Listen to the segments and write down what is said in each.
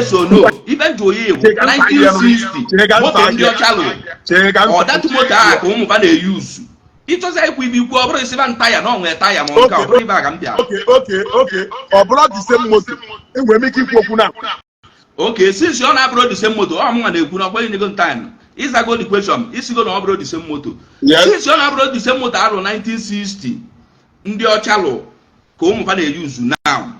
Yes or no? Ife njụ oyi bụ 1960 moto ndị ọcha lụrụ, ọ that moto ahụ ka ụmụ fa na-eyuzu. Ịchọzi ikwu ibe ikwu, ọ bụrụ isiba taya na ọ nwee taya, ma nke ọ bụrụ ibe a ka m bịa. Okay, ọ bụrụ the same moto, enwere m ike ikwu okwu na Okay, since ọ na-abụrụ the same moto, ọ mụnwa na-ekwu na ọkwa nyego time ịzago the question, isigo na ọ bụrụ the same moto. Yes. Since ọ na-abụrụ the same moto alụ 1960 ndị ọcha lụ ka ụmụ fa na-eyuzu now,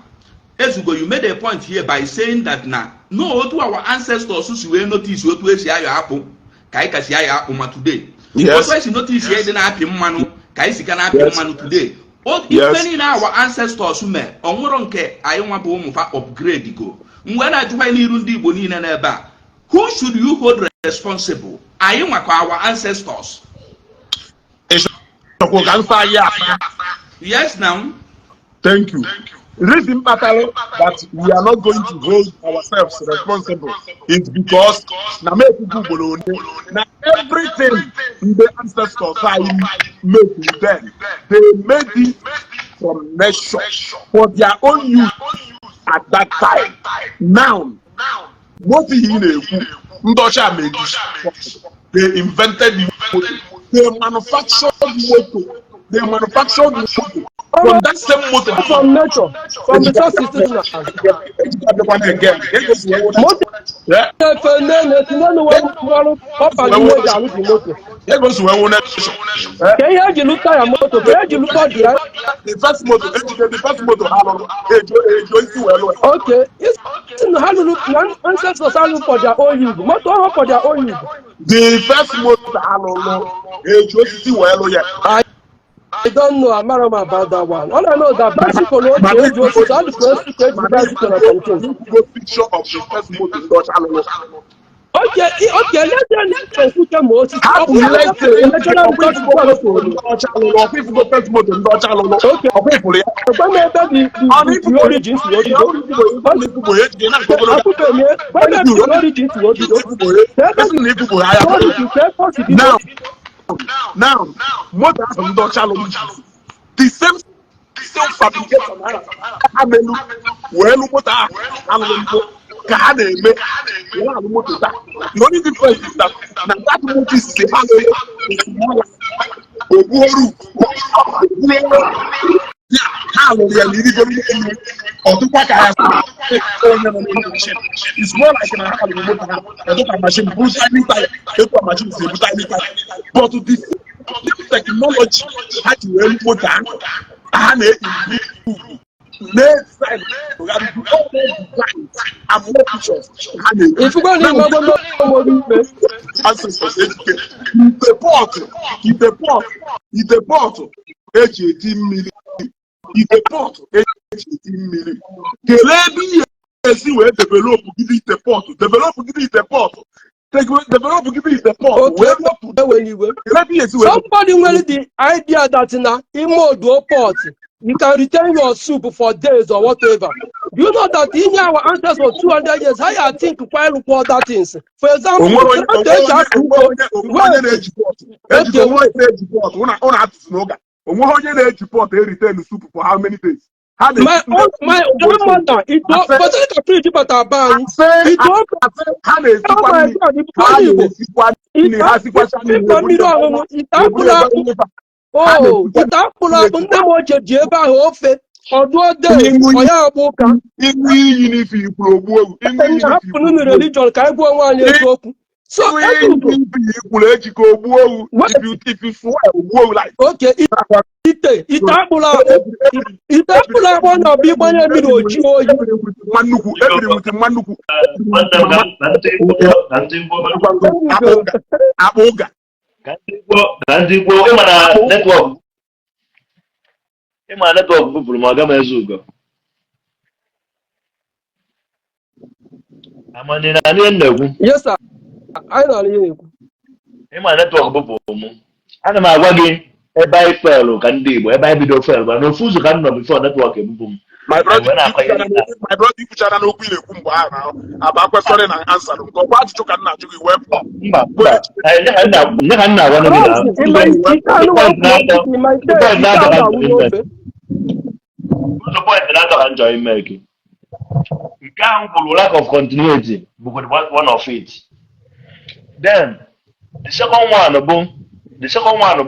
ezugo, you made a point here by saying that na no otu our ancestors si wee notice otu esi ayọ akpụ ka anyị ka si ayọ akpụ ma today. Otu esi notice ya ịdị na-apị mmanụ ka anyị si ka na-apị mmanụ today. Ife niile our ancestors mee, ọ nwụrụ nke anyị nwa bụ ụmụ fa upgrade go. Mgbe na-ajụkwa n'iru ndị Igbo niile n'ebe a, who should you hold responsible? Anyị nwa ka our ancestors? Ịchọkwa ka nsa anyị asa? Yes now. Thank you. Reason kpatara that we are not going to hold ourselves responsible is because na m ekwugo ugboro one na everything ndị ancestors anyị make then, they made it from nature for their own use at that time. Now, moto ihe ị na-ekwu ndị ọcha made, they invented moto, they manufactured moto, they manufactured moto from that same motor. From nature, from the source. Moto efe n'elu esi n'elu wee rụọ ọpa n'ime eji alụ dị moto. Ego si wee wụ nation. Ka ihe eji lụ taya moto, ka eji lụ body ya. The first moto ejide, the first moto ha lụrụ, ejo isi wee lụọ. Okay, isi na ha lụrụ na ancestors alụ for their own use, moto ọhụrụ for their own use. The first moto ha lụrụ, eji osisi wee lụ ya. I don't know, amara m about that one. All I know is that bicycle ochie eji osisi, ọ dị ka osisi ka eji bicycle na something. Go picture of the first moto ndị ọcha lụrụ. Okay, let's say okwute ma osisi. Ha Ọ bụ bụ let's say natural resources moto ndị ọcha lụrụ, ọkwa ifugo first moto ndị ọcha lụrụ? Okay. Ọkwa ifuru ya? Ekwe m ebe the origin si obido. Akwụbeghị m ebe the origin si obido. Ebe the origin ka ebe o si bido. Now, moto ahụ ndị ọcha lụrụ, the same fabrication ha melu wee lụ moto ahụ alụrụ mbụ ka ha na-eme wee alụ moto taa. The only difference is that na that moto izizi ha lụrụ is smaller, ogbuoru ya ha lụrụ ya na irigoro n'elu, ọ dịkwa ka ya onye nọ n'elu machine. It's more like na ha lụrụ moto ha, ọ dịka machine bụrụ tiny tire, etu a machine si ebu tiny tire, but the same technology ha ji wee lụ moto ahụ ha na-improve, na-design all the designs and more features ha na-eji. Ifugo na ịmago n'onwe gị ikpe. Ancestors ejike ite pot, ite pot, ite pot eji eti mmiri, ite pot eji eti mmiri, kelee ebe ihe esi wee develop gide ite pot, develop gide ite pot, develop gide ite pot wee ruo to Ewe n'iwe. Kelee ebe ihe esi wee Somebody nwere the idea that na ime oduo pot, you can retain your soup for days or whatever. Do you know that in our ancestors 200 years, how you think quite look other things? For example, onwere onye tractor eji akọ onwere ugbo. onye onwere onye na-eji pot ejike, onwere onye na-eji pot ụnụ atụsụ n'ụka, onweghị onye na-eji pot e-retain soup for how many days ha My na-esi. own, my grandmother, ito, but ka fridge bata be anyị. Ito, ha oh na-esikwa my nri God, ha onye Igbo. Na-esikwa nri ha, sikwacha nri. Ịkọ mmiri ọṅụṅụ, ite akpụrụ akpụ. Oh, ite akpụrụ akpụ nne m ochie ji ebe ahụ ofe ọdụọ de Ịṅụ ọ ya agba ụka. Ịṅụ iyi n'ife ikwuru ogbu ewu, ịṅụ iyi n'ife Hapụnụ ikwuru religion ka anyị gwa onwe anyị eziokwu. So ịṅụ iyi Ezugo, n'ife ikwuru ejikọ ogbu ewu. Wait. If you swear, ogbu ewu like Okay, ite akpụrụ akpụ, ite akpụrụ akpụ ọ na-abụ ịgbanye mmiri oji oyi. Nwa nnukwu ebiri nwute nwa nnukwu. Nwanne m, ka ndị gboo, ka ndị gboo. Akpụ ụga, akpụ ụga. Ka ndị gboo, ka ndị gboo. Ịma na network, ịma na network bupụrụ m. Ọga m Ezugo amani na ihe m na-ekwu. Yes sir, anyị na-anụ ihe na-ekwu. Ịma na network bupụrụ m, ana m agwa gị ebe anyị felụ ka ndị Igbo, ebe anyị bido felụ, mana ofu ụzọ ka m nọ before network ebupụ m. My brother, Wee na-akọ ihe. My brother, ikwuchara n'okwu ị na-ekwu mgbe ahụ na aba kwesịrị na answer nke ọkwa ajụjụ ka m na-ajụ gị wee pụọ. Mba, mba, nye ka m na-agwa gị na Ịma ite anụ nwa, ịma ite ite ahụ awụ n'ofe. Ụzọ point na-atọ ka m chọrọ ime gị. Nke ahụ kwuru, lack of continuity bụkwa one of it. Then the second one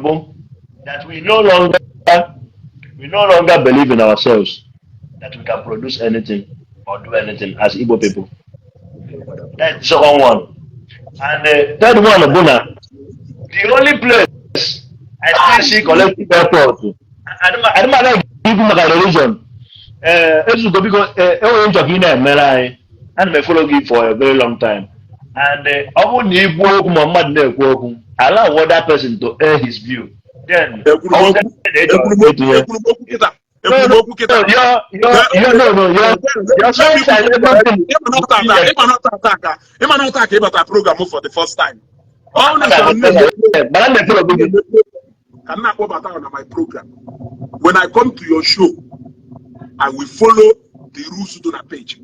bụ that we no longer believe in ourselves that we can produce anything or do anything as Igbo people. That's the second one. And the third one bụ na the only place I still see collective effort, adịmala ikwu maka religion. Ee, Ezugo, biko, enwere nchọ ka ị na-emere anyị. Ana m efollow gị for a very long time, and ọ bụrụ na ikwu okwu ma mmadụ na-ekwu okwu, allow other person to air his view. Then Ekwuru m ọ okwu. bụrụ na ị chọrọ Ekwuru m okwu. itinye Ekwuru m okwu kịta. Ekwuru m okwu kịta. No, your sense and everything. Ịma na ọta ka ịbata program for the first time, ọ na ka m na-eme Mana m na-efollow gị. Ka m na-akpọbata na my program. When I come to your show, I will follow the rules dị na page.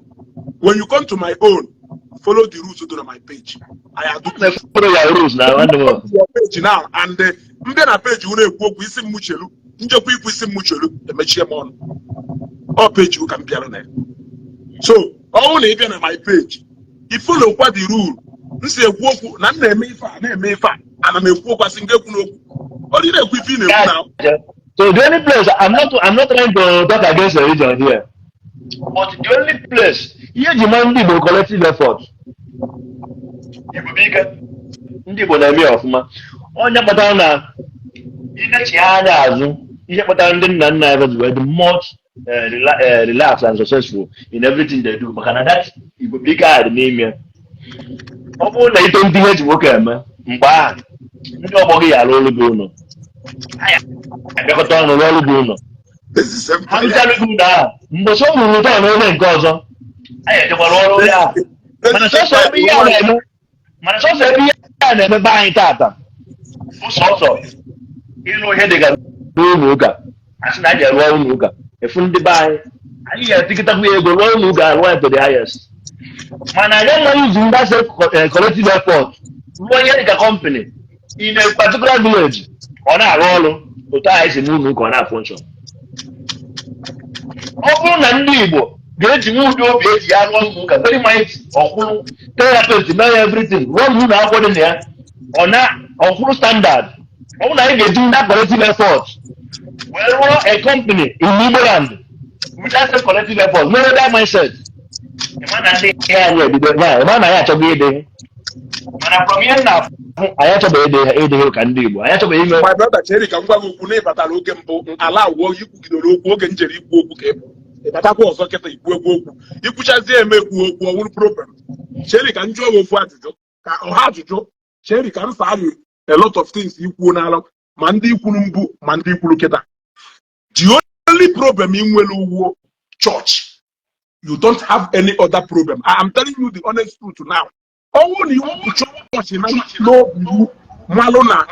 When you come to my own, follow the rules dị na my page. I adu Follow your rules na nwanne m. Your page now and mbịa na page unu ekwu okwu, isi m chelu njekwa ikwu, isi m chelu emechie m ọnụ. Ọ page ka m bịara na ya. So ọ bụrụ na ị bịa na my page, i follow kwa the rule m si ekwu okwu na m na-eme ife a, na-eme ife a, ana m ekwu okwu, asị m ga ekwu n'okwu ọ dị na-ekwu ife ị na-ekwu na. So the only place, I'm not trying to talk against religion here, but the only place ihe ji mara ndị Igbo collective effort, Igbo bụ ike, ndị Igbo na-eme ya ọfụma. Onye kpatara na inechi anya azụ, ihe kpatara ndị nna nna anyị wee dị much relaxed and successful in everything they do, maka na that Igbo bụ ike ahụ dị n'ime ya. Ọ bụrụ na ito ndị ihe eji nwoke eme mgbe ahụ, ndị ọgbọ gị ya arụ ọrụ gị ụlọ, abịakọta ọnụ rụọ ọrụ gị ụlọ, ha rụchalụ gị ụlọ ahụ, mgbe sọ mụrụ ụtọ na onye nke ọzọ anyị ejekwara ọrụ ya ahụ. Mana sọsọ ebe ihe a na-eme be anyị tata bụ sọsọ ịlụ ihe dịka n'ụlọ ụka. Asị na anyị rụọ ụlọ ụka, efu ndị be anyị, anyị ga-etikịtakwu ya ego rụọ ụlọ ụka, rụọ ya to the highest, mana anyị enweghị izu ndị asị collective effort rụọ ihe dịka company in a particular village, ọ na-arụ ọrụ otu anyị si n'ụlọ ụka, ọ na-afunction. Ọ bụrụ na ndị Igbo ga-eji nwe ụdị obi eji ya rụọ ụlọ ụka very mighty, ọkwụrụ therapist mee ya everything, rụọ ụlọ akwụkwọ dị na ya, ọ na ọkwụrụ standard, ọ bụrụ na anyị ga-eji ndị collective effort wee rụọ a company in Igbo land with that same collective effort, nwere that mindset, ịma na ndị ihe anyị ebido ya, ịma na anyị achọghị ịdị, mana from ihe m na-afụ, anyị achọbeghị ịdị ịdị ka ndị Igbo anyị achọbeghị ime. My brother, chere ka m gwa gị okwu. Na ịbatara oge mbụ ala awụọ, ikwugidere okwu oge m jere ikwu okwu ka ị bụ ịbatakwa ọzọ kịta ikwu ekwu okwu, ikwuchazie eme ekwu okwu, ọwụrụ problem. Chere ka m jụọ gị ofu ajụjụ, ka ọha ajụjụ. Chere ka m saa gị a lot of things ikwuo n'alụ, ma ndị ikwuru mbụ ma ndị ikwuru kịta. The only problem ị nwere uwo church. You don't have any other problem. I am telling you the honest truth now. Ọnwụ na iwu chọọchị na n'obi iwu malụ na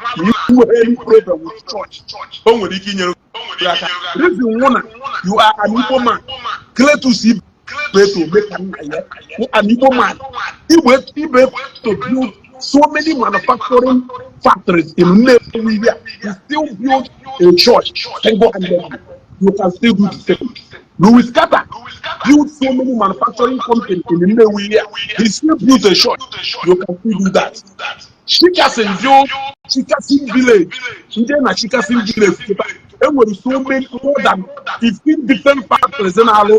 iwu any problem with church, o nwere ike inyere gị aka. Reason nwụ na you are an Igbo man. Cletus Ibeto make nna ya an Igbo man. Igbo Ibeto build so many manufacturing factories in Nnewi here. He still build a church single-handedly. You can still do the same. Louis Carter built so many manufacturing companies in Nnewi here. He still built a church. You can still do that. Chikason built Chikason Village. Ndị na Chikason Village kịta, enwere so many, more than 15 different factories na-alụ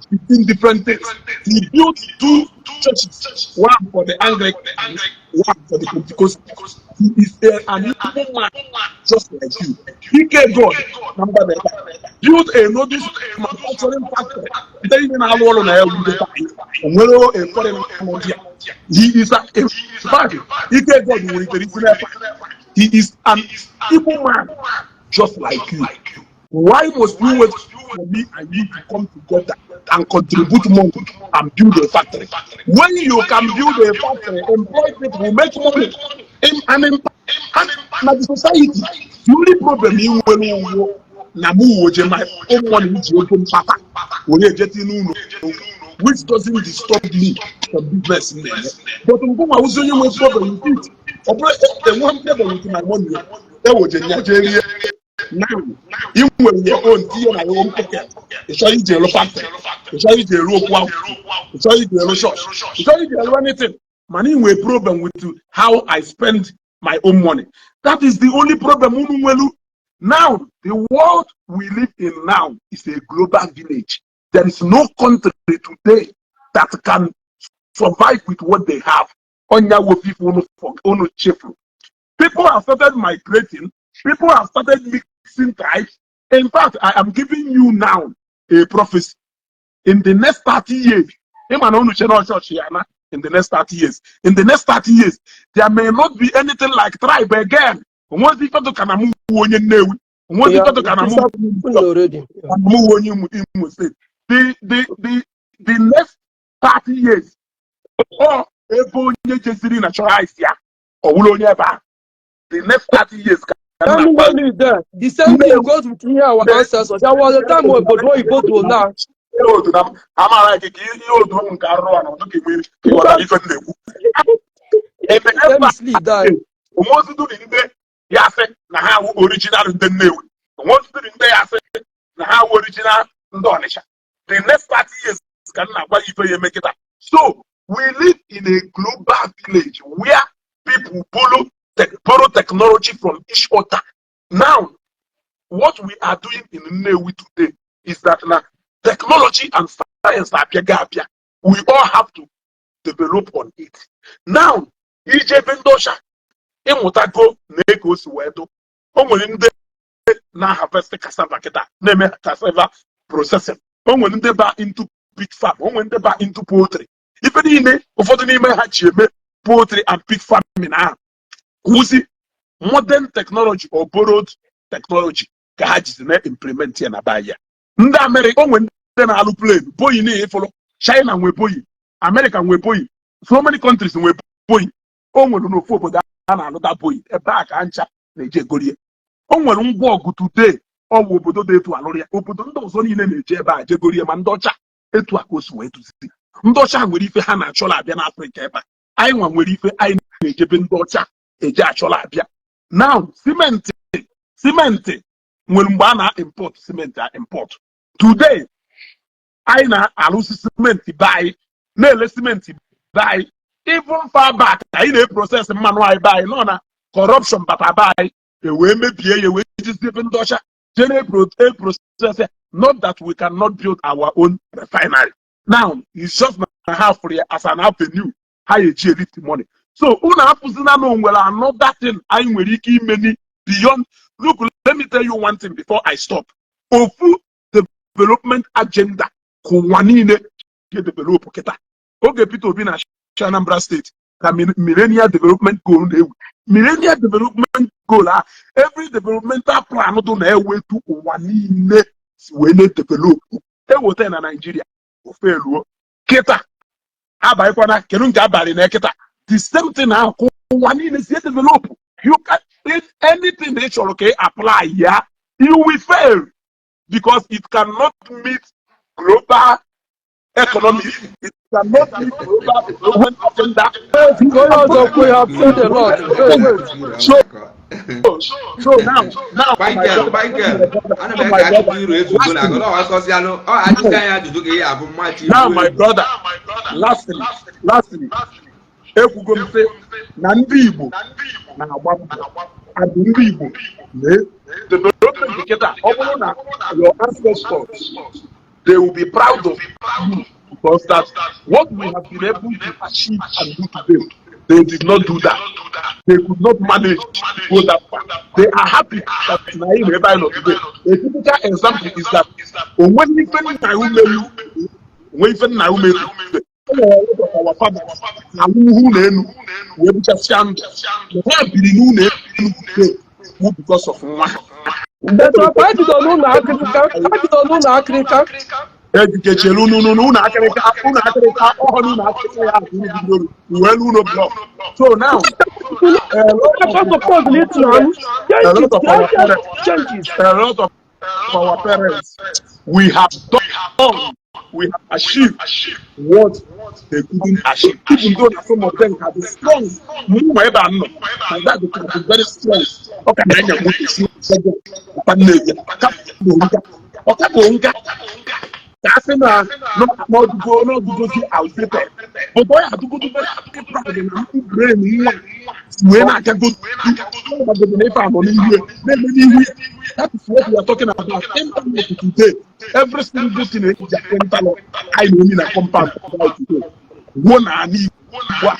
15 different things. He built two churches, one for the Anglican, one for the Pentecostal. He is an Igbo man just like you. Ike God na mba built a noodles manufacturing factory. Ndị niile na-alụ ọrụ na ya wude taa. O nwere a foreign nọ there. He is a, in fact, Ike God nwere isi n'ebe a. He is an Igbo man just like you. Why must you wait for me and you to come together and contribute money and build a factory? When you can build a factory, employ people, make money, in, and impact na the society. The only problem ị nwere uwo na mụ woje my own money ji ego mkpata were ejeti n'ụlọ, which doesn't disturb me from business m na-eme. But mbụ nwa ozi onye nwe problem with it. Ọ bụrụ enwe m problem with my money, ewoje nya jee rie. Now ị nwere your own, tinye na your own pocket. Ị chọrọ iji elu factory, ị chọrọ iji elu okwu ahụ, ị chọrọ iji elu church, ị chọrọ iji elu anything, mana ị nwere problem with how I spend my own money. That is the only problem unu nwelu. Now, the world we live in now is a global village. There is no country today that can survive with what they have. Onya wo people unu chefu. People have started migrating. People have started mixing tribes. In fact, I am giving you now a prophecy. In the next 30 years, ịma na unu chere chọọchị ya na in the next 30 years. In the next 30 years, there may not be anything like tribe again. Onwezi ife dị ka na mụ wu onye Nnewi. Onwezi ife dị ka na mụ It's happened already. Yeah. mụ wu onye Imo State. The next 30 years, ọ ebe onye jeziri naturalize ya, ọ wụrụ onye ebe ahụ. The next 30 years ka m Let me na-agwa go leave there. The same thing goes with here our ancestors. There was a time when obodo oyibo do now. Ihe otu na amaara gị ka ihe otu m nke arụrụ a na ọdụ ka enwe ka ịghọtara ife m na-ekwu. In the next Let me sleep die. Onweziduri ndị ya sị na ha wụ original ndị Nnewi, onweziduri ndị ya sị na ha wụ original ndị Ọnịcha. The next 30 years ka m na-agwa gị ife ya eme kịta. So we live in a global village where people borrow technology from each other. Now, what we are doing in Nnewi today is that na technology and science abịaga abịa, we all have to develop on it. Now, ije ebe ndị ọcha, ịmụtago na ego o si wee dụ. O nwere ndị na-harvest cassava kịta, na-eme cassava processing. O nwere ndị ba into pig farm, o nwere ndị ba into poultry. Ife niile ụfọdụ n'ime ha ji eme poultry and pig farming ahụ wụzi modern technology or borrowed technology ka ha jizi na-implement ya na be ya. Ndị Amerịka, o nwere ndị na-alụ plane, Boeing na-efolo. China nwe Boeing, America nwe Boeing, so many countries nwe Boeing. O nwere n'ofu obodo a na-alụta Boeing, ebe a ka ncha na-eji egorie. O nwere ngwa ọgụ today, ọ bụ obodo dị etu alụrụ ya. Obodo ndị ọzọ niile na-eje ebe a jegorie, ma ndị ọcha. Etu a ka o si wee duzi. Ndị ọcha nwere ife ha na-achọla abịa n'Afrịka ebe a. Anyị nwa nwere ife anyị na-ejebe ndị ọcha eje achọla abịa. Now, simenti nwere mgbe a na-import simenti a import. Today, anyị na-arụsi simenti be anyị, na-ele simenti be anyị. Even far back, anyị na-eprocess mmanụ anyị be anyị. Nọ na corruption bata be anyị, ewee mebie ya, wee jizie ebe ndị ọcha jee na-eprocess ya. Not that we cannot build our own refinery. Now, it's just na ha fụrụ ya as an avenue ha eji elift money. So unu afụzina na o nwere another thing anyị nwere ike imeni beyond. Look, let me tell you one thing before I stop. Ofu development agenda ka ụwa niile ga-edevelop kịta, oge Peter Obi na Anambra Steeti, ka Millennial Development Goal na-ewu. Millennial Development Goal a, every developmental plan dị na-ewetu ụwa niile si wee na-edevelop, eweta na Naijiria, ofe eluo kịta abalịkwana. Kedu nke abalị na kịta? The same thing ahụ ka ụwa niile si edevelop. You can anything ị chọrọ ka ị apply ya, you will fail because it cannot meet global economy, it cannot meet global development agenda. Wait, onye ọzọ kwe, have said a lot. Wait, wait. So now Michael, Michael, ana m eke akụkọ iru ezugo na agụ ọ akọzialụ ọ ajụzi anyị ajụjụ ka ihe abụ mmachi. Now, my brother, lastly, ekwugo m sị na ndị Igbo na-agba mbọ adụ. Ndị Igbo na development kịta, ọ bụrụ na your ancestors, they will be proud of you because that what we have been able to achieve and do today, they did not do that. They could not manage to go that far. They are happy that na anyị na ebe anyị nọ today. A typical example is that onweghị ife nna ya umelu, onwe ife nna ya umelu today. O nwere a lot of our fathers na ugwu na enu wee buchasịa ndụ. Ha biri n'ụlọ enu today wụ because of nwa ha. But ọkwa ebido n'ụlọ akịrịka, ebido n'ụlọ akịrịka. Ejikechelu unu n'ụlọ akịrịka, ụlọ akịrịka ọhụrụ, ụlọ akịrịka ya ahụ unu bidoro wee n'ụlọ block. So now, a lot of Suppose it now. a lot of our parents, Changes. a lot of our parents, we have done, we have achieved what they couldn't achieve, even though na some of them have been strong. Mụ ebe a nọ, my dad can be very strong. Ọ ka na-anya moto si Lagos Nnewi ọkabụ nka ka a sị na n'ọdụgo n'ọdụgozi outdated, but ọ ya adụgodo very proud na ndị brain nwa wee na-agagodu ọgbagodo na ife anọ n'ihu ya na-eme n'ihu ya. That is what we are talking about, internet today. Every single thing eji akpọ internet anyị na-emi na compound today ruo na ala Igbo a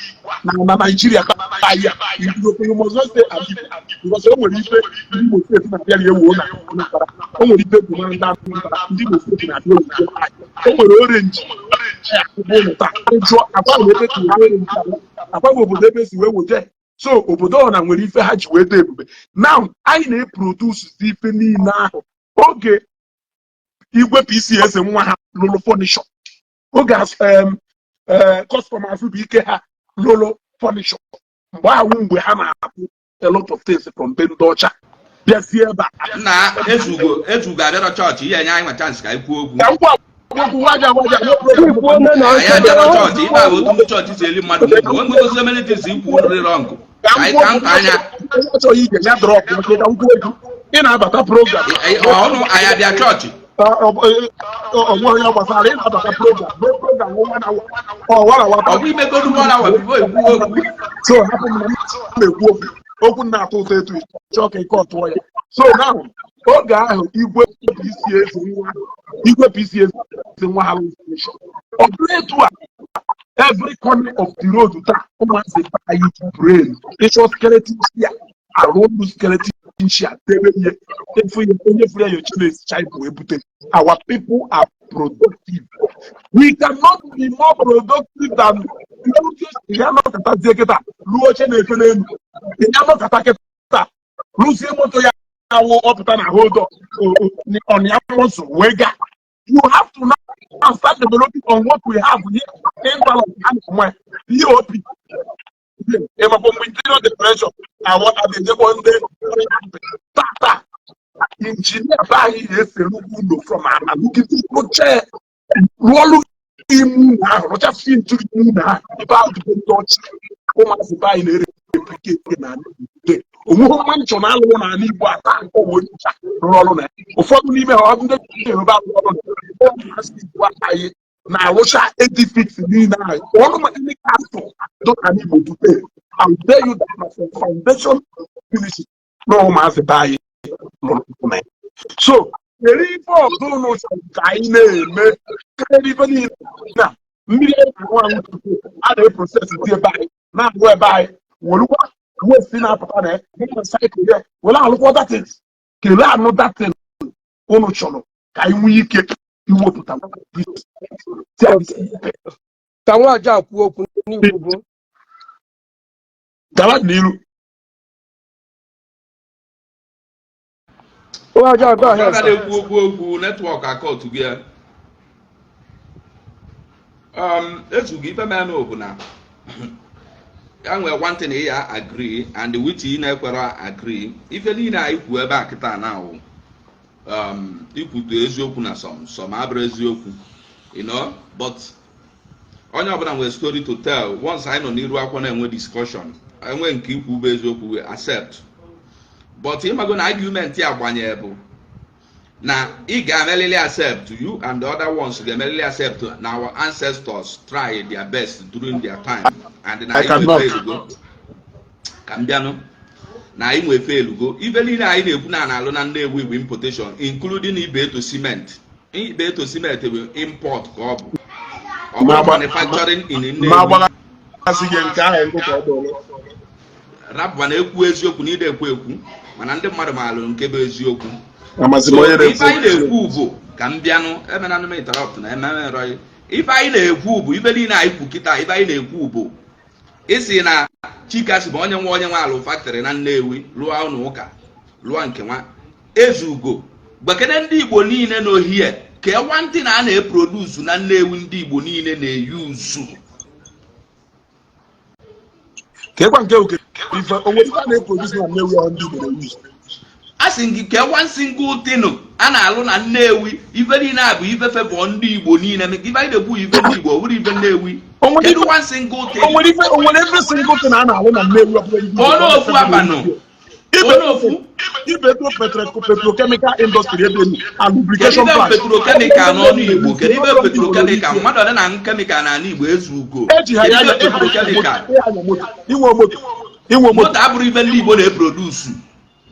na Naijiria ka anyị a. You must not say ala Igbo, because o nwere ife ndị Imo State na-abịa ewuo na Anambra, o nwere ife bụ na ndị Anambra, ndị Imo State na-abịa ewuo anyị. O nwere orange bụ ụlọ taa jụọ agbanwe ebe si wee orange agbanwe obodo ebe si wee weta. So obodo ọ na nwere ife ha ji wee dee ebube. Now anyị na-eproduce ife niile ahụ. Oge igwe PC Eze nwa ha lụrụ furniture, oge customers bụ ike ha lụrụ furniture, mgbe ahụ mgbe ha na-akwụ a lot of things from be ndị ọcha bịazie ebe a. Nna, Ezugo, Ezugo abịara chọọchị ihe nye anyị nwa chance ka anyị kwuo okwu. Ka m gwa okwu waja waja, no problem. Ikwu onye na Anyị abịara chọọchị ibe ahụ otu ndị chọọchị si eli mmadụ mgbe o nwego so many things ikwu rịrị wrong ka anyị ka nta anya. Onye achọghị ige ya drop nke ka m kwuo okwu. Ị na-abata program. Ọnụ anyị abịa chọọchị. Onwe onye gbasara ị na-abata program, no program 1 hour or 1 hour. Ọ bụ imegodu 1 hour before ikwu okwu. So hapụ m na m na-ekwu okwu, okwu na-atọ ụtọ etu chọọ ka ike ọtụọ ya. So now, oge ahụ igwe PC Eze nwa, igwe PC Eze nwa ha rụrụ, ọ bụrụ etu a every corner of the road taa, ụmụazị anyị ji brain ịchọ skeleton chair arụ ọrụ, skeleton chair debe ihe efu ya, onye furu ya yochi na-esicha ibu ebute. Our people are productive. We cannot be more productive than ya nọkọtazie kịta ruo oche na-efe n'elu ya nọkọta kịta rụzie moto ya awụ ọpụta na hold on ya muscle wee gaa. You have to now start developing on what we have here. Interlock and POP ịmakwa mgbe interior decoration awọ adịjekwa ndị tata injinia be anyị ga-esere ụlọ from ala lugide rụchee rụọlụ ime ụlọ ahụ, rụchasị ntụ ime ụlọ ahụ ebe ahụ dịbe ndị ọcha. Ụmụazị be anyị na-ere replicate n'ala Igbo. Onweghị mansion alụrụ n'ala Igbo ata ọwụ ncha rụrụ ọrụ na ya. Ụfọdụ n'ime ha, ọ bụ ndị Yoruba rụrụ ọrụ na ya. Ụmụazị Igbo anyị na-arụcha edifice niile ahụ ọnụ maka ndị castle dị n'ala Igbo today. I will tell you that na from foundation finishing na ụmụazị be anyị rụrụ na ya. So kedu ife ọzọ unu chọrọ ka anyị na-eme karịa ife niile na mmiri anyị na-aṅụ aṅụ tupu a na-eprocess dị ebe anyị na-aṅụ ebe anyị werukwa waste na-apụta na ya recycle ya were alụkwa other things? Kelee another thing unu chọrọ ka anyị nwee ike iwepụta? Ka nwaja kwuo okwu n'ikwu bụ Gawa n'iru. Nwaja, go ahead. Ọ na-ekwu okwu network akọtụ gị ya. Ezugo, ife menụ bụ na ya nwee one thing ya agree and which ị na-ekwere agree. Ife niile anyị kwu ebe a kịta na awụ ikwutu eziokwu na some abụrụ eziokwu, but onye ọbụla nwere story to tell. Once anyị nọ n'iru akwụkwọ na-enwe discussion, enwe nke ikwu bụ eziokwu, we accept. But ịmago na argument ya gbanye bụ na ị ga-emelili accept, you and the other ones ga-emelili accept na our ancestors try their best during their time and na I anyị cannot. nwe fail. Ka m bịanụ na anyị nwe fail go. Ife niile anyị na-ekwu na na-alụ na Nnewi bụ importation, including Ibeto cement. Ibeto cement bụ import ka ọ bụ, ọ bụrụ manufacturing in Nnewi. Na-agbaghasị gị nke ahụ nkụ ka ọ bụ. Rapụ na-ekwu eziokwu na ide ekwu ekwu, mana ndị mmadụ maalụ nke bụ eziokwu. Amazi m So onye ife anyị na-ekwu. Na-ekwu bụ ka m bịanụ emenanụ m interrupt na ememerọghị. Ife anyị na-ekwu bụ ife niile anyị kwu kịta. Ife anyị na-ekwu bụ isi na Chika si bụ onye nwe alụ factory na Nnewi, lụọ ụlọ ụka, lụọ nke nwa. Ezugo, gbakene ndị Igbo niile n'ohie ka nwantị na a na-eproduce na Nnewi, ndị Igbo niile na-eyuzu. Ka ịkwa nke oke ife onwere ife a na-eproduce na Nnewi ọ ndị Igbo na-eyuzu? A sị gị ka one single thing a na-alụ na Nnewi. Ife niile a bụ ife favour ndị Igbo niile. Ife anyị na-ekwu, ife ndị Igbo, ọ bụrụ ife Nnewi. Onwere kedu ife one single thing? Onwere ife, onwere every single thing a na-alụ na Nnewi ọ bụla ndị Igbo Pụọ n'ofu abanụ. Onye ofu. Ibeto petrochemical industry ebe enu and Kedu lubrication ibe plant. Petrochemical n'ọnụ Igbo? Kedu ibe petrochemical? Mmadụ ole na-aṅụ chemical n'ala Igbo? Ezu ugo. Eji ha Kedu ya ibe petrochemical? Ịhanya moto, inwe moto, inwe moto. Moto abụrụ ibe ndị Igbo na-eproduce.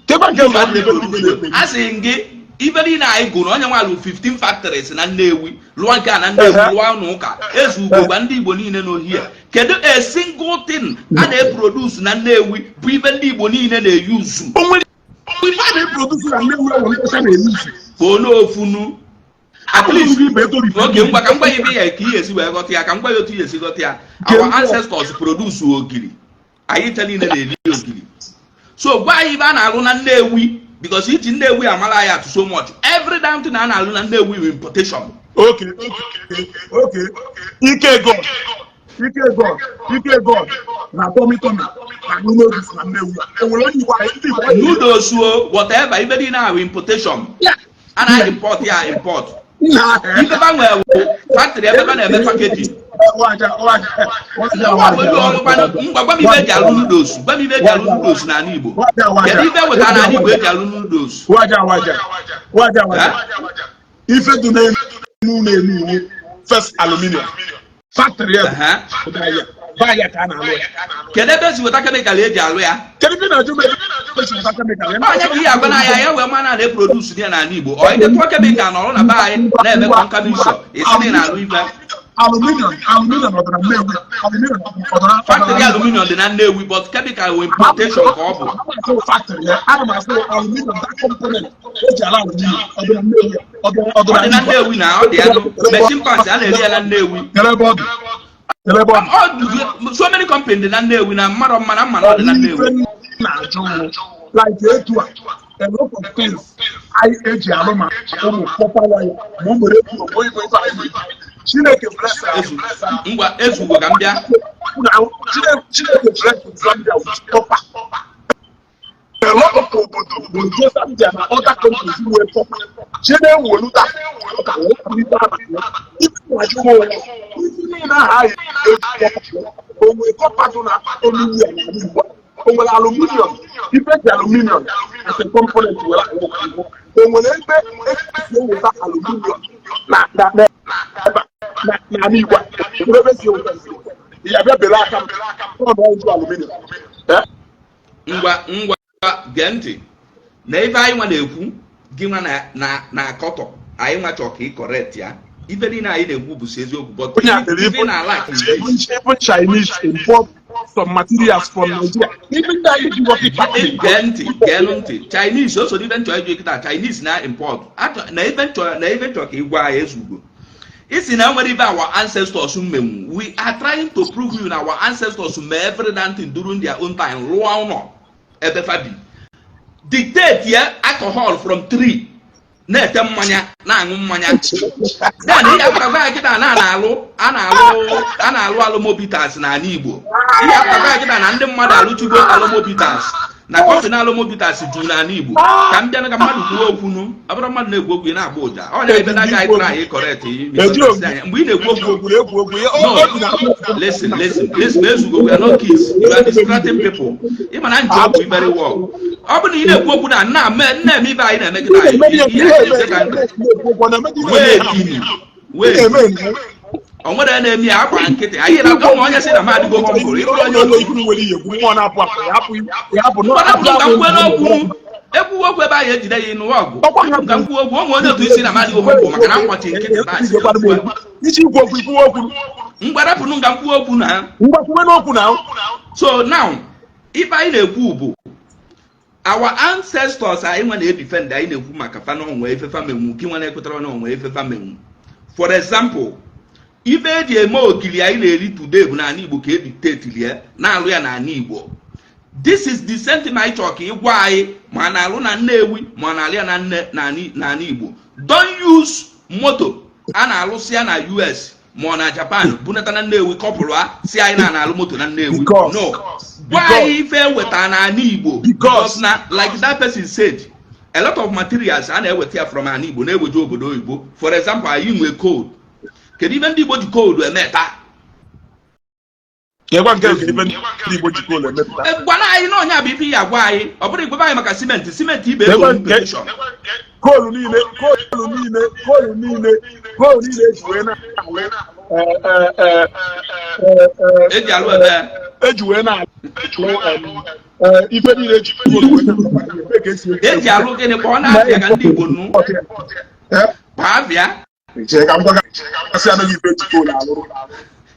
Kekwa nke bụ ndị Igbo na-eproduce? A sị gị, ibe niile anyị gụrụ, onye nwe alụ 15 factories na Nnewi, lụọ nke a na Nnewi, lụọ ụlọ ụka. Ezu ugo, gwa ndị Igbo niile n'ohi a, kedu a single thing a na-eproduce na Nnewi bụ ibe ndị Igbo niile na-eyuzu? O nwere ife a na-eproduce na Nnewi ahụ ndị ọcha na-eyuzu? Ka onye ofunu at least. Ibeto. Oge ngwa, ka m gwa ya ibe ya ka ihe esi wee ghọta ya, ka m gwa ya otu ihe esi ghọta ya. Our ancestors produce ogiri. Anyị ncha niile na-eri ogiri. So gwa anyị ibe a na-alụ na Nnewi, because iji Nnewi amara anyị atụ so much. Every damn thing a na-alụ na Nnewi with importation. Okay, Ike God, Ike God, Ike God na Tummy Tummy na noodles na Nnewi, o nwere onye Igbo anyị, ndị Igbo anyị? Noodles o, whatever, ibe niile ahụ importation. A na-import ya import. Nna. Ibe ba nwere bụ factory ebe ba na-eme packaging. Waja, waja, waja. Ngwa, gwa m ibe eji alụ noodles. Gwa m ibe eji alụ noodles n'ala Igbo. Waja, waja. Kedu ibe wetara n'ala Igbo eji alụ noodles? Waja, waja, waja, waja. Ife dị n'elu ụlọ elu iwu first aluminium factory ebe baya ka a na-alụ ya. Kedu ebe esi weta chemical eji alụ ya? Kedu ife na-ajụ m ebe esi weta chemical ya? Onye ka ihe agwa n'ahịa ya wee ma na na-eproduce ya n'ala Igbo? Ọ ije tụọ chemical nọrọ na be anyị na-eme kọnkamisọ, esi na ị na-alụ ife. Aluminium, aluminium ọ dị na Nnewi? Aluminium ọ dị na Factory aluminium dị na Nnewi, but chemical wụ importation ka ọ bụ. Ana m asị factory ya, ana m asị aluminium, that component eji ala aluminium, ọ dị na Nnewi? Ọ dị Ọ dị na na Nnewi na ọ dị ya nụ. Machine parts a na-eri ya na Nnewi. Kedu ebe ọ dị? Kedu ebe ọ dị? Ọ dị, so many company dị na Nnewi na mmadụ mma na mma na ọ dị na Ife Nnewi. m na-ajụ wụ, like etu a, a lot of things anyị eji alụ, ma ụmụ copper wire, ma ụmụ redio, ma igwe ife anyị, Chineke bless Ezu anyị. Ngwa, ezugo, ka m bịa. Chineke bless Zambia with copper. A lot of obodo obodo Zambia na other countries nwere copper. Chine woluta ka wee kwulite aha ya. Ife na-ajụ m onwe, ife niile ahụ anyị eji copper, o nwere copper dị na olu ya n'ala Igbo? O nwere aluminium, ife ji aluminium as a component were arụ ọrụ? O nwere ebe esi eweta aluminium na ebe a, n'ala Igbo a? O nwere ebe esi eweta? Ya bịa bere aka m ọ na aluminium. Eh? Ngwa ngwa, gee ntị na ife anyị nwa na-ekwu. Gị nwa na akọtọ anyị nwa chọọ ka ị correct ya. Ife niile anyị na-ekwu bụ si eziokwu, but Onye a dere ife na ala even Chinese import some materials from Nigeria. Even that you work it. Gee ntị, geenụ ntị. Chinese o so n'ife nchọ ịjụ kịta. Chinese na import na ife nchọ, na ife nchọ ka ị gwa anyị. Ezugbo isi na nwere ibe our ancestors menwu, we are trying to prove you na our ancestors mee every damn thing during their own time. Lụọ ụlọ ebe fa bi, dictate ya alcohol from tree, na-ete mmanya, na-aṅụ mmanya. Then ihe akpagba ya kịta na na-alụ a na-alụ a na-alụ Alomo Bitters n'ala Igbo. Ihe akpagba ya kịta na ndị mmadụ alụchigo Alomo Bitters na company Alomo Bitters juru n'ala Igbo. Ka m bịa ka mmadụ kwuo okwu nụ. Ọ bụrụ mmadụ na-ekwu okwu, ị na-agba ụja. Ọ na ebe na-aga anyị try correct mgbe ị na-ekwu okwu. No, listen, listen, listen. Ezugo, we are not kids. You are distracting people. Ị ma na nche okwu very well. Ọ bụrụ na ị na-ekwu okwu na nna nna eme ibe anyị na-eme kịta, ihe eze ka ntị wee tini wee o nwere na-eme ya akwa nkịtị. Anyị na ụmụ onye sị na m adịgo humble. Ịbụrụ onye otu mgbada ka m kwue n'okwu ekwuwe okwu ebe anyị ejide ya ịnụwa ọgụ ka m kwuo okwu. Ụmụ onye otu isi na m adịgo humble maka na m gbachi nkịtị na asị. Iji ikwu okwu, ikwuwe okwu. Mgbarapụnụ ka m kwuo okwu na Mgbakwuwe n'okwu na So now, ife anyị na-ekwu bụ our ancestors anyị nwe na-edefend, anyị na-ekwu maka fa na onwe ife fa menwu. Gị nwa na-ekwetara na onwe ife fa menwu. For example, ife eji eme ogiri anyị na-eri today bụ n'ala Igbo ka edictate ya, na-alụ ya n'ala Igbo. This is the same thing anyị chọrọ ka ị gwa anyị, ma a na-alụ na Nnewi, ma a na-alụ ya na nne n'ala Igbo. Don't use moto a na-alụsị ya na US ma ọ na Japan bunata na Nnewi kọpụrụ a si anyị na na-alụ moto na Nnewi. No, gwa anyị ife eweta n'ala Igbo. Because na like that person said, a lot of materials a na-eweta ya from ala Igbo na-eweje obodo oyibo. For example, anyị nwe coal. Kedu ibe ndị Igbo ji coal eme taa? Kekwa nke nke ife ndị Igbo ji coal emepụta. Gwara anyị na ọnya bụ ife ya agwa anyị, ọ bụrụ igwebe anyị maka simenti, simenti ibe Kekwa ego nke importation. Coal niile, coal niile, coal niile, coal niile eji wee na-alụ Eji alụ ebe eji wee na-alụ ife niile eji coal wee na-alụ, ebe ka esi eji alụ gịnị? Kpọọ na-abịa ka ndị Igbo nụ. Kpaa abịa. Chee ka m gwa gị, anaghị ife eji coal alụrụ.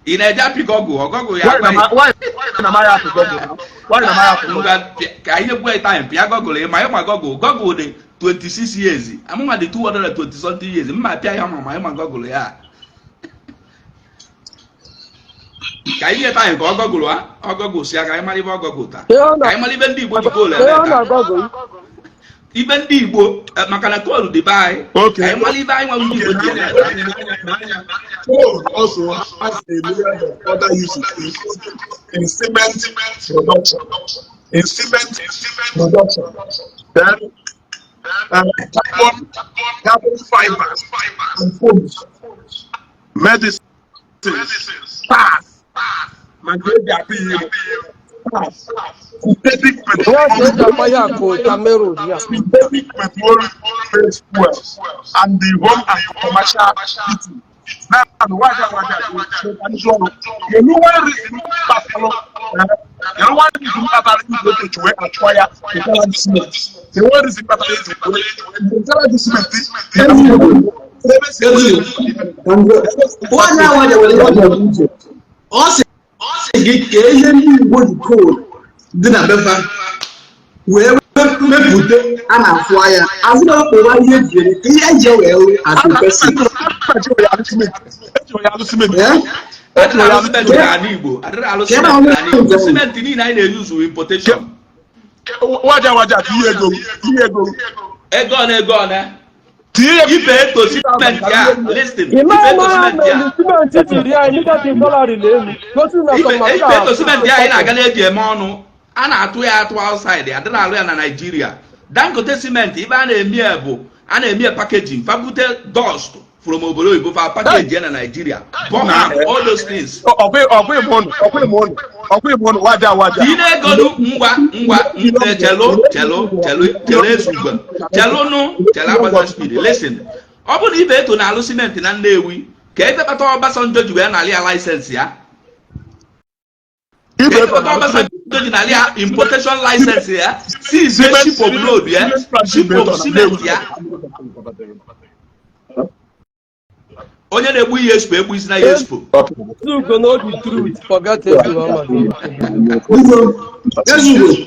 Ị na-eje apị Google, ọgọgụ ya Why agwa na why na ma ya apị Google? Why na ma ya apị Google? Ngwa, ka anyị nyekwu time, pịa Google. Ịma ịma Google, Google dị 26 years, amụma dị 220 something years. Mma pịa ya ma ịma Google ya, ka anyị nye time ka ọ Google ha, ọ Google si ya, ka anyị mara ibe ọ Google taa, Ihe ọ ka anyị mara ibe ndị Igbo ji coal ihe ọ eme taa. na-agọgụ. Ibe ndị Igbo, maka na coal dị be anyị. Okay. Ka anyị mara ibe anyị nwa ndị Igbo ji eme taa. Coal also has a myriad of other uses, including in cement production. In cement production. Then carbon fibers and foams, medicines, cars, ma nke eji apị ihe, cars, synthetic Ihe ka eji petroleum, akpa ya akụ Cameroon ya. synthetic petroleum-based fuels, and the home and commercial heating. Now, waja waja, kedu one reason kpatalụ kedu one reason kpatara igwe eji wee achụwa ya Nkalagi cement? Kedu one reason kpatara eji wee Nkalagi cement? Ebe si Nwaanyị ahụ were ihe ọ dị uche. Ọ sị gị ka ihe ndị Igbo ji coal dị na befa wee mepụta a na-afụ anya azụ na ọkpụwa ihe eji eri ka ihe eji wee rụ as a person. Eji ya alụ cement. Eji ya alụ cement. Eh? Adịrị alụ simenti n'ala Igbo, adịrị alụ Ka ebe simenti ahụ n'ala Igbo. njem. Simenti niile anyị na-eyuzu importation. Waja waja, tinye ego, tinye ego. Ego one, ego one? Tinye ya. Ibe eto simenti ya, listen, ibe Ime eto ama simenti ya melu simenti jiri ya immediately dollar n'elu gosi na ibe some ibe eto materials simenti ya anyị na-aga na-eji eme ọnụ, a na-atụ ya atụ outside, adịrị alụ ya na Nigeria. Dangote simenti, ibe a na-eme ya bụ a na-eme ya packaging, fabute dust from obodo oyibo, fa package ya na Nigeria, bomb all those things. Ọkwa ịmụ ụnụ, ọkwa ịmụ ụnụ, ọkwa ịmụ ụnụ, waja waja. Tinye egonu, ngwa ngwa, nte, chelu chelu chelu chelu, ezugbe, chelụnụ, chelu, agbaza speed. Listen, ọ bụrụ na ibe eto na-alụ simenti na Nnewi, ka ebe kpata Obasanjo ji wee nalị ya license ya, ka Ibe ebe kpata Obasanjo ji nalị ya importation license ya, seize ship of load ya, ship of cement ya. Onye na-egbu ihe expo egbu isi na ya expo. Ezugo no the truth, forget Ezugo. Biko, Ezugo.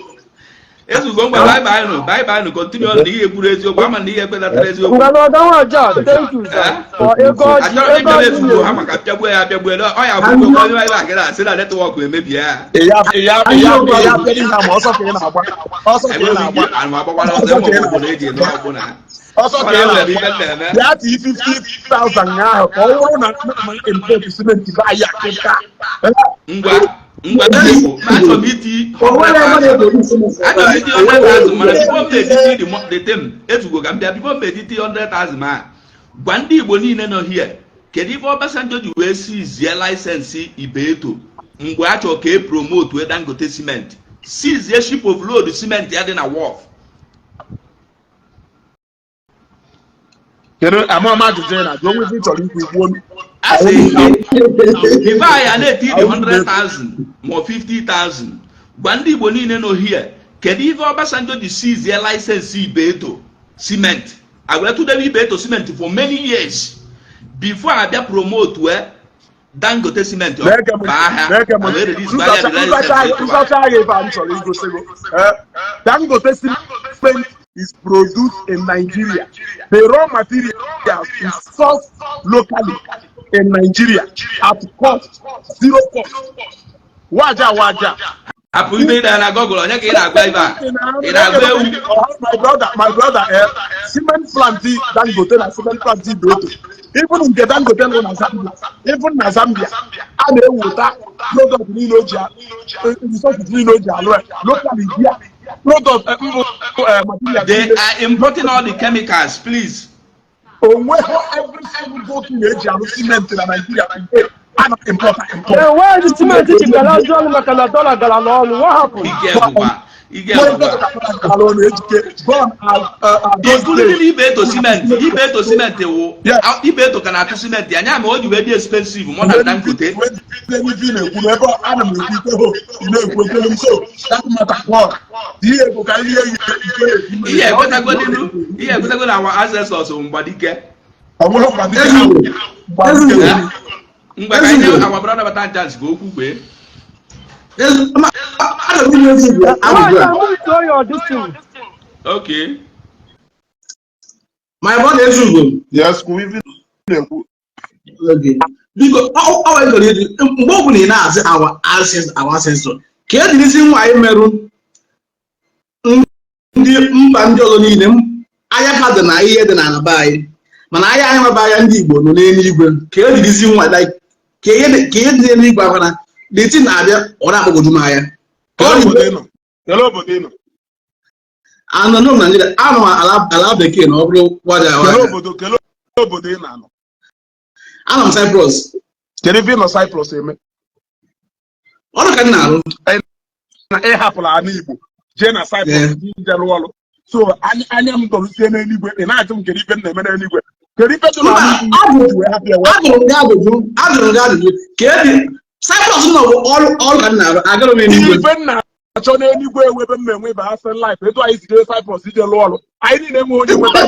Ezugo, ngwa, bye bye nụ, bye bye nụ. Continue on na ihe ekwuru eziokwu, ama na ihe ekpelatara eziokwu. Ngwa na ọga nwaja, thank you sir for ego ọjị, Achọrọ m ego ịbịa ọjị Ezugo ha na-eri. maka pịagbuo ya, apịagbuo ya, ọ ya bụ onye ebe a gịra asị na network emebie ya. Ịya ịya ịya ịya pịa ihe ama, ọsọ ka ị na-agba, ọsọ ka ị enweghị na-agba. ike anụ agbakwala ọsọ, enwe obodo eji eme ọgbụ na Ọsọ ka ị ọ na-eme na-agba. ife na-eme. Bịa tii 50,000 ahụ ka ọ bụrụ na na import cement ba ya kịta. Ngwa ngwa, ndị Igbo, ma achọrọ m iti O nwere ebe 100,000. na-ebu isi. Achọrọ m iti 100,000, mana before m na-etiti the thing, Ezugo, ka m bịa, before m na-etiti 100,000, ma gwa ndị Igbo niile nọ here, kedu ife Obasanjo ji wee seizie license Ibeto mgbe a chọrọ ka e promote Dangote cement, seizie ship of load cement ya dị na wharf? Kedu ama ama ajụjụ ị na-ajụ onwe ị chọrọ ikwu ikwu onu? A sị ife anyị a na-eti the 100,000 ma 50,000. Gwa ndị Igbo niile nọ here, kedu ife Obasanjo ji seizie license Ibeto cement, a wee tụdebe Ibeto cement for many years before abịa promote wee Dangote cement Na-ege m baa ahịa, na-ege m a wee release gbaa ya the nzacha license ịtụba. Nzacha agha ife a m chọrọ igosi gị. Dangote cement is produced in Nigeria. The raw materials is sourced locally in Nigeria at cost, zero cost. Waja waja. Hapụ ibe ị na Google, onye ka ị na-agwa ibe a? Ị na-agwa ewu? My brother, my brother, cement plant Dangote na cement plant Ibeto, even nke Dangote nọ na Zambia, even na Zambia, a na-eweta product niile o ji resources niile o ji alụ ya locally here, product mbụ material They niile. are importing all the chemicals, please. Onweghị every single thing eji alụ cement na Nigeria today. A na import import. Then why the cement ji gara ajụ ọnụ maka na dollar gara n'ọnụ? What happened? Ike bụkwa, ike bụkwa. Ejike, gone are those Including days. Ibeto cement. Ibeto cement wụ Yes. Ibeto ka na-atụ cement anya ma o ji wee dị expensive more than Dangote. Ife ị na-ekwu na ebe ana m ekwu ike ho, ị na-ekwu ekwelu m, so that matter what ihe ego ka ihe ihe. Ihe ekwetagodinu, ihe ekwetago na our ancestors wụ mgbadike. Ọ bụrụ mgbadike ahụ, mgbadike. Ezigbo. Mgbe ka anyị nye our brother bata chance ka okwu kwee. Ana m inye ezigbo Why ajụjụ a. you move to your this thing? Okay. My brother Ezugbo. Yes, kwuo ife ị na-ekwu. Okay. Biko, ọ wee gọrọ ịjụ mgbe ọ bụla ị na-asị our ancestors, our ancestors, ka e jiri isi nwa anyị merụ ndị mba ndị ọzọ niile anya ha dị na ihe dị n'ala be anyị, mana anya anyị nwebe anya ndị Igbo nọ n'eluigwe, ka e jiri isi nwa, like, ka ihe dị n'eluigwe ahụ na the thing na-abịa, ọ na-agbagwoju m anya. Ka ọ Kelee dị. Obodo ị nọ? Kelee obodo ị nọ? Anọ m Naijiria, anọ m ala bekee na ọ bụrụ waja Kelee waja. obodo, kelee obodo ị na-anọ? Anọ m Cyprus. Kedu ife ị nọ Cyprus eme? Ọrụ ka m na-arụ. Na ị hapụrụ ala Igbo jee na Cyprus ije rụọ ọrụ, so anya m dọrụsie n'eluigwe, ị na-ajụ m kedu ife m na-eme n'eluigwe? Kedu ife dị Mba, n'ala Igbo ji wee hapụ ya wee ajụrụ m gị ajụjụ, ajụrụ m gị ajụjụ ka ebi Cyprus nọ bụ ọrụ ka m na-arụ, agara m eluigwe. Ife m na-achọ n'eluigwe ewu ebe m na-enwe ịba asị life etu anyị si jee Cyprus ije lụọ ọrụ, anyị niile enwe onye nweta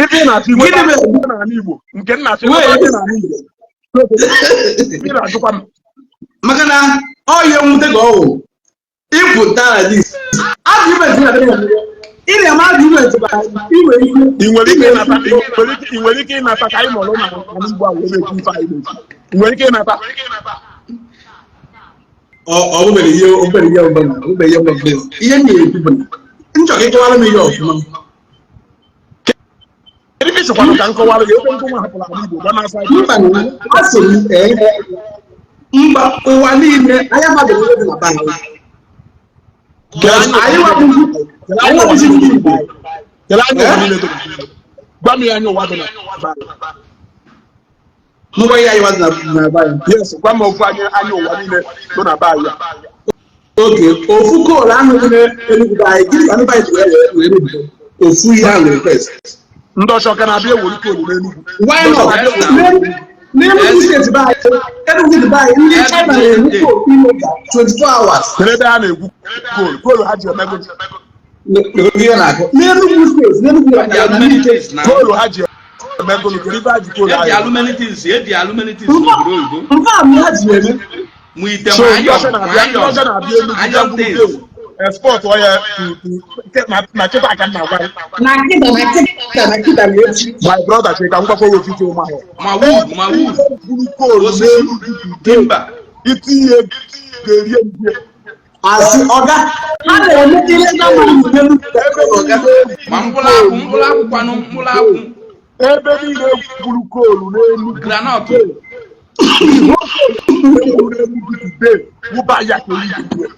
ife ị na-achọ inweta Gịnị mere? n'ala Igbo nke m na-achọ Wait. inweta n'ala Igbo. Ị na-ajụkwa m. Maka na ọ ihe mwute ka ọ wụ ịpụta na this argument na-adịghị ọmụmụ. Ị na-eme argument ba ị nwere ike Ị nwere ike ịnata, ị nwere ike ịnata ka anyị nọrọ n'ala Igbo a wee na-ekwu ife anyị na-ekwu? Ị nwere ike ịnata? Ọ bụbeghị ihe, ọ bụbeghị ihe ọbụla, ọ bụbeghị ihe ọbụla. Please, ihe m na-ekwu bụ na m chọrọ ka ịkọwara m ihe ọfụma. Kedu ife ị chọkwanụ ka m kọwara gị ebe ngụnwa hapụrụ ala Igbo gba na Cyprus? Mba, na asị m ee, mba ụwa niile anya mmadụ niile dị na be anyị. Anyị nwabụzi ndị Igbo. Kelee anya ụwa niile dị na be anyị. Gwa m ya, anya ụwa dị na be anyị. Mụgwa ihe anyị nwa dị na be anyị? Yes, gwa m ofu anya ụwa niile dị na be anyị a. Oke ofu coal ahụ dị n'Enugwu be anyị, gịnị ka ndị be anyị ji wee rụpụta ofu ihe ahụ nwere first? Ndị ọcha ka na-abịa ewere coal n'Enugwu? Why not? N'Enugu steeti be anyị, Enugu steeti be anyị, ndị China na-egwu coal illegal 24 hours. Kedu ebe ha na-egwu coal? Coal ha ji eme gịnị? Ihe na-akụ n'Enugu steeti, n'Enugu Eji alụ many things na Coal ha ji eme gịnị? Kedu ebe ha ji coal ha eji alụ eme? many things, eji alụ many things n'obodo oyibo. Nke a bụ ha ji eme. Mụ ite So ma ndị ọcha iron ma na-abịa, ndị ọcha iron na-abịa Enugu bịa iron gwuru things. coal, export ya na kịta ka m na-agwa gị. Na kịta, na kịta, na kịta, na echi. My brother, che ka m gwakwa gị ofufe ụmụ ahụ. Ma wood, ma wood. Gwuru coal Osisi. n'Enugu, Timber. itinye ga-erie mbie. Asị ọga, ha na-eme illegal mining n'Enugu. Ebe ọga niile Ma mkpụrụ akwụ, mkpụrụ akwụ kwanụ, mkpụrụ akwụ. Ebe niile gwuru coal n'Enugu Groundnut. n'Enugu today wụba ya ka eyi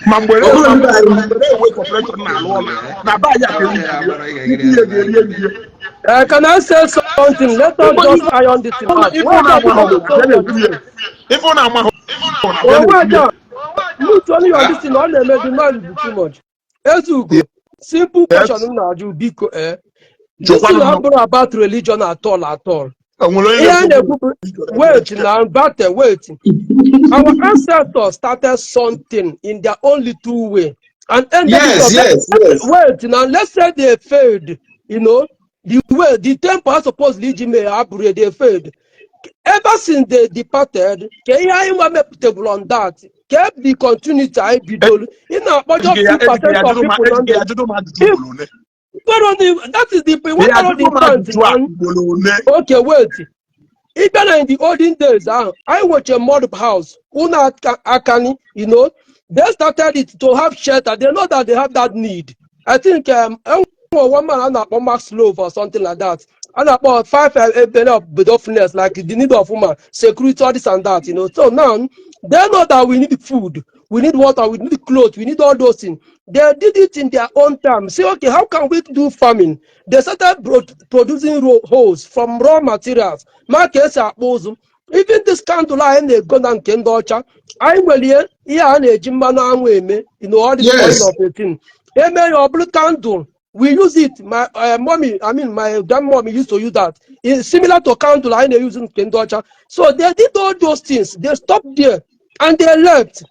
ma mgbe Ọ bụrụ ndị anyị mgbe na-enwe corporation na-alụ ọrụ na ba ya ka eyi itinye ga-erie mbie. Can I say something? Let us just iron this thing out. Ife Why na are people amahụ so na-ekwu ya, ife na amahụ Oh, wait, down. Mute only your this thing. Ọ na-eme the noise bụ too much. Ezugo, simple question m na-ajụ, biko, eh. This thing abụrụ about religion at all at all. Onwere onye Ihe a na-ekwu na-ekwu bụ, wait na bate, wait. Our ancestors started something in their own little way and ended it up. Wait now, let's say they failed, the way the temple has supposedly iji mee abụrụ, they failed. Ever since they departed, ka ihe anyị nwa mepụtabụrụ on that, ka the continuity anyị bidoro, ị na-akpọ just Ejike ya 2% of ejike ya people ejike on the ya ajụjụ m ajụjụ ugboro ole? That is the Ya what are ajụjụ the m point ajụjụ a man. ugboro ole? Okay, wait. Ị bịa na in the olden days ahụ, anyị nweche mud house, ụlọ akani, they started it to have shelter. They know that they have that need. I think enwere one man a na-akpọ Max Love or something like that. A na-akpọ five ebele of bedofness, like the need of woman, security, all this and that. So now, they know that we need food. We need water, we need clothes, we need all those things. They did it in their own time. Say, okay, how can we do farming? They started producing hoes from raw materials. Ma ka esi akpụ ụzụ. Even this candle anyị na-ego na nke ndị ọcha, anyị nwere ihe a na-eji mmanụ anwụ eme, all this oil of a thing. Eme ya ọ bụrụ candle. We use it. My mommy, I mean my grandmommy used to use that. It's similar to candle anyị na-use nke ndị ọcha. So they did all those things. They stopped there and they left.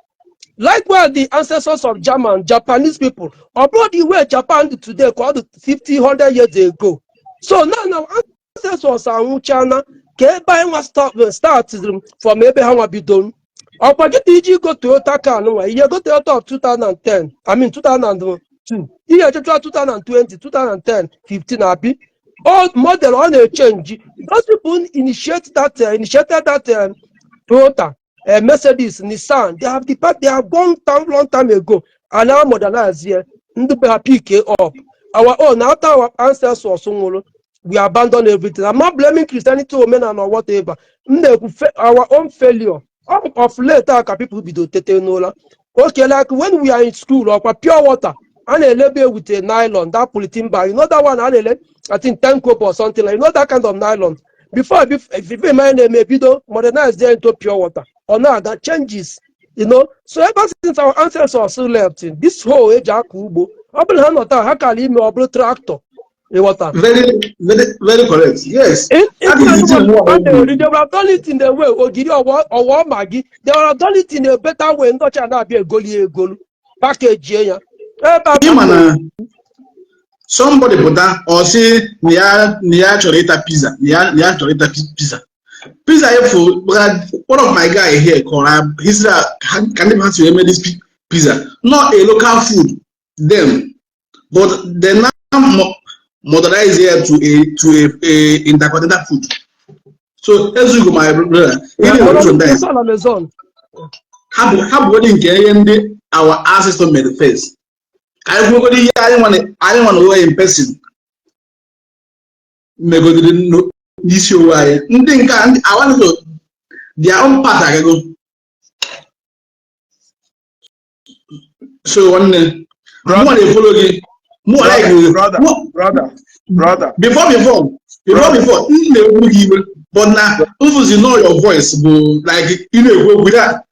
Likewise, the ancestors of German, Japanese people, ọ the way Japan dị today ka ọ dị 50, 100 years ago. So now ancestors anwụchana ka ebe anyị nwa start from ebe ha nwa bidoro. Ọkwa gị iji go Toyota car nwa ihe go Toyota of 2010, I mean 2002, ihe echecha 2020, 2010, 15 abi. All model ọ na-echange. Those people initiated that Toyota, Mercedes, Nissan, they have depart, they have gone down long time ago and now modernize here. Ndị be ha pick up. Our own, after our ancestors nwụrụ, we abandon everything. I'm not blaming Christianity, omenala or whatever. M na-ekwu our own failure. Of late a ka people bido tete n'ụla. Okay, like when we are in school, ọkwa pure water, a na-elebe with a nylon, that polythene bag. You know that one a na-ele, I think 10 kobo or something like, you know that kind of nylon. Before na-eme bido modernize there into pure water. Ọ na-aga changes. So ever since our ancestors left, this whole eji akọ ugbo, ọ bụrụ ha nọ taa, ha kara ime ọ bụrụ tractor. Ịghọta? Very, very, very correct. Yes. In That is the thing. a na-eri, they would have done it in the way ogiri ọwọ magi. They would have done it in a better way. Ndị ọcha na-abịa egoli ya egolu, package ya. Ebe a Ịma na somebody pụta, ọ sị na ya chọrọ ịta pizza, na ya chọrọ ịta pizza. Pizza efu, one of my guy here kọrọ history ka ndị ha si wee mee this pizza. Not a local food them, but they now modernize it to a intercontinental food. So ezugo, my brother, ihe na-ekwu sometimes na Amazon. Ha bụ nke ihe ndị our ancestors made first. Ka anyị kwugodo ihe anyị nwa na onwe in person megodiri n'isi onwe anyị. Ndị nke a, ndị our ancestors, their own part agago. So nwanne, mụnwa na-efollow gị, mụnwa like gị. Brother, brother, brother. Before m na-ekwu gị iwe, but na mfụzi know your voice bụ like ị na-ekwu okwu ya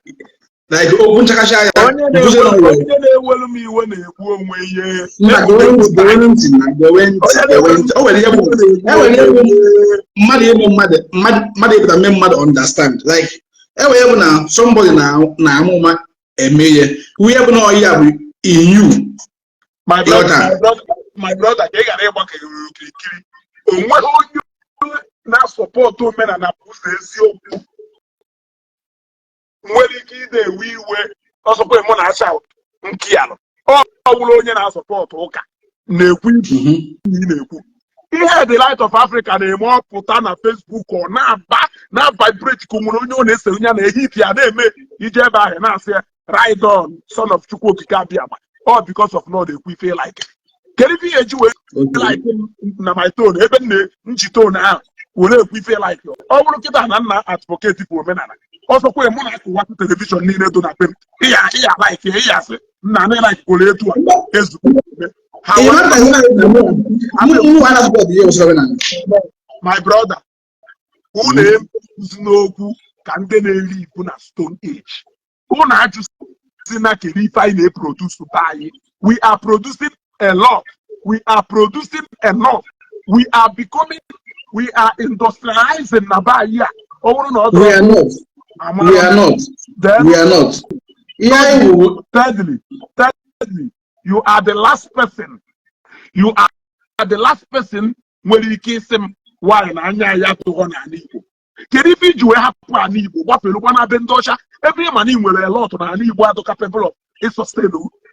like okwu nchakasị anya. Onye mfụzi know your onye na-ewelu m iwe na-egbu onwe ihe. Nna, gewe ntị, gewe ntị na gewe ntị, gewe ntị. O nwere ihe bụ, e nwere ihe bụ mmadụ ịmụ mmadụ ịpụta mee mmadụ understand, like e nwere ihe bụ na somebody na na-ama ụma eme ihe ihe bụ na ọhịa bụ in you. My brother, Ịghọta? My brother, my brother, ka ị ghara ịgbakere okirikiri, o nweghị onye na-asupport omenala bụ ụzọ eziokwu nwere ike ide ewe iwe ọsọkwa mụ na acha nkialụ. Ọ wụrụ onye na-asupport ụka na-ekwu ibu ị na-ekwu ihe the Light of Africa na-eme, ọpụta na Facebook, ọ na-aba na vibrate ka o nwere onye ọ na-ese, onye a na-ehit ya na-eme ije ebe ahụ na-asị ya, "Ride on, son of Chukwu Okike Abịama." All because of na ọ na-ekwu ife like kedu ife ihe eji wee like m na my tone ebe m na-nji tone ahụ were ekwu ife like ọ bụrụ kịta na nna advocate bụ omenala ọsọkwa mụ na-akụwa television niile dị na be m, ịya like ịya asị nna na like kwere etu a ezugbo. Ị mata ihe mụ na-asupport ihe gbasara omenala. My brother, unu ekwuzi n'okwu ka ndị na-eri ibu na Stone Age. Unu ajụzi na kedu ife anyị na-eproduce be anyị. We are producing a lot, we are producing enough, we are becoming, we are industrializing na be anyị a. Ọ bụrụ na ọ We are not. We are not. Then We are not. Ihe anyị wụ Thirdly, you are the last person, you are the last person nwere ike ịsị m nwaanyị na anya ya atụghọ n'ala Igbo. Kedu ife iji wee hapụ ala Igbo gbafelukwa na be ndị ọcha ebe ị ma na ị nwere lot n'ala Igbo adụ capable of ịsustain?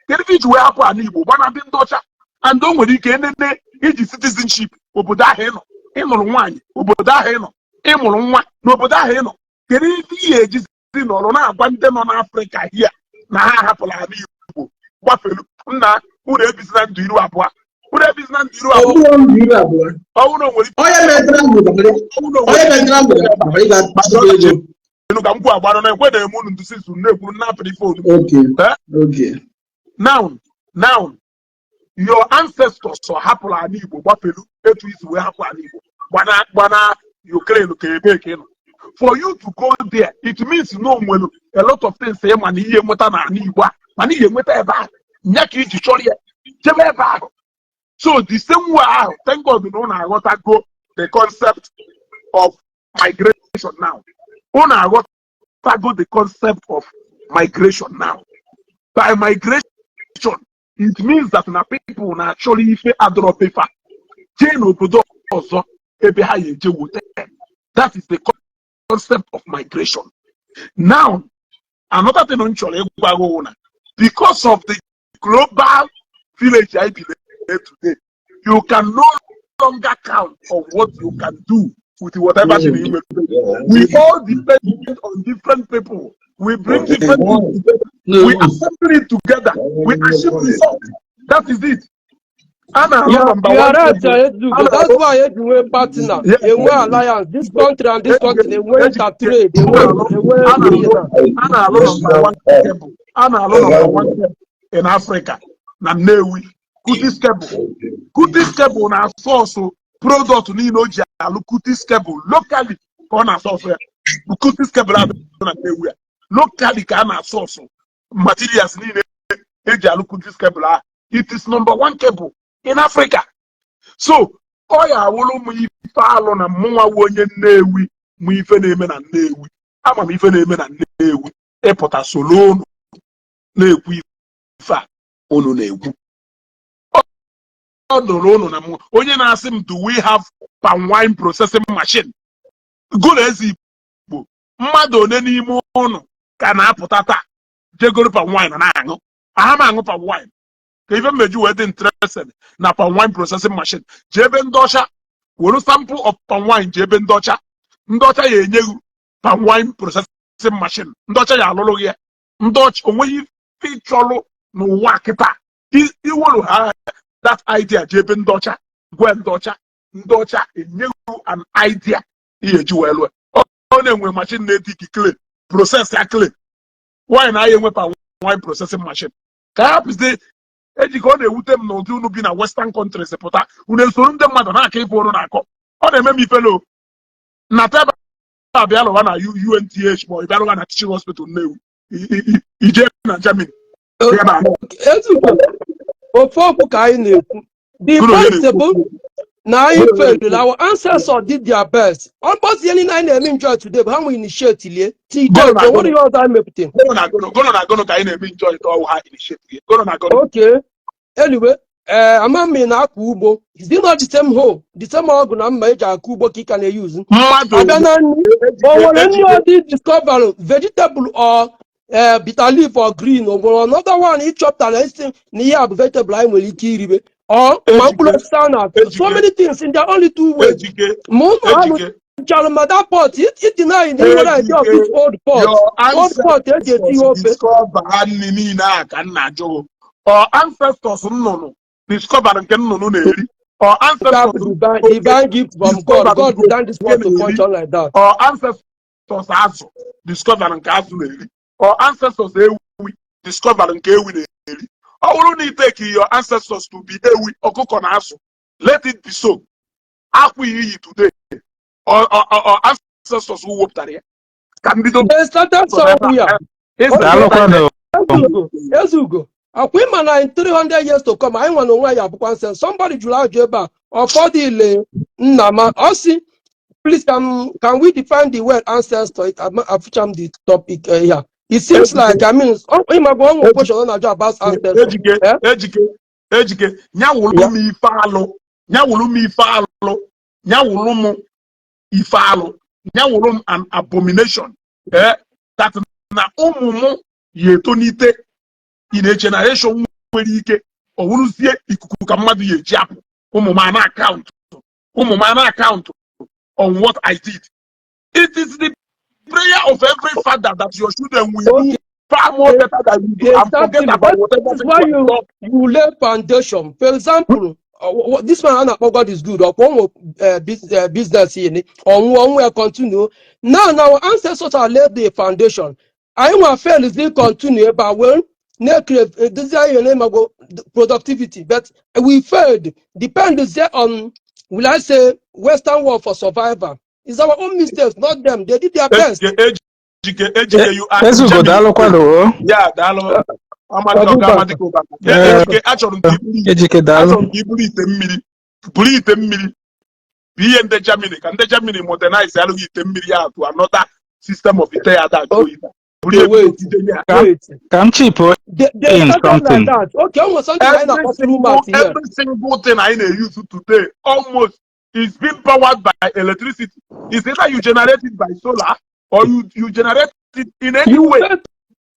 Kedu ife iji wee hapụ ala Igbo gba na be ndị ọcha? And o nwere ike enene iji citizenship obodo ahụ ị nọ, ịnụrụ nwaanyị obodo ahụ ị nọ, ịmụrụ nwa n'obodo ahụ ị nọ. Kedu ife ị ga-ejizi nọrọ na-agwa ndị nọ n'Afrịka hia na ha ahapụla ala Igbo gbafelu? Nna, unu ebizina ndụ iru abụọ, unu ebizina ndụ iru Ọ abụọ. bụrụ ndụ iru abụọ. Ọ bụrụ na o nwere Onye metara ndụ dabere ọ bụrụ na o nwere onye metara ndụ dabere ịga chukwu ego. Chelu ka m kwuo agbara na ekwe na-eme unu ndụsi su na-ekwuru na-apịrị phone. Okay. Eh? Okay. Now, your ancestors hapụrụ ala Igbo gbafelu etu isi wee hapụ ala Igbo gbana gbana Ukraine ka ebe ka ị nọ. For you to go there, it means no nwere a lot of things ị ma na ihe nweta n'ala Igbo a, mana ihe nweta ebe ahụ nya ka iji chọrọ ya jebe ebe ahụ. So the same way ahụ, thank God na ụnụ aghọtago the concept of migration now. Ụnụ aghọtago the concept of migration now. By migration, it means that na people na-achọrọ ife adọrọ pefa jee n'obodo ọzọ ebe ha ya eje wute. That is the concept of migration. Now, another thing m chọrọ ịgwa gị wụ na because of the global village I believe today, you can no longer count on what you can do with whatever thing you nwere. We all depend on different people. We bring different people together. No. We assemble it together. We achieve results. That is it. A na-arụ You number you are one right, table. Ezugo. A That's na-arụ why eji nwee partner, enwe alliance, this country and this country, enwe intertrade, enwe enwe a ihe na-alụ na. A na-alụ number one cable. A na-alụ number one cable in Africa na Nnewi. Cutix Cable. Cutix Cable na-asource product niile o ji alụ Cutix Cable locally ka ọ na-asource ya. Cutix Cable adị na Nnewi a. Locally ka a na-asource materials niile eji alụ Cutix Cable ahụ. It is number one cable in Africa. So ọ ya awụrụ m ife alụ na mụnwa wu onye Nnewi mụ ife na-eme na Nnewi, ama m ife na-eme na Nnewi, ịpụta solo unu na-ekwu ife a unu na-ekwu. Ọ dụrụ unu na mụ onye na-asị m, "Do we have palm wine processing machine?" Gụ na eze Igbo, mmadụ one n'ime unu ka na-apụta taa jegoro palm wine na-aṅụ? Aha m aṅụ palm wine ka ife mmeji wee dị interested na palm wine processing machine. Jee ebe ndị ọcha were sample of palm wine, jee ebe ndị ọcha, ndị ọcha ya enye gị palm wine processing machine, ndị ọcha ya alụrụ gị ya. Ndị ọcha onweghị ife ịchọlụ n'ụwa kịta iwelu ha that idea, jee ebe ndị ọcha gwe ndị ọcha, ndị ọcha enye gị an idea ihe eji wee lụọ. Ọ na-enwe machine na-etiki clay, process ya clay wine, na ya enwe palm wine processing machine. Ka ya hapụzie eji ka ọ na-ewute m na ụdị unu bi na western countries pụta, unu esoro ndị mmadụ na-akọ ife unu na-akọ. Ọ na-eme m ifelo nata ebe a bịa lụwa na UNTH ma ọ bịa lụwa na teaching hospital Nnewi, ije na Germany ebe a. Ezugo, ofu okwu ka anyị na-ekwu. The Gụrụ onye point na-ekwu bụ okwu. Na anyị failed. Our ancestors did their best. Almost ihe niile anyị na-eme enjoy today bụ ha nwe initiate lie till Gụrụ date. na O nwere ihe ọzọ anyị mepụtara. Gụrụ na gụrụ, gụrụ na gụrụ ka anyị na-eme enjoy ka ọwụ ha initiate gị. Gụrụ na gụrụ. Okay, anyway, ee, ama m ị na-akọ ugbo. Is it not the same hoe, the same ọgụ na mma eji akọ ugbo ka ị ka na-eyuzu? Mmadụ Abịa na nri, o nwere nri Ejike. ọdị discover vegetable or bitter leaf or green? O nwere another one ị chọpụtara isi na ihe a bụ vegetable anyị nwere ike iribe or ma mkpụrụ Ejike. osisi a na-atụ? So Ejike. many things in there, only two ways. Ejike. Ma ụmụ ha Ejike. lụchara ma that pot, it deny na nwere idea of this old pot, Your old pot eji eti ihe ancestors ofe. Discover nri niile a ka m na-ajụ or ancestors nnụnụ discover nke nnụnụ na-eri or That ancestors divine, oke divine gift from God. discover God nke designed this oke world to na-eri function like that. Or ancestors azụ discover nke azụ na-eri or ancestors ewi discover nke ewi na-eri. Ọ bụrụ na i take your ancestors to be ewi, ọkụkọ na azụ, let it be so. Akwa iyi today or ancestors who wepụtara ya ka mbido They started from ebe a. somewhere. Ịsa. Okay. Daalụkwanụ. Ezugo, Ezugo, akwa ịma na in 300 years to come, anyị nwa na onwe anyị abụkwa nsọ. Somebody jụrụ ajụ ebe a, ụfọdụ ile nna ma ọ sị, "Please, can we define the word ancestor?" Afụcha m the topic here. It seems like, I mean, ịma gwa ọnwụ question ọ na-ajụ about ancestor. Ejike. Eh? Ejike, Ejike, nyawụlụ m ife alụ, nyawụlụ m ife alụ, nyawụlụ m ife alụ, nyawụlụ m an abomination, eh, that na ụmụ m ya etonite in a generation nwere ike ọ wụrụzie ikuku ka mmadụ ya eji apụ, ụmụ m a na-account, ụmụ m a na-account on what I did. It is the prayer of every father that your children will do far more better than you do and forget Exactly. about whatever That is thing why you have you done. You lay foundation. For example, This man a na-akpọ God is good, ọkwa ụmụ business ihe ọnwụ ọnwụ ya continue. Now our ancestors are laid the foundation. Anyị nwa fail zi continue ebe a wee na-ekre dozie ihe na-emago productivity, but we failed, depend on, will I say, Western world for survival. It's our own mistakes, not them. They did their best. Ejike, Ejike, Ejike, you are in Ezugo. Germany. Daalụkwanụ o. Ya, daalụ. Amadi ọga Amadi ka ụbaka. Ee, Ejike, achọrọ m ka iburu Ejike, daalụ. Achọrọ m ka iburu ite mmiri, buru ite mmiri bụ ihe ndị Germany, ka ndị Germany modernize alụghị ite mmiri ya to another system of ite ya ada ajụ oyi. Buru Okay, ya wait. jide ya. Ka Wait. Ka m chip They in started like something. that. Okay, almost something like Every that. single Here. Every single thing I use today almost is being powered by electricity. It's either you generate it by solar or you generate it in any You way. fail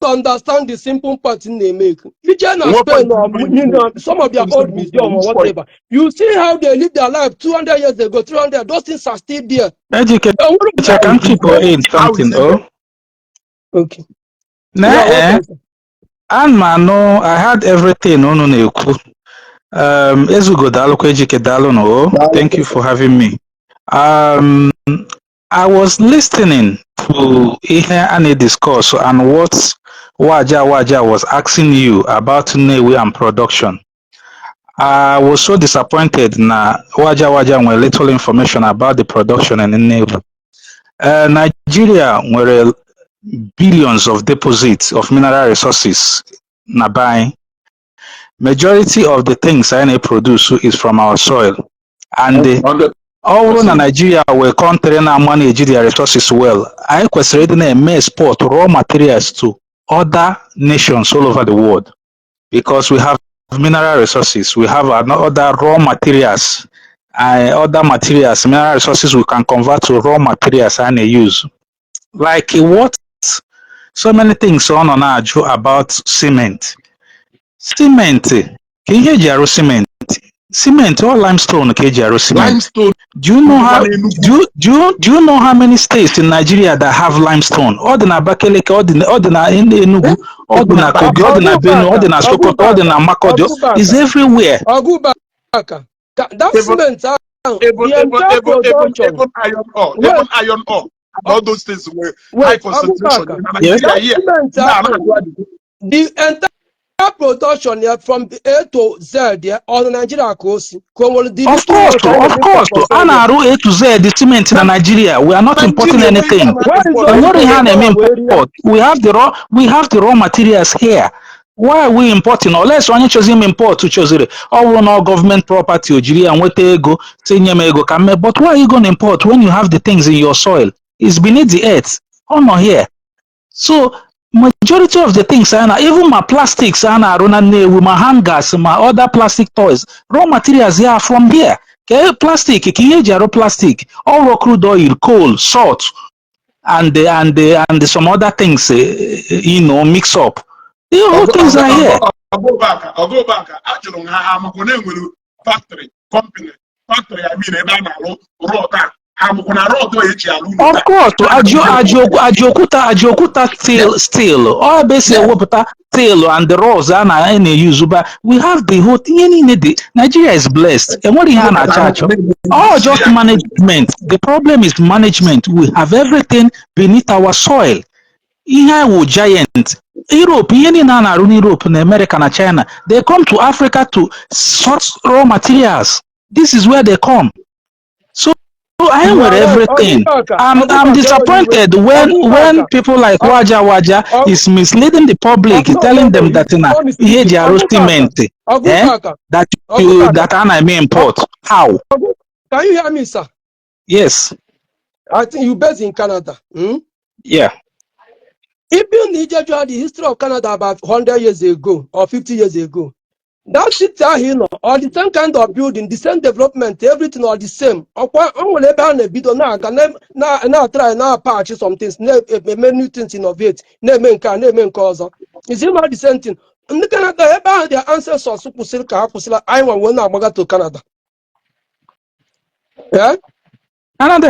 to understand the simple part in they make. Ije na What Spain point or do you some of their old museum or Which point? whatever. You see how they live their life 200 years ago, 300. Those things are still there. Ejike, And che ka m chip in How is something it? o. Okay. Na Yeah, eh, what else? ana m anụ, I heard everything unu na-ekwu. Ezugo, daalụkwa. Ejike, daalụnụ o. Thank you for having me. I was listening to ihe a na-discuss and what Waja Waja was asking you about Nnewi and production. I was so disappointed na Waja Waja nwere little information about the production in Nnewi. Nigeria nwere billions of deposits of mineral resources na be anyị. Majority of the things anyị na-produce is from our soil. And ọ bụrụ na Nigeria wee country na-manage their resources well, anyị kwesịrị ịdị na-eme export raw materials to other nations all over the world because we have mineral resources, we have other raw materials, other materials, mineral resources we can convert to raw materials and use. Like what so many things ọ nọ na-ajụ about cement. Cement, ka ihe eji arụ cement? Cement, all limestone ka eji arụ cement. Limestone. Do you know how Enugu. do you know how many states in Nigeria that have limestone? Ọ dị na Abakaliki, ọ dị na Enugu, ọ dị na Kogi, ọ dị na Benue, ọ dị na Sokoto, ọ dị na Makurdi. Is everywhere. Ọgụbaka, that cement ahụ, Even the even entire even even production. Even iron ore, Wait. even iron ore, and all those things were high Wait, concentration Ọgụbaka, in Nigeria that here. cement Nah, ahụ, nah, the entire production ya from A to Z ya, ọ na Nigeria ka o si, ka o nwere the Of little course, ones anyị of na-eme course. from A somewhere. na-arụ A to Z the cement na Nigeria. We are not importing Nigeria, anything. Where is Enwere ihe a na-eme wee rie? import. We have the raw materials here. Why are we importing? Unless onye chozi ime import choziri ọ bụrụ na ọ government property, o jiri ya nweta ego, tinye m ego ka mme. But why are you going to import when you have the things in your soil? It's beneath the earth. Ọ nọ here. So majority of the things a na even ma plastics a na-arụ na Nnewi, ma hangers, ma other plastic toys, raw materials ya from here. Ka plastic, ka ihe eji arụ plastic, all raw crude oil, coal, salt and some other things, mix up. The whole things are here. Ọgụbaka, Ọgụbaka, ajụrụ m ha, ha amakwa na enwere factory, company, factory, I mean, ebe a na-arụ rod a, ha amakwa na rod a eji alụ ụlọ Of course, Ajaokuta steel ọ ebe esi ewepụta steel and the rods a na-eyuzu ba. We have the whole ihe niile dị. Nigeria is blessed. Enwere ihe a na-achọ achọ. All just management. The problem is management. We have everything beneath our soil. Ihe a wụ giant Europe, ihe niile a na-arụ n'Europe na America na China, they come to Africa to source raw materials. This is where they come. So anyị nwere everything. I'm disappointed when people like Waja Waja is misleading the public, telling them that na ihe eji arụ cement, eh, that you that a na-eme import. How? Can you hear me, sir? Yes. I think you based in Canada. Hmm? Yeah. Even ije jụọ the history of Canada about 100 years ago or 50 years ago, that city ahụ ị nọ, or the same kind of building, the same development, everything are the same. Ọkwa o nwere ebe a na-ebido na-aga na-try na-patch some things, na-eme new things, innovate, na-eme nke a, na-eme nke ọzọ. Is it not the same thing? Ndị Canada ebe ahụ, their ancestors kwụsịrị ka ha kwụsịrị, anyị nwa wee na-agbaga to Canada. Yeah? Canada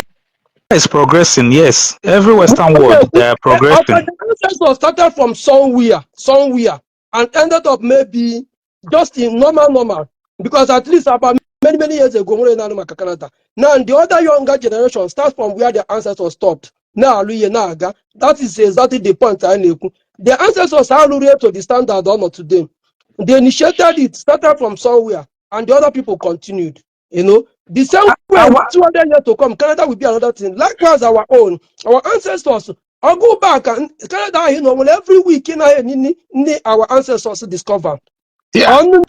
is progressing, yes. Every Western world, they are progressing. Okay, the ancestors started from somewhere, somewhere, and ended up maybe just in normal, normal. Because at least about many, many years ago, nwere na-anụ maka Canada. Now the other younger generation starts from where their ancestors stopped. Na-alụ ihe na-aga. That is exactly the point anyị na-ekwu. The ancestors alụrụ to the standard ọ nọ today. They initiated it, started from somewhere, and the other people continued. The same way, 200 years to come, Canada will be another thing. Likewise, our own, our ancestors, I'll go back and Canada, well, every week in our ancestors discover. On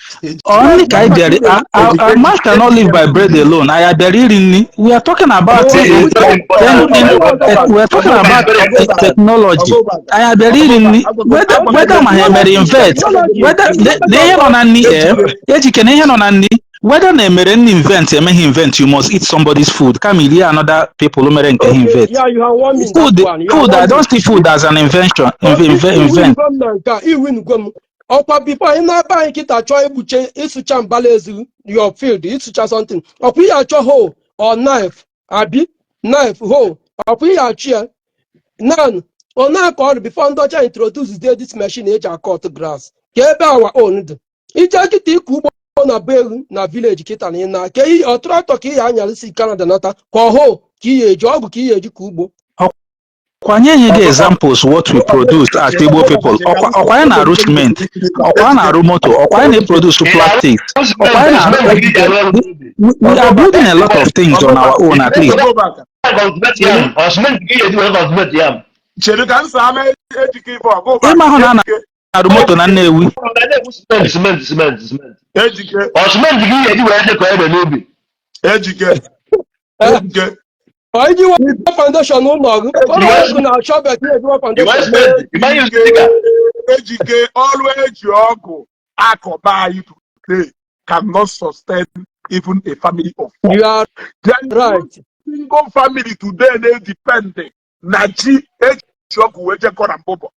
Only ka anyị bịara, a man cannot live by bread alone. Anyị bịara iri nri. We are talking about we are talking about technology. Anyị bịara iri nri, whether ma ha emere invent, whether na ihe nọ na nri, ejike na ihe nọ na nri, whether na emere nri invent, emeghị invent, you must eat somebody's food kama iri another people mere nke ha invent. Yeah, you have won me in Food, that one. You have food, I won me. don't see food as an invention, invent. Iwinugwe m na nke a, iwinugwe m. Ọkwa before ị na-aba anyị kịta chọọ igbuche ịsụcha mbala ezi, your field, ịsụcha something, ọkwa ihe achọ hoe or knife, abi knife, hoe, ọkwa ihe achọ ya nan ọ na-akọ ọrụ before ndị ọcha introduce this machine eji a-cut grass ka ebe our own dị. Ije kịta ịkọ ugbo na be ewu na village kịta na ị na ka ihe ọ tractor ka ihe anyara si Canada nata, ka ọ hoe ka ihe eji ọgụ ka ihe eji ka ugbo. Kwanye nye gị examples what we produce as Igbo people. Ọkwa anyị na-arụ cement, ọkwa anyị na-arụ moto, ọkwa anyị na-eproduce plastics, ọkwa anyị na we are building a lot of things on our own at least. Chere ka m saa ama Ejike ife ọgụ. Ịma hụ na a na-arụ moto na Nnewi. Cement, cement, cement. Ejike. Ọ cement gị ga-eji wee jekọ ede n'ubi. Ejike, Ejike. Ọ iji nwa foundation ụlọ gị, ụlọ ọgụ na shovel ka eji nwa foundation. Ejike, Ejike, ọrụ eji ọgụ akọba anyị today cannot sustain even a family of four. You are There is no right. single family today na-edepend na ji eji ọgụ wee jekọ na mbụbọ.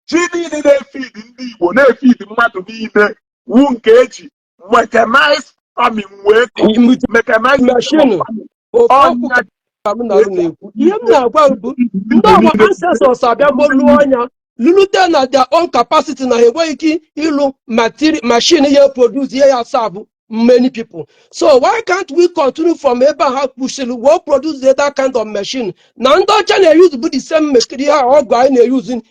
Ji niile na-efeed ndị Igbo, na-efeed mmadụ niile, wu nke eji mechanized farming wee kọ, With mechanized machine. farming. Ofu okwu Ọnya ka m na na-ekwu, ihe m na-agwa gị bụ ndị ọgba ancestors abịago lụọ ọnya lulute na their own capacity na ha enweghị ike ịlụ machine ihe produce ihe ya serve many people. So why can't we continue from ebe a ha kwụsịrị wee produce that kind of machine na ndị ọcha na-use bụ the same machine, ihe a ọgụ anyị na-use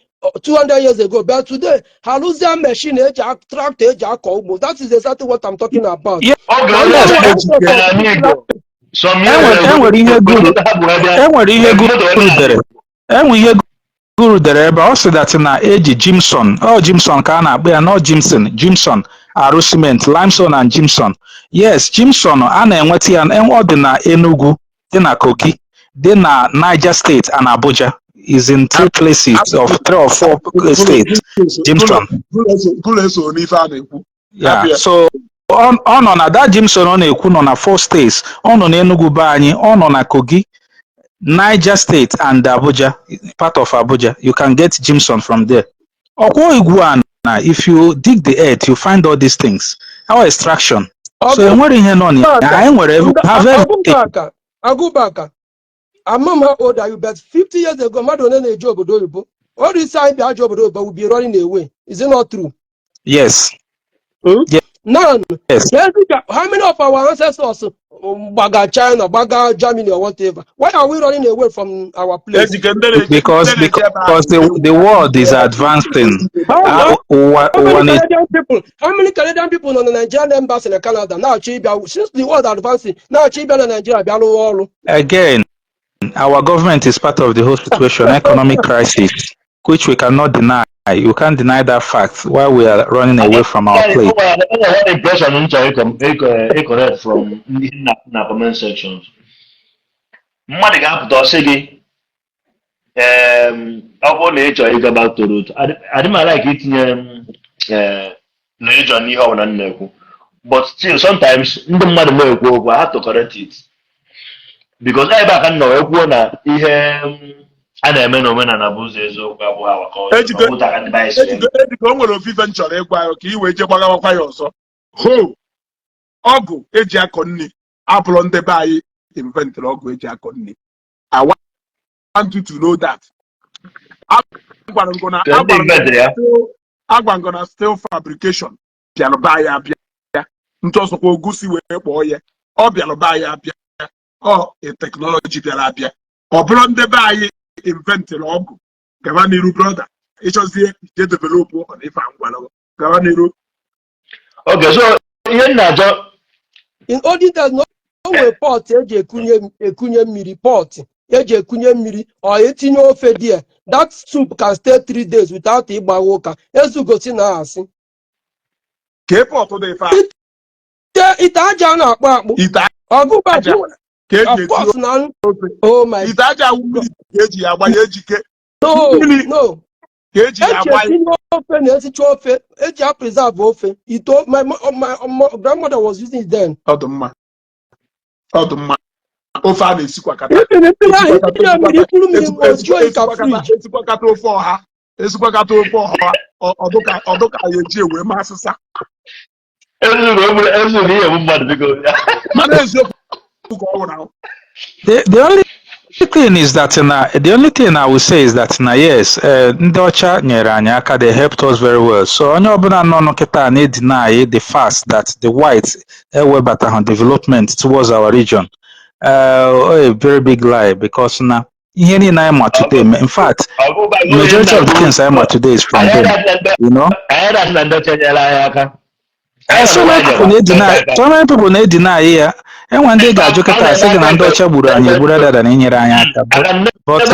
200 years ago, but today ha lụzie machine eji tractor eji akọ ugbo? That is exactly what I'm talking about. Oge Na ndị onye ọgba ancestors n'ala Igbo some years Enwere ago, enwere ihe guru ha bụ ebe enwere ihe moto ebe guru dere, enwere ihe guru dere ebe ọ sị that na eji gypsum, ọ gypsum ka a na-akpọ ya, no gypsum, gypsum arụ cement, limestone and gypsum. Yes, gypsum a na-enweta ya, ọ dị na Enugu, dị na Kogi, dị na Niger State and Abuja, is in three places of three or four states, gypsum. Gụrụ eso n'ife a na-ekwu. Yeah, so ọ nọ na that gypsum ọ na-ekwu nọ na four states. Ọ nọ n'Enugu be anyị, ọ nọ na Kogi, Niger State and Abuja, part of Abuja. You can get gypsum from there. Ọkwọ igwu a na if you dig the earth, you find all these things, our extraction. So enwere ihe nọ na ya, anyị nwere have everything. Agụbaka, Agụbaka, ama m how old are you, but 50 years ago, mmadụ one na-eje obodo oyibo? Ọrụ isi anyị bịa je obodo oyibo will be running away. Is it not true? Yes. Hmm? Yes. Now, how many of our ancestors gbaga China, gbaga Germany or whatever? Why are we running away from our place? Because the world is advancing. How Ụwa many na Canadian people? How many Canadian people nọ na Nigerian embassy in Canada na-achọ ịbịa since the world advancing, na-achọ ịbịa na Nigeria bịa rụwa ọrụ? Again, our government is part of the whole situation, economic crisis, which we cannot deny. You can't deny that fact while we are running away from our place. O nwere one impression m chọrọ ịcorrect from ndị na comment sections. Mmadụ ga-apụta ọsị gị, ọ bụrụ na ị chọrọ ịga back to root, adị m like itinye m religion n'ihe ọbụla m na-ekwu, but still sometimes ndị mmadụ na-ekwu okwu, I have to correct it, because ebe a ka m nọ wee kwuo na ihe a na-eme n'omenala bụ ụzọ eziokwu abụghị awakọ. Ejike. Ọ bụ ka ndị be anyị si eme. Ejike, Ejike, o nwere ofufe m chọrọ ịgwa ya ka ị wee jee gbagawakwa ya ọzọ. Ho ọgụ eji akọ nri abụrụ ndị be anyị inventịrị ọgụ eji akọ nri. I want you to know that. Agwara m gị na Ka ndị agwara m gị inventịrị ya? Agwara m gị na steel fabrication bịara be anyị abịa. Ntọsọkwa ogusi wee kpọọ ya, ọ bịara be anyị abịa, ọ technology bịara abịa. Ọ bụrụ ndị be anyị inventịrị ọgụ. Gaba n'iru, brother. Ịchọzie je develop ọ na ife a ngwara. Gaba n'iru. Okay, so ihe m na-achọ In olden days, na o nwere pot eji ekunye mmiri, pot eji ekunye mmiri ọ etinye ofe there. That soup can stay 3 days without ịgbawa ụka. Ezugosi na asị. Ka pot dị ife a? Ite aja a na-akpụ akpụ. Ite ọgụgba aja ka eji of eti course na ofe? Oh my Ite aja awụ mmiri ka eji ya agba ya ejike? No. Mmiri No. ka eji ya Eji agba ya? etinye ofe na esicha ofe, eji a preserve ofe. Ite my grandmother was using it then. Ọ dị mma, ọ dị mma. Ofe a na-esikwakọta Even mmiri ahụ itinye mmiri, ikpuru mmiri ojuo oyi ka fridge. Esikwakọta ofe ọha, esikwakọta ofe ọha, ọdụka ya eji ewe ma asịsa. Ezugo ezugo ihe bụ mmadụ, biko. Mana eziokwu ka ọ nwụrụ ahụ. The only thing is that na the only thing I will say is that na yes, ndị ọcha nyere anyị aka, they helped us very well. So onye ọbụla nọ n'kịta na-deny the fact that the whites ewebataghị development towards our region, a very big lie, because na ihe niile anyị ma today, in fact, majority of the things anyị ma today is from them. Anyị na-asị na ndị ọcha nyere anyị aka. So many people na-edeny, so many people na-edeny ya. Enwe ndị ga-ajụ kịta sị gị na ndị ọcha gburu anyị egbu rather than inyere anyị aka. But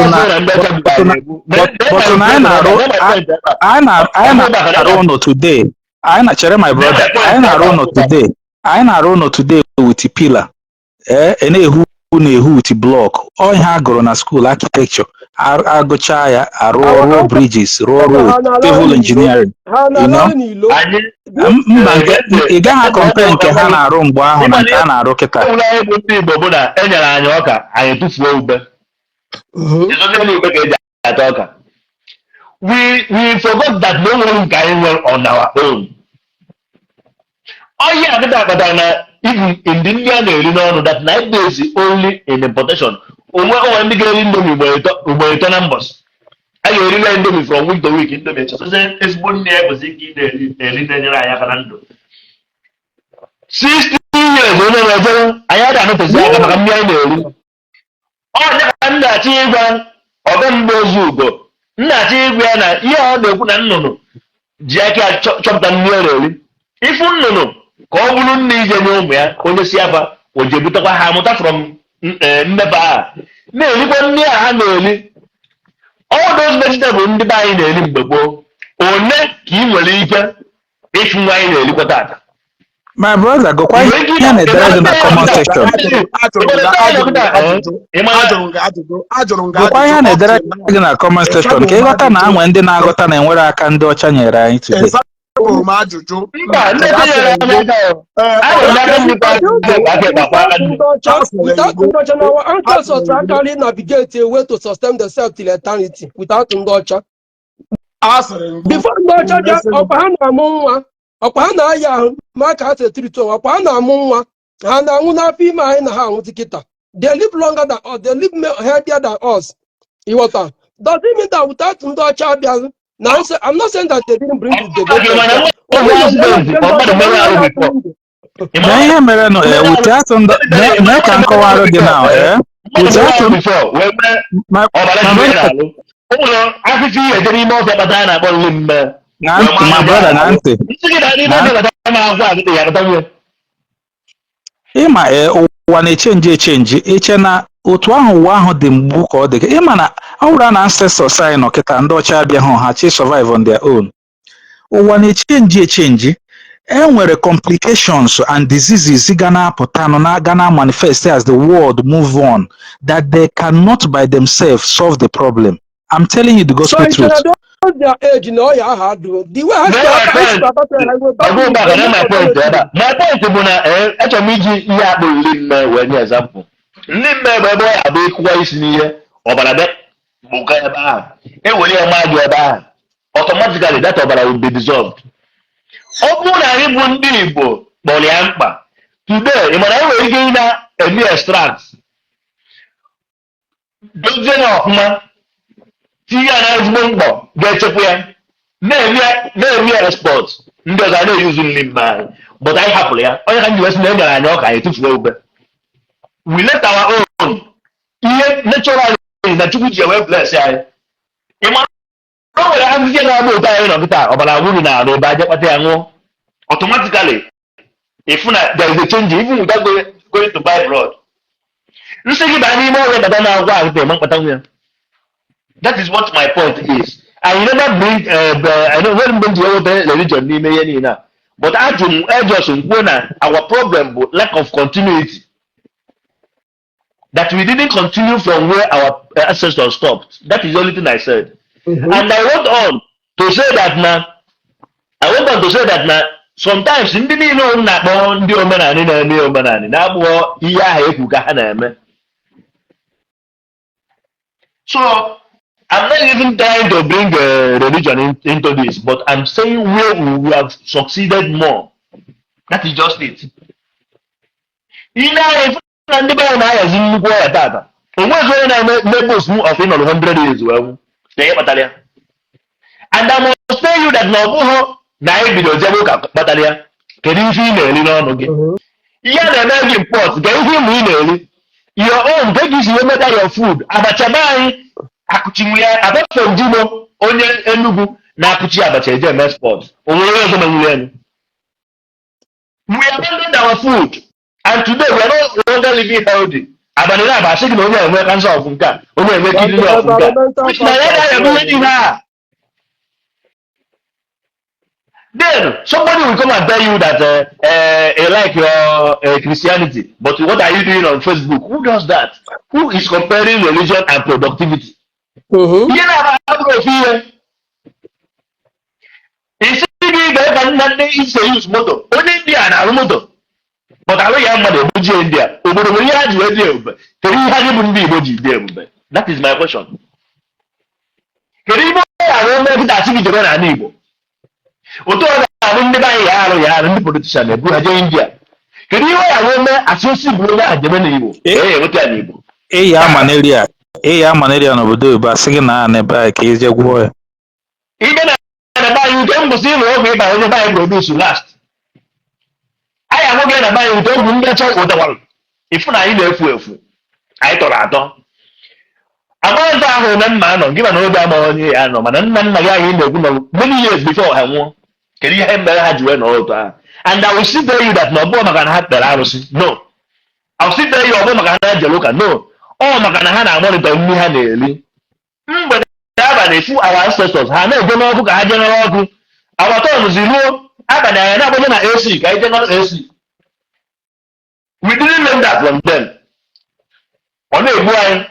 na anyị na-arụ ụlọ today, anyị na, chere, my brother, anyị na-arụ ụlọ today, anyị na-arụ ụlọ today with pillar, ee, na-ehu na-ehu with block. Ọ ihe a gụrụ na school, architecture, agụchaa ya, arụ rụọ bridges, rụọ road, civil engineering. You know? Mba, ị gaghị compare nke ha na-arụ mgbe ahụ na nke a na-arụ kịta. Ụlọ anyị bụ ndị Igbo bụ na e nyere anyị ọka, anyị tụfuo ube. Ezozie na ube ka eji ata ọka. We forgot that no nwere nke anyị nwere on our own. Ọhịa akịta kpatara na even in the ndị a na-eri n'ọnụ that nine days only in importation. Onwe ndị ga-eri Indomie ugboro 3 na mbọsị. A ga-eri na Indomie from week to week. Indomie chọsịsị ezigbo nne ya kwesịrị ike ị na-eri eri na-enyere anyị aka na ndụ. 60 years onye na-ejere anyị ada anọtezi aka maka mmiri anyị na-eri. Ọ ka m na-achọ ịgwa ọga mgbe ozu ugo, m na-achọ ịgwa ya na ihe ọ na-ekwu na nnụnụ ji aka ya chọpụta nri ọ na-eri. Ịfụ nnụnụ ka ọ bụrụ nne ije nye ụmụ ya, onye si afa o ji ebutekwa ha amụta from mmepe a na-erikwa nri a ha na-eri, all those vegetable ndị be anyị na-eri mgbe gboo. One ka ị nwere ike ịfụ nwa anyị na-erikwa tata? My brother, gụkwa ihe na-edere gị na comment section. Ajụrụ m gị Gụkwa ihe ajụjụ. Na-edere gị na comment section ka ịghọta na anwe ndị na-aghọta na enwere aka ndị ọcha nyere anyị today. Ịsabụrụ m ajụjụ. Mba, ndị nyere anyị aka o. Anyị nwere aka nnukwu aka aka ịkpa kwa aka nri. Without ndị ọcha na our ancestors actually navigate a way to sustain themselves till eternity without ndị ọcha. Asịrị m gị Before ndị ọcha bịa, ọkwa ha na-amụ nwa, ọkwa ha na-aya ahụ ma ka ha si etiriti onwe, ọkwa ha na-amụ nwa, ha na-anwụ n'afọ ime anyị na ha anwụzi kịta. They live longer than us, they live healthier than us. Ịghọta? Does it mean that without ndị ọcha abịaghị na I'm not saying that they didn't bring the development. Mana nwe accident ka mmadụ mere arụ before. Na ihe mere nụ, without ndị mee ka nkọwarụ gị now, Mmadụ mere without arụ before wee mee ọbara my juru brother n'alụ. O nwere afịfịa ihe eje n'ime ọfịa kpatara a na-akpọ nli mme. Na ntị, my brother, na ntị. Nsị gị na n'ime ọfịa kpatara na agwọ agịdị ya akpata nwunye. Ịma, ee, ụwa na-echange echange. Iche na otu ahụ ụwa ahụ dị mgbu ka ọ dị gị. Ịma na ọ bụrụ na ancestors anyị nọ kịta, ndị ọcha abịaghị, ha chi survive on their own. Ụwa na-echange echange. E nwere complications and diseases ga na-apụta nụ na ga na manifest as the world move on that they cannot by themselves solve the problem. I'm telling you the So gospel iche na truth. those their age na ọya ahụ adịghị the way ha si Na my aba point. esi abata ha iwe. Ọgụ maka na my point ebe a. My point bụ na achọrọ m iji ihe akpụ nli mme wee nye example. Nli mme bụ ebe ọ ya abụ ịkụwa isi n'ihe, ọbara bịa gbụga ebe ahụ. Ewere ya maa gị ebe ahụ. Automatically that ọbara will be dissolved. Ọ bụrụ na anyị bụ ndị Igbo kpọrọ ya mkpa today, ị mara anyị nwere ike ị na-eme extract, dozie ya ọfụma, tinye ya na ezigbo mkpọ ga-echekwa ya, na-eme ya export. Ndị ọzọ a na-eyuzu nri mba anyị, but anyị hapụrụ ya. Onye ka m ji wee sị na e nyere anyị ọka, anyị etufuo ube. We left our own ihe naturally na Chukwu ji wee bless anyị. Ị ma na o nwere ahụhụ na-agba ụtọ anyị nọ kịta, ọbara agwụrụ na arụ ebe aja kpata ya ṅụọ, automatically ịfụ na there is a change even without going to buy blood. Nsị gị baa n'ime ọrịa bata na agwa ahụ eme mkpata nwa ya. That is what my point is. I never bring I know when mgbe m ji eweta religion n'ime ihe niile a, but ajụ m ejos m kwuo na our problem bụ lack of continuity, that we didn't continue from where our ancestors stopped. That is the only thing I said. And I went on to say that na sometimes ndị niile unu na-akpọ ndị omenani na-eme omenani na-abụghọ ihe ahụ ekwu ka ha na-eme. So I'm not even trying to bring religion into this, but I'm saying where we have succeeded more. That is just it. Ị na-anya ifu na ndị be anyị na-ayazi nnukwu ọya tata. Onwezi onye na-eme boast of ịnọrọ 100 years wee nwụ na ihe kpatara ya. And I must tell you that na ọ bụghị na anyị bido jebe ụka kpatara ya. Kedu ife ị na-eri n'ọnụ gị? Ihe a na-eme gị import ka ihe ịmụ ị na-eri your own nke gị si wee meta your food. Abacha be anyị akụchinwu ya apart from Jimo onye Enugu na-akụchi abacha eje eme sport, o nwere onye ọzọ menwuru elu. We abandoned our food and today we are no longer living healthy. Abalị na-aba asị gị na onye enwe cancer of nke a, onye enwe kidney of nke a, Environmental which na ya factors. ga-eme ihe niile a. Then somebody will come and tell you that you like your Christianity, but what are you doing on Facebook? Who does that? Who is comparing religion and productivity? Ihe na-aba abụrụ ofu ihe. Isi gị ga ka nna ndị ise use moto, onye India na-arụ moto, but alụ ya mmadụ ebujie India. Obodo nwere ihe ha ji wee dị ebube. Kedu ihe ha bụ ndị Igbo ji dị ebube? That is my question. Kedu ihe ọ ga-arụ eme kịta asị gị jebe n'ala Igbo? Otu ọ ga-abụ ndị be anyị ya arụ ya arụ, ndị politician na-ebu ha jee India. Kedu ihe ọ ga-arụ eme asị osi bụ onye ahụ jebe n'Igbo ka e enweta ya n'Igbo? Ịya malaria n'obodo oyibo, asị gị na n'ebe anyị ka ije gwọọ ya. Ibe na na be anyị, nke mbụsị ịlụ ọgwụ ịba onye be anyị produce last, anyị ahụghị ya na be anyị. Nke ọgwụ ndị ọcha wetakwara, ịfụ na anyị na-efu efu, anyị tọrọ atọ. Amaghị ahụ na nna anọ gị, mana oge amaghị onye ya nọ, mana nna nna gị anyị na-ekwu nọ many years before ha nwụọ. Kedu ihe mere ha ji wee nọrọ otu ahụ? And I will still tell you that na ọ bụghị maka na ha kpere arụsị, no. I will still tell you, ọ bụghị maka na ha jere ụka, no. Ọ maka na ha na-amonitor nri ha na-eri mgbede, abalị. Efu our ancestors ha na-eje n'ọkụ ka ha jee n'ọrụ ọkụ. Our turn ruo abalị, anyị na-agbanye na AC ka anyị jee n'ọrụ AC. We didn't learn that from them. Ọ na-egbu anyị,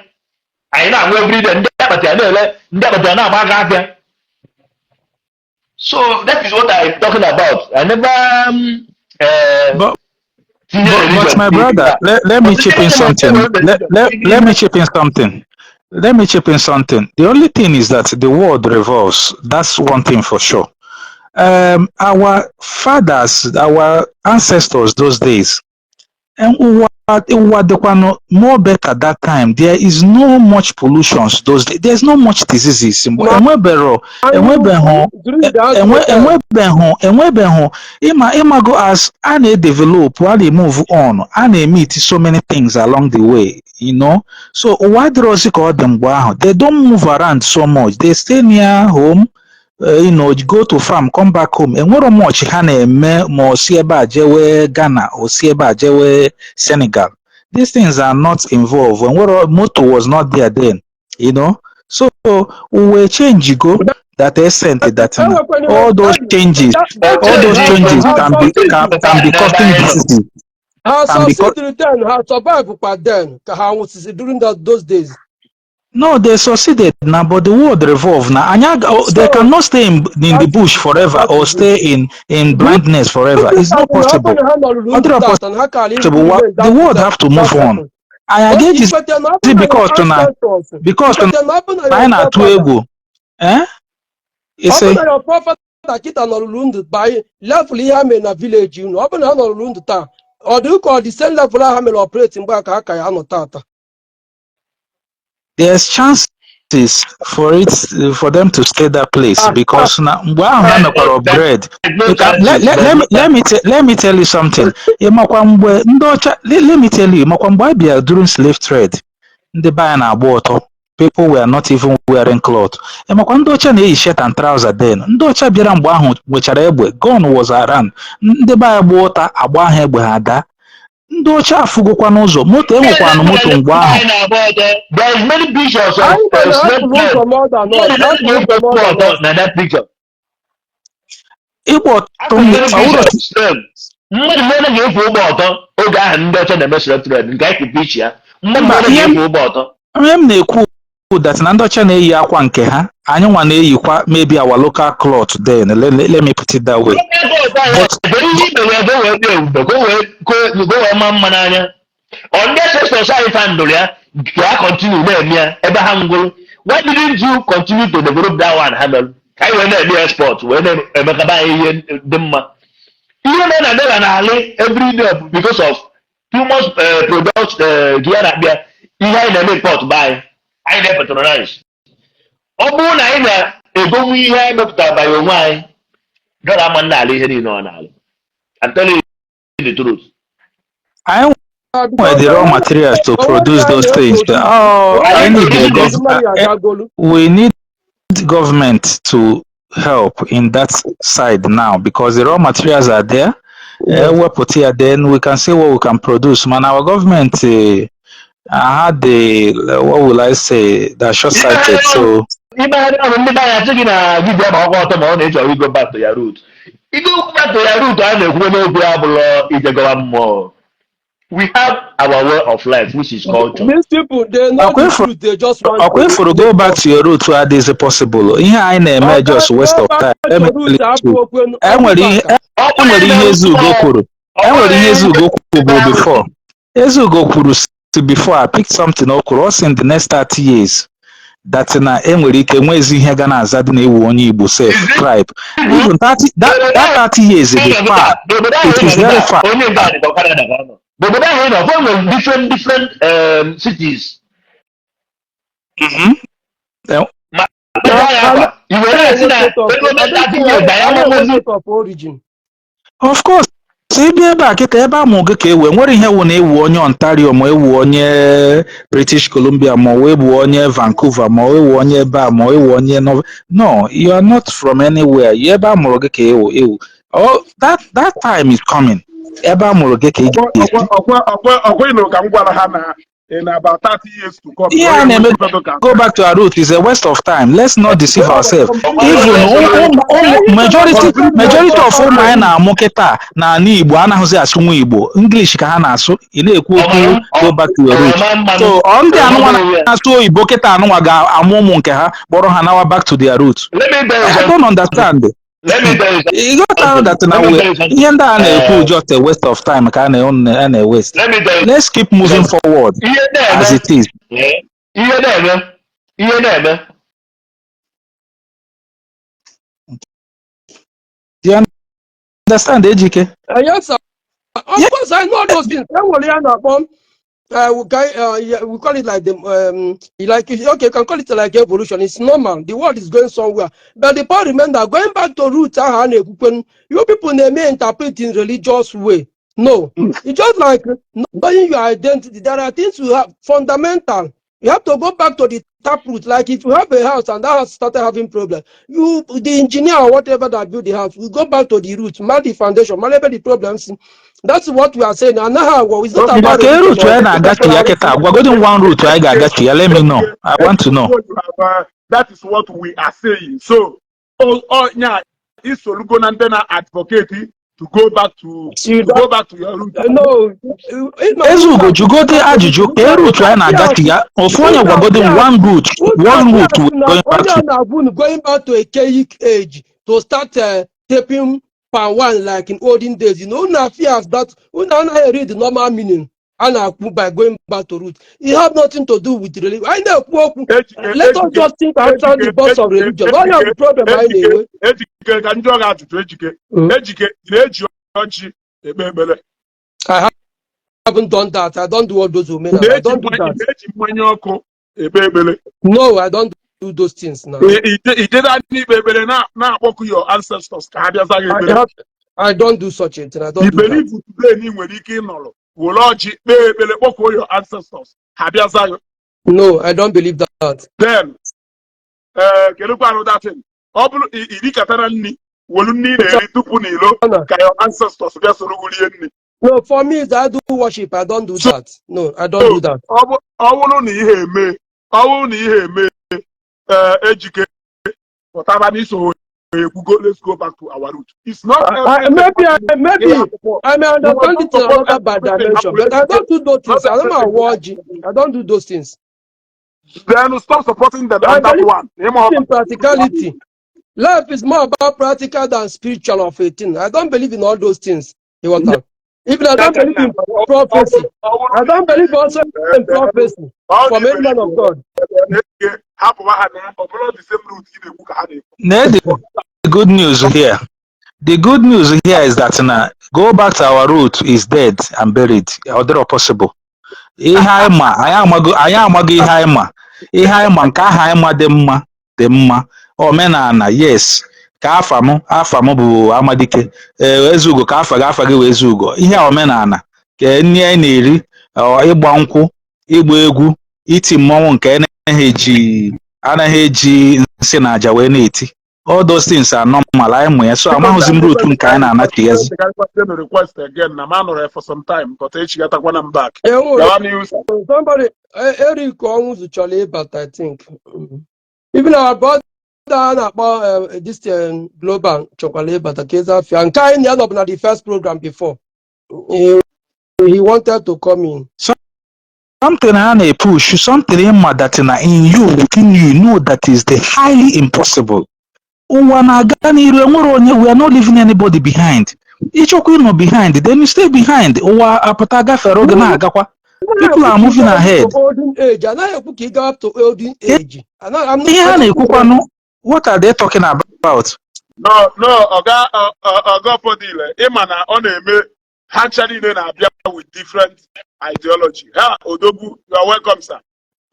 anyị na-anwụ everyday. Ndị akpati a na-ele, ndị akpati a na-agba aka afịa. So that is what I'm talking about. I never tinye But religion my n'ihe brother, a. let me But chip in something. Let me chip in something. Let me chip in something. The only thing is that the world revolves. That's one thing for sure. Our fathers, our ancestors those days, and ụwa dịkwanụ more better that time. There is no much pollutions those days. There's no much diseases. Ma Enwebero, anya enwebeghị ukwu during that enwe time. Enwebeghị ịma ịmago as a na-edevelop, a na-emove on, a na-meet so many things along the way. So ụwa adịrọzi ka ọ dị mgbe ahụ. They don't move around so much. They stay near home, go to farm, come back home. Enwero much ha na-eme ma o si ebe a jewe Ghana, o si ebe a jewe Senegal. These things are not involved. Enwero motor was not there then. So we change go that extent that na all those changes, all those changes can be causing diseases. Ha Can be succeed then, ha survive kwa then ka ha nwụsịsị during those days. No, they succeeded now, but the world revolve now. And they So cannot stay in the that bush forever that or is it. Stay in blindness forever. It's not ọ possible. bụrụ na ha nọrụrụ Ọ ndụ dịrọ tata na ha kara possible. remain The that world have to that move on. level. Anyị Okay, ga-ejizi ikwete na ọ bụ na your because na ancestors because ikwete na ọ bụ na na anyị your na-atụ forefather egwu. Eh? Ọ Ise bụ na your forefather kịta nọrụrụ ndụ by level ihe ha mere na village unu, ọ bụ na ha nọrụrụ ndụ taa, ọ dị ka ọ dị same level ha mere operate mgbe a ka ha ka ya nọ tata. There's chances Chances for it, for them to stay that place, because na mgbe ahụ ha mekwara upgrade. No Let, chances. let, let, me, let, me let me tell you something. Ịmakwa mgbe ndị ọcha, let me tell you, ịmakwa mgbe a bịara during slave trade, ndị be anyị na-agba ọtọ. People were not even wearing cloth. Ịmakwa ndị ọcha na-eyi shirt and trouser then. Ndị ọcha bịara mgbe ahụ nwechara egbe. Gun was around. Ndị be anyị gba ụta, agba ha egbe, ha daa. Ndị ọcha afụgokwa n'ụzọ moto, enwekwanụ moto mgbe ahụ. Anyị na-agba ọtọ. There is many pictures of Anyị ma na ha slave kwụrụ trade. ụzọ more than us. Ha kwụrụ ụzọ more than ọtọ us. Na that picture. Ịgba ọtọ Many ọwụrụ pictures slave. Mmadụ niile ga-efu ụgbọ ọtọ oge ahụ ndị ọcha na-eme slave trade nke anyị kwụ ya. Mmadụ Mba, niile ihe ga-efu ụgbọ ọtọ. Ihe m na-ekwu that na ndị ọcha na-eyi akwa nke ha, anyị nwa na-eyikwa maybe our local cloth then. Let me put it that way. But Kedu ihe i mere ya ka o wee dị ebube, ka o wee maa mma n'anya? Ọ ndị ancestors anyị fandụrụ ya ka ha continue na-eme ya ebe ha ngwụrụ. Why didn't you continue to develop that one ha mere ka anyị wee na-eme export, wee na-emekaba anyị ihe dị mma? Ihe mere na dollar na-alị every day because of too much product gị ya na-abịa, ihe anyị na-eme import be anyị, anyị na-patronize. Ọ bụrụ na anyị na-egonwu ihe anyị mepụtara by onwe anyị, dollar ama nna ala ihe niile ọ na-alị. I'm telling you the truth. Anyị nwere the raw materials to produce those things. Oh, I need the we need government to help in that side now because the raw materials are there. Wepụta ya, then we can see what we can produce. Man, our government had the, what will I say, they're short-sighted. So Imegharị ọrụ, ndị be anyị asị gị na gị bịa ma ọkwa ọtọ ma ọ na-echọrọ igo back to ya root. Igo back to ya root a na-ekwu n'okwu ya bụrụ ije gọwa mmụọ. We have our way of life, which is culture. These people, they know Ọkwa the ifuru truth. They just want ọkwa to ifuru go back to your root adịghịzi possible. Ihe anyị na-eme just waste of time. Let me tell you truth. Enwere ihe Ezeugo kwuru. Enwere ihe Ezeugo kwuru bụ before. Ezeugo kwuru si before, I picked something o kwuru. Ọ sị in the next 30 years that na enwere ike nwezi ihe ga na-aza dị na ewu onye Igbo sef tribe. Even 30, that 30 years dị far. It is very far. Onye nke a dịkwa Canada ka ọ nọ. N'obodo ahụ ị nọ, fọ nwere different different cities. Ma akwa i were esi na ego 30 years na ya nwezi of origin. Of course, ịbịa ebe a kịta, ebe amụ gị ka ewe nwere ihe wụ na ewu onye Ontario, ma ewu onye British Columbia, ma ọ ewu onye Vancouver, ma ọ ewu onye ebe a, ma ọ ewu onye no, you are not from anywhere. Ebe a mụrụ gị ka ewu ewu. Oh, that time is coming. Ebe a mụrụ gị ka ị ga-esi. Ọkwa ịnụ ka m gwara ha na in about 30 years to come, Ihe a na-eme go back to our root is a waste of time. Let's not deceive ourselves. Even ụmụ majority of ụmụ anyị na-amụ kịta n'ala Igbo anaghịzi asụ nwa Igbo. English ka ha na-asụ. Ị na-ekwu okwu go back to your root. So ọ ndị anụnwa na-asụ oyibo kịta anụnwa ga-amụ ụmụ nke ha kpọrọ ha nawa back to their root. Let me tell you I something. don't understand. Let me tell you something. You got that na Let me tell you something. ihe ndị a na-ekwu just a waste of time ka a na-waste. Let me tell you. Let's keep moving forward Ihe as na-eme it is. Ihe na-eme, ihe na-eme. Do you understand, Ejike? Yes, sir. Of course, I know those things. Enwere ya na-akpọ yeah, we call it like the like, okay, you can call it like evolution. It's normal. The world is going somewhere. But the point remains that going back to roots ahụ a na-ekwukwe, you people na-eme interpret in religious way. No, it's just like knowing your identity. There are things you have fundamental. You have to go back to the taproot. Like if you have a house and that house started having problem, you, the engineer or whatever that built the house, will go back to the roots, mark the foundation, mark the problems. That's what we are saying. And now it's not about Ka religion root or anyị na-agachi ya kịta, gwagodi m one root anyị ga-agachi ya. Let me know. I want to know. That is what we are saying. So, oh, yeah, isolugo na ndị na-advocate to go back to your root. No, Ezeugo, jugodi ajụjụ ka root anyị na-agachi ya. Ofu onye gwagodi m one root, one root we going back Onye to. na-agwa unu going back to archaic age to start taping palm wine like in olden days. Unu fears that unu anaghị read the normal meaning a na-akwu by going back to root. It have nothing to do with religion. Anyị na-ekwu okwu, let us just think outside the box of religion. Onye bụ problem anyị na-enwe. Ejike, ka njọ gị ajụjụ, Ejike. Ejike, ị na-eji ọjị ekpe ekpere? I haven't done that. I don't do all those omenala. I don't do that. Na-eji mmanya ọkụ Ekpe ekpere? No, I don't do those things now. Ijeda n'ikpe ekpere na-akpọku your ancestors ka ha bịa za gị I, ekpere? I don't do such a thing. I don't You do that. believe today na ị nwere ike ịnọrọ were ọjị kpee ekpere, kpọkuo your ancestors, ha bịa za gị? No, I don't believe that. Then ee, kedụkwanụ datin ọ bụrụ irikatara nri, welu nri ị na-eri tupu n'ilo No, ka your ancestors bịa soro gị rie nri? no, for me, is I do worship. I don't do So that. No, I don't do that. ọ bụrụ na ihe eme, ọ bụrụ na ihe eme, ee, Ejike pụtara n'iso ekwugo, "Let's go back to our root." It's not everything. Maybe I may You must understand not it in support another bad everything. dimension, but I don't do those Not things. I don't know everything. what I don't do those things. Then stop supporting them I on that believe one. Ịma in practicality. Life is more about practical than spiritual of a thing. I don't believe in all those things. You want that? Even I don't believe in prophecy. I don't believe also in prophecy from any man of God. Hapụwa ha na ọ bụrụ the same route ị na-ekwu ka ha na-ekwu. Na the good news here. The good news here is that na go back to our root is dead and buried. Ọ dịrọ possible. Ihe anyị ma, anyị amago, anyị amago ihe anyị ma. Ihe anyị ma, nke ahụ anyị ma dị mma, dị mma. Omenala, yes. Ka afa m bụ Amadike. Ee, Ezeugo, ka afa gị, afa gị wee Ezeugo. Ihe a omenala. Ka nri anyị na-eri, ọ, ịgba nkwụ, ịgba egwu, iti mmọnwụ nke anaghị eji nsị na aja wee na-eti. All those things are normal. Anyị mụ ya, so amaghịzi m root nke anyị na-anachighezi. Request again na ma nọrọ ya for some time, but echigatakwana m back. Enwere Gawa n'ihu, sir. Somebody, Eric Onwuzu chọrọ ịbata, I think. Even our brother a na-akpọ this Global chọkwara ịbata ka eze afịa. Nke anyị na ya nọbụ na the first program before. He wanted to come in. Something a na-epush, something ịma that na in you, within you know that is the highly impossible. Ụwa na-aga n'iru, enwere onye, we are not leaving anybody behind. Ịchọkwa ịnọ behind, then you stay behind. Ụwa apụta gafere oge na-agakwa. People are moving ahead. Olden age. Anaghị ekwu ka ị gaa up to olden age. I'm not, Ihe I ha don't na-ekwukwanụ, what are they talking about? No, ọga Fọdile, ịma na ọ na-eme ha ncha niile na-abịa with different ideology ha. Odogwu, you are welcome, sir.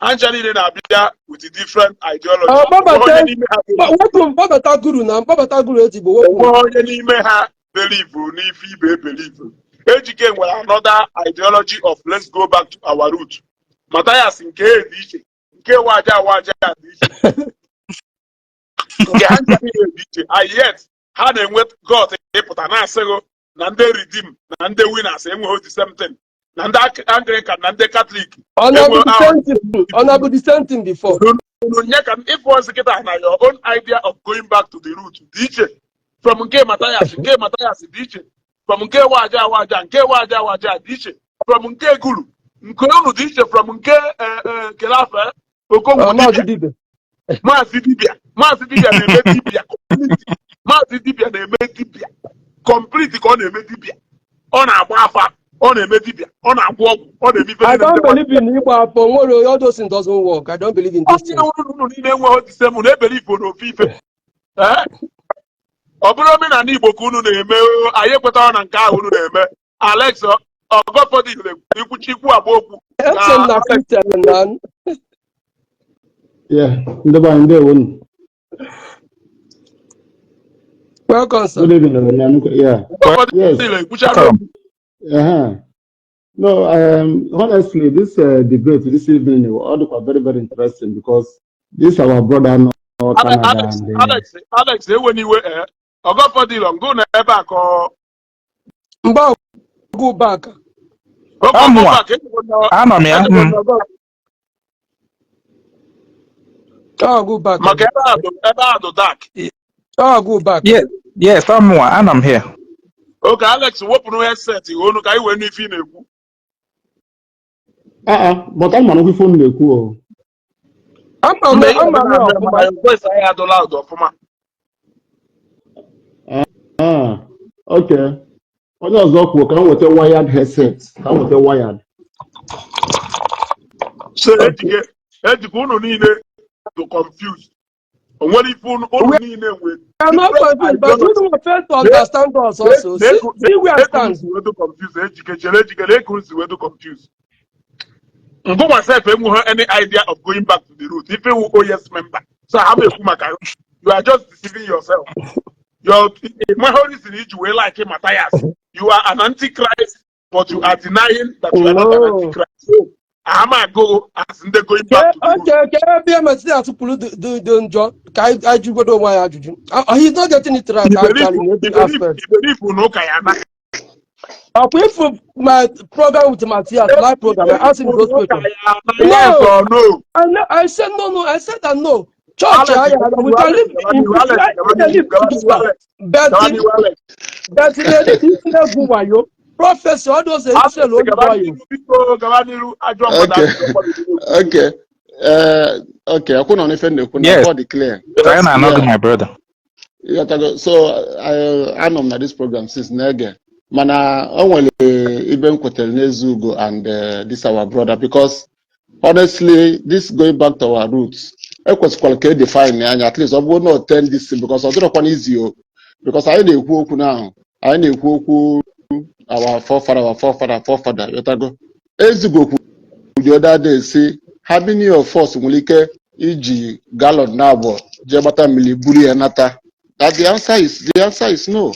Ha ncha niile na-abịa with different ideology. Gbabata. Onye n'ime ha Wepụ mkpọbata guru na mkpọbata guru ezigbo wepụ. Onwe onye n'ime ha believe n'ife ibe believe. Ejike nwere another ideology of "Let's go back to our root." Matthias nke e dị iche, nke waja waja dị iche, nke ha ncha niile dị iche, and yet ha na-enwe God ịpụta na-asịghị na ndị Redeem na ndị Winners enweghị the same thing, na ndị Anglican na ndị Catholic Ọ na-abụ enwe the same thing, ọ na-abụ the same thing before. Unu nye ka ịfụ ozi kịta na your own idea of going back to the root dị iche from nke Matthias, nke Matthias dị iche from nke waja waja, nke waja waja dị iche from nke guru, nke unu dị iche from nke kelafe Okonkwo. Maazị Dibia. Dibia. Maazị Dibia, Maazị Dibia na-eme dibia complete. Maazị Dibia na-eme dibia complete, ka ọ na-eme dibia, ọ na-agba afa, ọ na-eme dibia, ọ na-agwọ ọgwụ, ọ na-eme ife I niile. don't Ndị mmadụ believe in ịgba afọ nwere. All those things doesn't work. I don't believe in those onye things. unu niile enweghị the same na-ebere ifo n'ofe ife. Ee? Ọ bụrụ omenala Igbo ka unu na-eme o, anyị ekwetara na nke ahụ unu na-eme. Alex Ọgọfọdụ, ikwuchi ikwu agba okwu. Eche m na Alex. Christian na Yeah, ndị be anyị, ndewonu. Welcome, sir. Good evening. Yeah. Ọgọfọdụ Yes. ikwuchara Welcome. okwu. No, honestly, this debate this evening was all very, very interesting because this our brother no Canada Alex and Alex, Alex, ewe n'iwe. Ee, Ọgọfọdụ ngụ na ebe a ka ọ Mgbe ọgụ back. Oge Amụa. ọgụ back, Anọ m ya. echekwa na Ọgụ back. Maka ebe a dụ dark. Ọgụ back. Yes, amụa, anọ m here. Oge Alex wepụrụ headset onu ka anyị wee nụ ife ị na-ekwu. Ah, ah, but I'm on phone na-ekwu o. Ama m Mgbe ị ama m na-abịa ọfụma. mana voice anyị adụla ụdọ ọfụma. Ah, okay. Onye ọzọ kwuo ka m weta wired headset, ka m weta wired. So Ejike, Ejike, unu niile dị confused. O nwere ife unu We niile nwere are not different confused, but you ideology. don't fail to understand us also. See where I Eke stand. si wee dị confused. Ejike, chere, Ejike, na eke si wee dị confused. Ngụnwa sef enweghị any idea of going back to the root. Ife wu OS member. So ha ma ekwu maka you are just deceiving yourself. Your enweghị reason iji wee like Matthias. You are an antichrist, but you are denying that you are not an No. antichrist. So, ama go as ndị going back to the root. Ke ebe Messias kwuru dị njọ ka anyị jụgodo onwe anyị ajụjụ. He's not getting it right actually in every aspect. Iberibe na ụka ya na. Ọkwa ifu my program with Matthias, live program, I asked him those questions. Yes No. or no? I, no, I said no, no. I said that no. Church, Alex, we can live in Alex, we can live together. But Alex, but the wayo, prophecy, all those Alex, Israel gaba wayo. n'iru, biko, gaba n'iru, ajọ mmadụ, ajọ mmadụ. Okay. Okay. Akwụ na ife na-ekwu na Yes. ọ dị clear. Try na anọghị, Yeah. my brother. Ịghọtago? So anọ m na this program since na-ege, mana o nwere ibe m kwetere n'Ezugo and this our brother, because honestly, this going back to our roots ekwesịkwara ka e define anya, at least ọ bụrụ na o ten this thing, because ọ dịrọkwana easy o, because anyị na-ekwu okwu now, anyị na-ekwu okwu our forefather, our forefather, forefather. Ịghọtago? Ezugo kwuru the other day si how many of us nwere ike iji gallon na abụọ jee gbata mmiri buru ya nata, that the answer is no.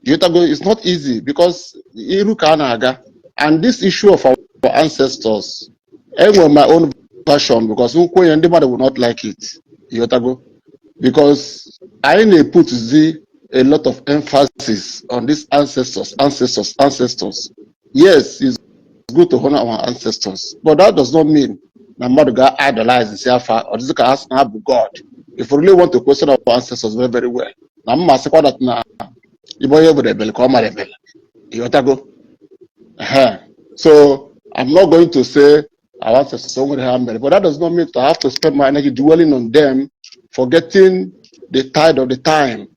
Ịghọtago? It's not easy because iru ka a na-aga. And this issue of our ancestors, enwere my own version, because nkwenye ndị mmadụ will not like it. Ịghọtago? Because anyị na-eputzi a lot of emphasis on these ancestors, ancestors, ancestors. Yes, it's good to honor our ancestors, but that does not mean na mmadụ ga-idolize si afa ọ dịzị ka ha sị na ha bụ God. If we really want to question our ancestors very, very well, na mma sịkwa that na ịbụ onye obodo ebele ka ọ mara ebele. Ịghọtago? Ehe. So I'm not going to say our ancestors don't have mere, but that does not mean I have to spend my energy dwelling on them, forgetting the tide of the time.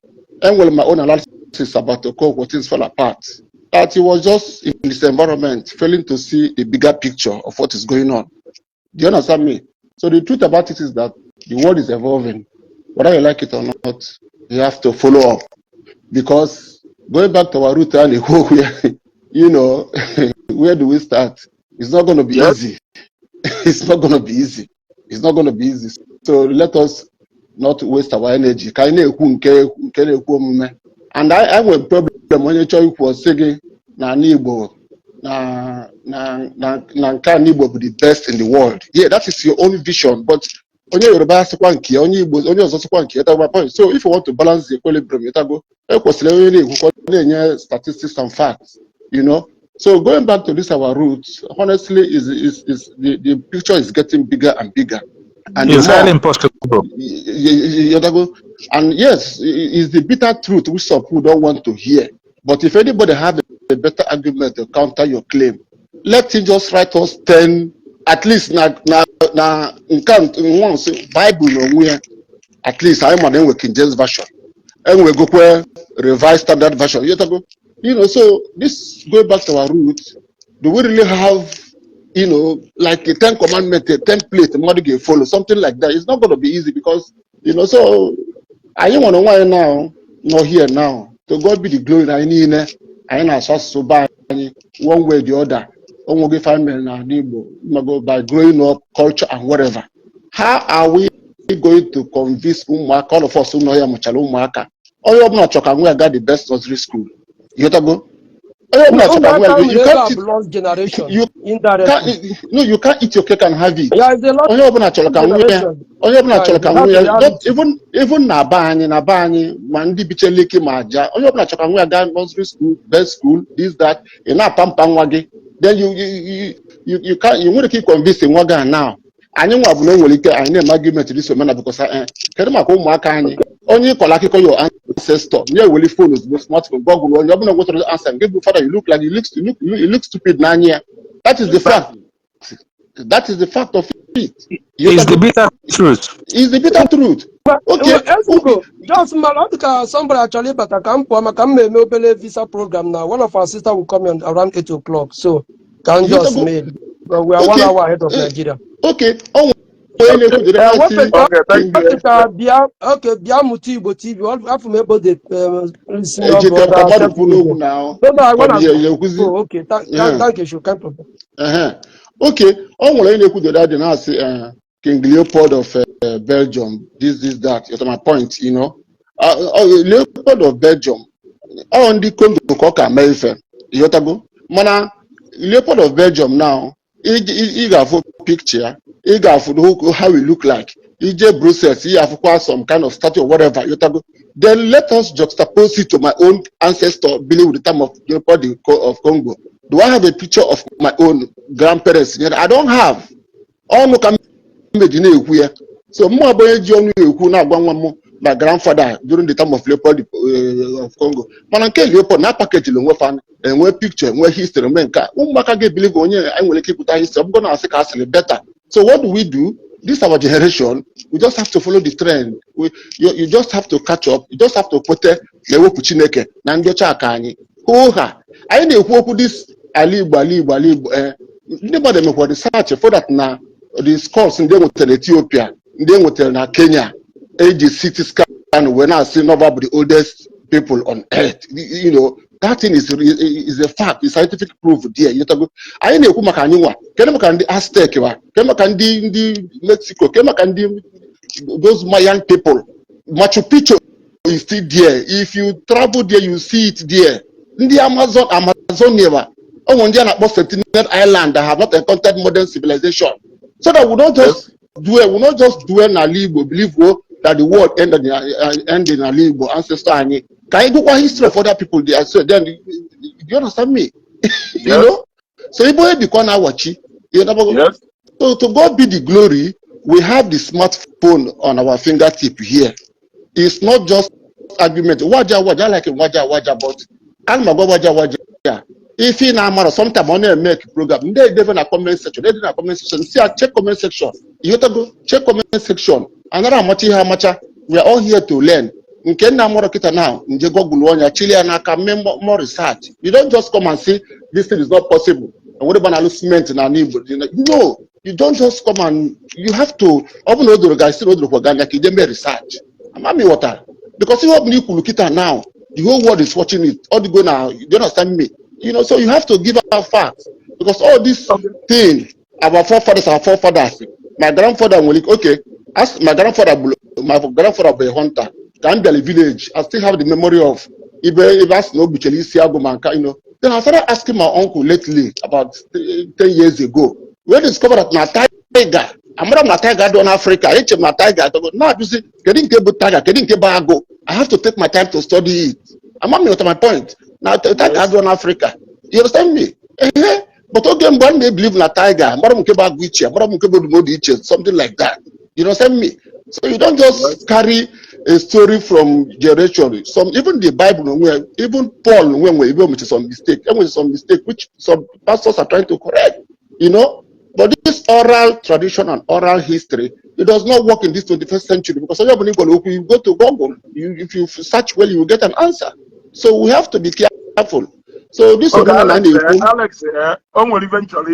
And well, my own analysis about Okonkwo, Things Fall Apart, that he was just in his environment, failing to see the bigger picture of what is going on. Do you understand me? So the truth about it is that the world is evolving. Whether you like it or not, you have to follow up. Because going back to our root and where do we start? It's not going to be easy. It's not going to be easy. It's not going to be easy. So let us not waste our energy. Ka anyị na-ekwu nke na-ekwu omume. And I nwere problem, onye chọọ ikwu ọsị gị na ala Igbo na nke ala Igbo bụ the best in the world. Yeah, that is your own vision. But onye Yoruba sịkwa nke ya, onye Igbo, onye ọzọ sịkwa nke ya, that's my point. So if you want to balance the equilibrium, ịtago, ekwesịrị onye na-ekwukọ na-enye statistics and facts. So going back to this our roots, honestly, is the picture is getting bigger and bigger. And the It's highly more impossible. You and yes, it's the bitter truth which some people don't want to hear. But if anybody have a better argument to counter your claim, let him just write us 10, at least na nke a once Bible n'onwe ya, at least anyị ma na enwe King James Version, enwegokwe Revised Standard Version. You know, so this going back to our roots, do we really have like a 10 commandment, a template mmadụ ga-follow, something like that? It's not going to be easy because so anyị nwere nwaanyị now nọ here now. To God be the glory na anyị niile anyị na-asụ asụsụ be anyị one way or the other. Onwego ife anyị mere n'ala Igbo mago by growing up, culture and whatever. How are we going to convince ụmụaka, all of us nọ ya mụchara ụmụaka, onye ọbụla chọrọ ka nwa ya gaa the best nursery school? Ịghọtago? Onye ọbụla chọrọ ka nwa Ụmụaka ya, you nwere ebe can't a bụ lost generation you indirectly. can't, no, you can't eat your cake and have it. Yeah, it's a lost Onye ọbụla chọrọ ka nwa ya generation. onye ọbụla Yeah, chọrọ ka that's nwa ya reality. Even na be anyị ma ndị biche Lekki ma aja, onye ọbụla chọrọ ka nwa ya gaa nursery school, best school, this, that. Ị na-apampa nwa gị, then you can you nwere ike convince nwa gị a now. Anyị nwa bụ na o nwere ike anyị na-eme argument this omena because kedu maka ụmụaka anyị? Onye ịkọrọ akụkọ your ancestor na-eweli phone ozugbo, smartphone, Google, onye ọbụla nwetara answer nke bụ father, you look like you look stupid n'anya ya. That is the fact. That is the fact of it. You It's the bitter truth. It's the bitter truth. Okay. Ezigbo, just mara ọ dị ka somebody achọrọ ịbata ka m pụọ maka m na-eme obere visa program na one of our sister will come in around 8 o'clock, so ka m just Ịghọtago? made. But we are one hour ahead of Nigeria. Okay, o nwere onye na-ekwu the Eh, right thing. wepụta Okay, thank you. wepụta bịa, okay, bịa mụta Igbo TV. Afọ m ebe dị senior Ejike ka brother mmadụ Self kwuru Igbo. okwu na No, I wanna ya ekwuzi. go. Okay, thank you, can't problem. Ehe. Okay, ọ nwere onye na-ekwu the other day na-asị King Leopold of Belgium, this, that. You my point. Leopold of Belgium, ọ ndị Congo ka ọ ka mee ife, ịghọtago? Mana Leopold of Belgium now, ị ga-afụ picture ya, ị ga-afụ how he look like. Ije Brussels, ị ga-afụkwa some kind of statue or whatever, ịghọtago? Then let us juxtapose it to my own ancestor believe with the time of Leopold of Congo. Do I have a picture of my own grandparents? I don't have. Ọnụ ka mmeji na-ekwu ya. So mụ abụ onye ji ọnụ ekwu na-agwa nwa m my grandfather during the time of Leopold of Congo. Mana nke Leopold na package onwe fa enwe picture, enwe history, enwe nke a. Ụmụaka ga-ebelieve onye anyị nwere ike ikwuta history, ọ bụgo na asị ka asịrị better. So what do we do? This our generation, we just have to follow the trend. You just have to catch up. You just have to kwete na ewepụ Chineke na ndị ọcha ka anyị. Hoo ha. Anyị na-ekwu okwu this ala Igbo, ala Igbo, ala Igbo. Ndị mmadụ emekwa research for that na the skulls ndị e nwetara Ethiopia, ndị e nwetara na Kenya, eji CT scan wee na-asị Nova bụ the oldest people on earth. That thing is a fact, is scientific proof there. You know, anyị na-ekwu maka anyị nwa, kedu maka ndị Aztec wa, kedu maka ndị Mexico, kedu maka ndị those Mayan people? Machu Picchu is still there. If you travel there, you see it there. Ndị Amazon, Amazonia wa, ọ nwere ndị a na-akpọ Sentinel Island that have not encountered modern civilization. So that we don't just dwell, we not just dwell n'ala Igbo, believe wo that the world ended in, end in ala Igbo, ancestor anyị. Ka anyị gụkwa history of other people there. So then, do you understand me? You Yes. know? So Igbo ebikwa na-awachi. You know? Yes. So to God be the glory, we have the smartphone on our fingertip here. It's not just argument. Waja waja, I like waja waja, but ana m agwa waja waja. If ị na-amara, sometimes ọ na-eme program, ndị edebe na comment section, ede na comment section, si a check comment section. Ịghọtago? Check comment section. Anara amacha ihe amacha. We are all here to learn. Nke nna amụrụ kịta now, nje Google ọnya, chili ya n'aka, mee more research. You don't just come and say this thing is not possible. And what about alụ cement na ala Igbo? No, you don't just come and you have to, ọ bụ na o doro gị isi na o dorokwa gị anya ka ije mee research. Ama m ịghọtara. Because ihe ọ bụla i kwuru kịta now, the whole world is watching it. All the go now, you understand me? So you have to give out facts. Because all this thing, our forefathers, our forefathers, my grandfather nwere ike, okay, as my grandfather, my grandfather bụ a hunter. Ka m bịara village, I still have the memory of ibe ebe a sị na o gbuchere isi agụ ma nka. Then I started asking my uncle lately, about 10 years ago, we discovered that na tiger, amara m na tiger dị n'Africa, eche m na tiger adọgo, na-ajụzi kedu nke bụ tiger, kedu nke bụ agụ. I have to take my time to study it. Ama m ịghọta my point? Na tiger adịrọ n'Africa. You understand me? Ehe, but oge mgbe m na-ebelieve na tiger, amara m nke bụ agụ iche, amara m nke bụ odumodu iche, something like that. You understand me? So you don't just carry a story from generation. Some even the Bible onwe, even Paul onwe nwe ebe o mechara some mistake. Enwere some mistake which some pastors are trying to correct. But this oral tradition and oral history, it does not work in this 21st century because onye ọbụla ị gwara okwu, you go to Google, if you search well, you will get an answer. So we have to be careful. So this Oge omenala Alex, na-ekwu Alex, o nwere ife m chọrọ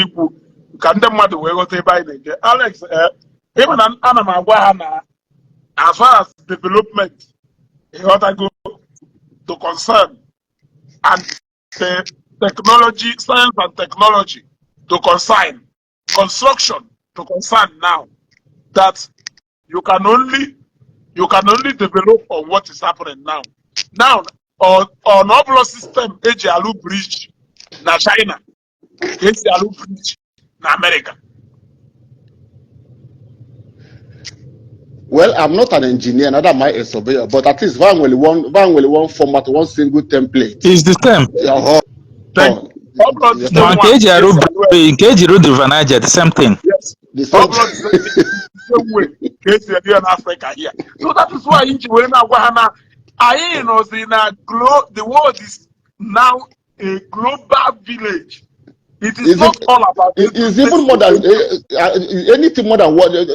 ikwu ka ndị mmadụ wee ghọta ebe anyị na-eje. Alex, ịma na ana m agwa ha na as far as development, ịghọtago, to concern and the technology, science and technology to concern, construction to concern now, that you can only develop on what is happening now. Now, on ọbụla system eji alụ bridge na China ka esi alụ bridge na America. Well, I'm not an engineer, neither am I a surveyor, but at least van nwere one format, one single template. It's the same. Thank Oh, ọ bụrụ the same Ma nke one eji ka arụ esi alụ ya. bridge, nke eji rụ River Niger, the same thing. Yes. The Ọ same bụrụ the same way ka esi eme ya n'Africa here. So that is why nji wee na-agwa ha na anyị nọzi na the world is now a global village. It is Is not it all about It's even more than anything more than what I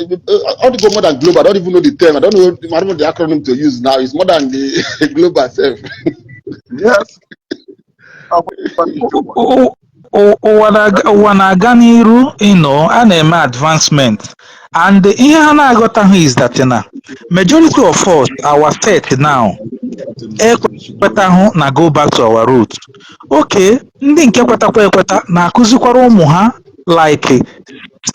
to go more than global. I don't even know the term. I don't know the acronym to use now. It's more than the global self. Yes. Ụwa na-aga n'iru, a na-eme advancement and ihe ha na-aghọtaghị is that na majority of us, our state now Ekwetahụ na go back to our roots. Okay, ndị nke kwetakwa ekweta na-akụzikwara ụmụ ha like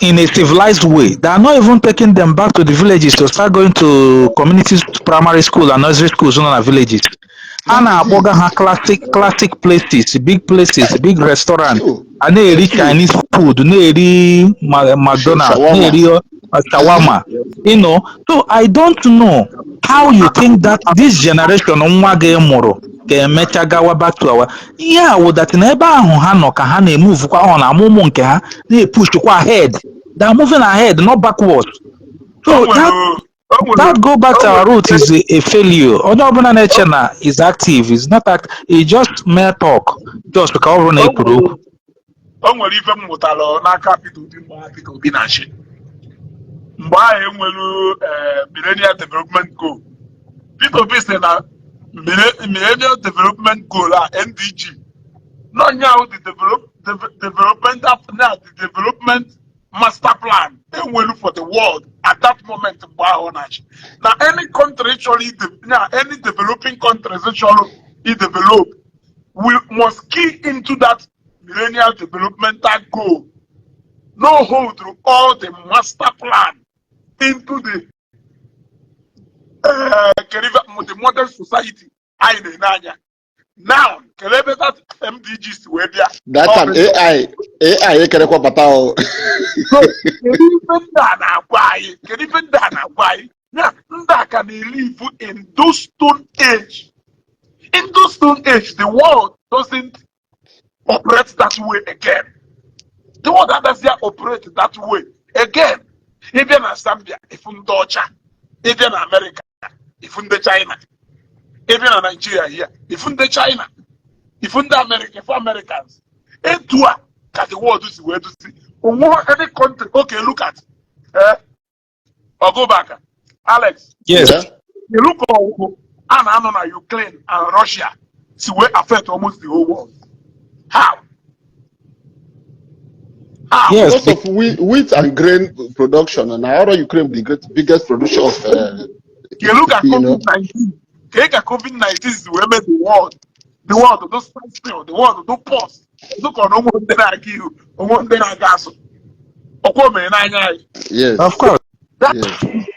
in a civilized way. They are not even taking them back to the villages to start going to community primary school and nursery schools nọ na villages. Ha na-akpọga ha classic places, big places, big restaurant. A na-eri Chinese food, na-eri McDonald's, Shawarma. Na-eri shawarma. So I don't know how you think that this generation nwa gị mụrụ ga-emecha gawa back to our ihe a wụ that na ebe ahụ ha nọ ka ha na-emuvukwa on amụmụ nke ha na-epushkwa ahead. They are moving ahead, not backwards. So that go back to our root is a failure. Onye ọbụla na-eche na is active is not act, it's just mere talk, just ka ọ bụrụ na ekwuru okwu. O nwere ife m mụtara n'aka Peter Obi mgbe Peter Obi na-achị, mgbe ahụ enwelu Millennial Development Goal. Peter Obi sị na Millennial Development Goal a, MDG n'ọnya ahụ, the development na the development master plan enwelu for the world at that moment mgbe ahụ ọ na-achị, na any country chọrọ na any developing countries chọrọ i develop, we must key into that Millennial Developmental Goal, no hold through all the master plan into the the modern society anyị na-ene anya now. Kedu ebe that MDG si wee bịa? That time AI AI ekerekwa bata o. So kedu ife ndị a na-agwa anyị? Kedu ife ndị a na-agwa anyị? Ya ndị a ka na-elive in those stone age, in those stone age. The world doesn't operate that way again. The world adaghịzi operate that way again. Ịbịa na Zambia, ifu ndị ọcha. Ịbịa na America, ifu ndị China. Ịbịa na Nigeria here, ifu ndị China, ifu ndị America, ifu Americans. Etu a ka the world si wee duzi onwe any country. Okay, look at ọgụbaka Alex. Yes. Yeah. Look, ọgụgụ a na-anọ na Ukraine and Russia si wee affect almost the whole world. How? Yes. Because of wheat and grain production, and now Ukraine the great biggest producer of You look at COVID-19. Ka COVID-19 si wee mee the world do stand still, the world do pause. Look on onwe ndị na-aga ihu, onwe ndị na-aga azụ. Ọkwa o mere n'anya anyị? Yes. Of course. That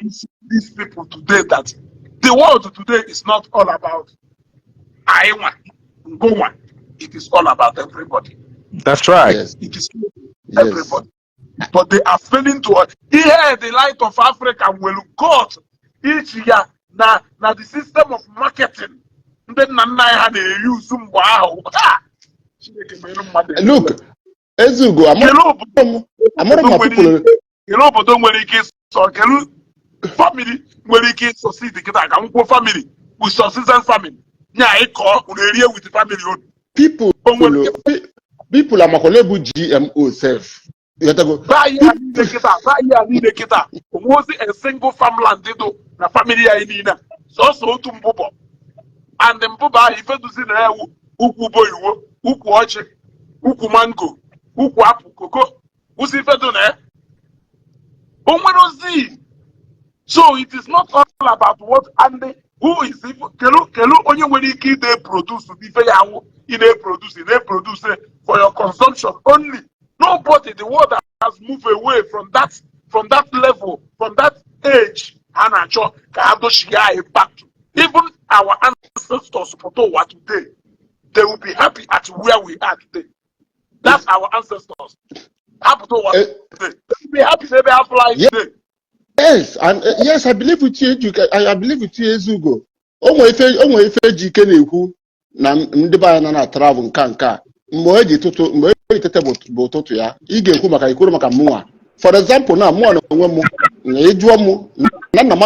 is these people today, that the world today is not all about anyị nwa ngụnwa. It is all about everybody. That's right. It is everybody, but they are failing to ihe the light of Africa nwere got ichi ya na the system of marketing ndị nna nna anyị ha na-eyuzu mgbe ahụ. Ha! Chineke mere mmadụ ebere. Look, Ezugo, Kedu obodo amara m ma nwere people kedu obodo nwere ike ịsọ, kedu family nwere ike ịsucceed kịta ka nkwuo family with subsistence farming nya ịkọ unu erie with family unu? People O nwere people amakwala bụ GMO sef. Ịghọtago? Baa ihe a niile kịta, baa ihe a niile kịta, onwezi a single farmland dị na family anyị niile a. Sọsọ otu mbụbọ, and mbụbọ ahụ ife duzi na ewu ukwu boyiwo, ukwu ọchị, ukwu mango, ukwu apple, koko, kwụsị ife dị na ya. O nwere ozi. So it is not all about what and who is if kelu onye nwere ike ide produce ife ya awụ ị na-eproduce, ị na-eproduce for your consumption only. Nobody. The world has moved away from that level, from that age. Ha na-achọ ka ha dochie anyị back to even our ancestors pụta ụwa today, they will be happy at where we are today. That's our ancestors ha pụta ụwa today, they will be happy n'ebe ha fly today. Yes, and yes, I believe with you, Ejike. I believe with you, Ezugo. O nwere ife Ejike na-ekwu na ndị be anyị nọ na travel nka a. Mgbe eji tụtụ, mgbe eji tete bụ ụtụtụ ya, ị ga-ekwu maka ikwuru maka mụnwa. For example, na mụnwa na onwe m na ịjụọ mụ na nna m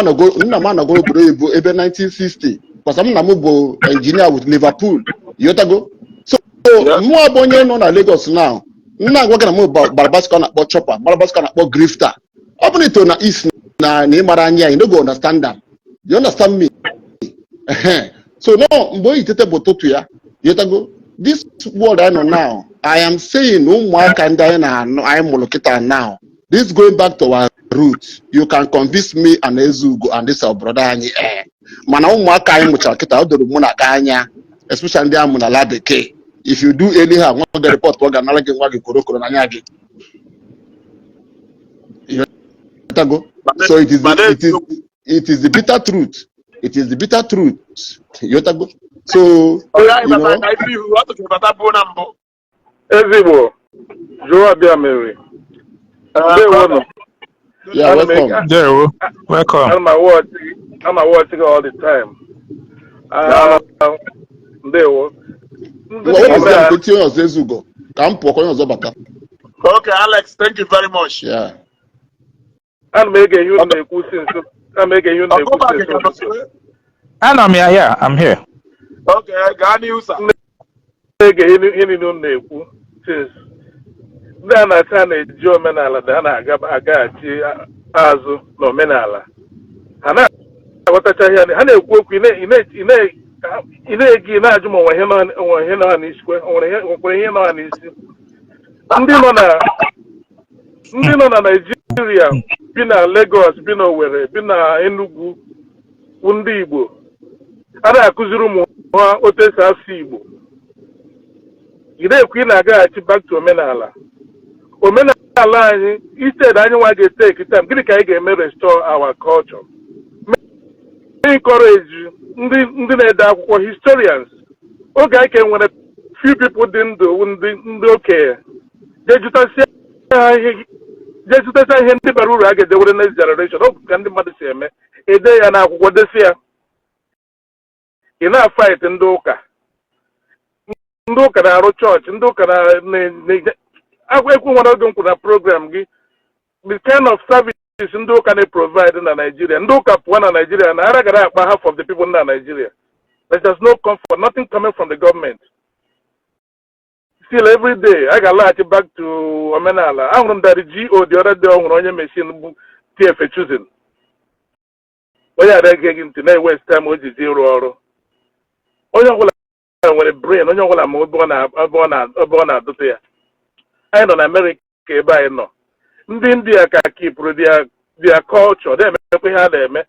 anọgo obodo oyibo ebe 1960 kwasa nna m bụ engineer with Liverpool. Ịghọtago? So mụnwa bụ onye nọ na Lagos now. Nna agwa gị na m gbara bicycle a na-akpọ chopper, gbara bicycle a na-akpọ grifter. Ọ bụrụ ito na east na ịmara anya, you no go understand am. You understand me? Ehe. So no, mgbe oyi tete bụ ụtụtụ ya. Ịghọtago? This world I nọ now, I am saying ụmụaka ndị anyị na-anụ anyị mụrụ kịta now, this going back to our roots, you can convince me and Ezugo and this our brother anyị, eh. Mana ụmụaka anyị mụchara kịta, o doro mụ na gị anya, especially ndị amụ n'ala bekee, if you do anyhow, nwa gị report, ọ ga-anara gị nwa gị korokoro n'anya gị. Ịghọtago? So it is the bitter truth. It is the bitter truth. Ịghọtago? So Onye anyị you bata know ka ibe ihu ọ tụtụrụ bata buo na mbụ. Ezigbo jụọ abịa mere. Ndewonu. Yeah, Ana m welcome. Ndewo. Welcome. Ana m watch gị all the time. Ah, ndewo. Ndị Wepụzie niile m a ka etinye onye ọzọ, Ezugo, ka m pụọ ka onye ọzọ bata. Okay, Alex, thank you very much. Yeah. Ana m ege ihe unu na-ekwu since, ana m ege ihe unu na-ekwu Ọkụba since gị ka ụtụtụ. nọsịrị. Anọ m ya, yeah, I'm here. Okay, gaa n'ihu, sir. Na-ege ihe niile unu na-ekwu since. Ndị a na-achị a na-eji omenala na ha na-aga agaghachi azụ n'omenala, ha na-aghọtacha ihe ha na-ekwu okwu. Ị na-ege, ị na-ajụ ma onwe ihe nọ ha n'isi, kwe onwere ihe, nwekwara ihe nọ ha n'isi. Ndị nọ na Naịjirịa, bi na Lagos, bi na Owerri, bi na Enugu, bụ ndị Igbo, a na-akụziri ụmụ ha otu esi asụ Igbo. Ị na-ekwu ị na-agaghachi back to omenala, omenala anyị. Instead anyị nwa ga-etake time, gịnị ka anyị ga-eme restore our culture? Encourage ndị na-ede akwụkwọ, historians. Oge anyị ka nwere few people dị ndụ, ndị okenye, jee ha ihe, jee jụtasịa ihe ndị bara uru a ga-edewere next generation. Ọ bụ ka ndị mmadụ si eme, ede ya n'akwụkwọ, desi ya. Ị na-fight ndị ụka, ndị ụka na-arụ chọọchị, ndị ụka na ekwu. Nwere oge m kwuru na program gị, the kind of service ndị ụka na-provide na Nigeria, ndị ụka pụọ na Nigeria na ara gara akpa half of the people na Nigeria. There's no comfort, nothing coming from the government. Still every day a ga-alaghachi back to omenala. Ahụrụ m dari go the other day, ọ hụrụ onye machine bụ TF choosing onye ada egeghị ntị na-ewaste time o ji ji ịrụ ọrụ. Onye ọbụla nwere brain, onye ọbụla ma ebe ọ na-adụta ya. Anyị nọ na Amerịka, ebe anyị nọ, ndị India ka keepụrụ their culture, na-emekwa ihe a na-eme,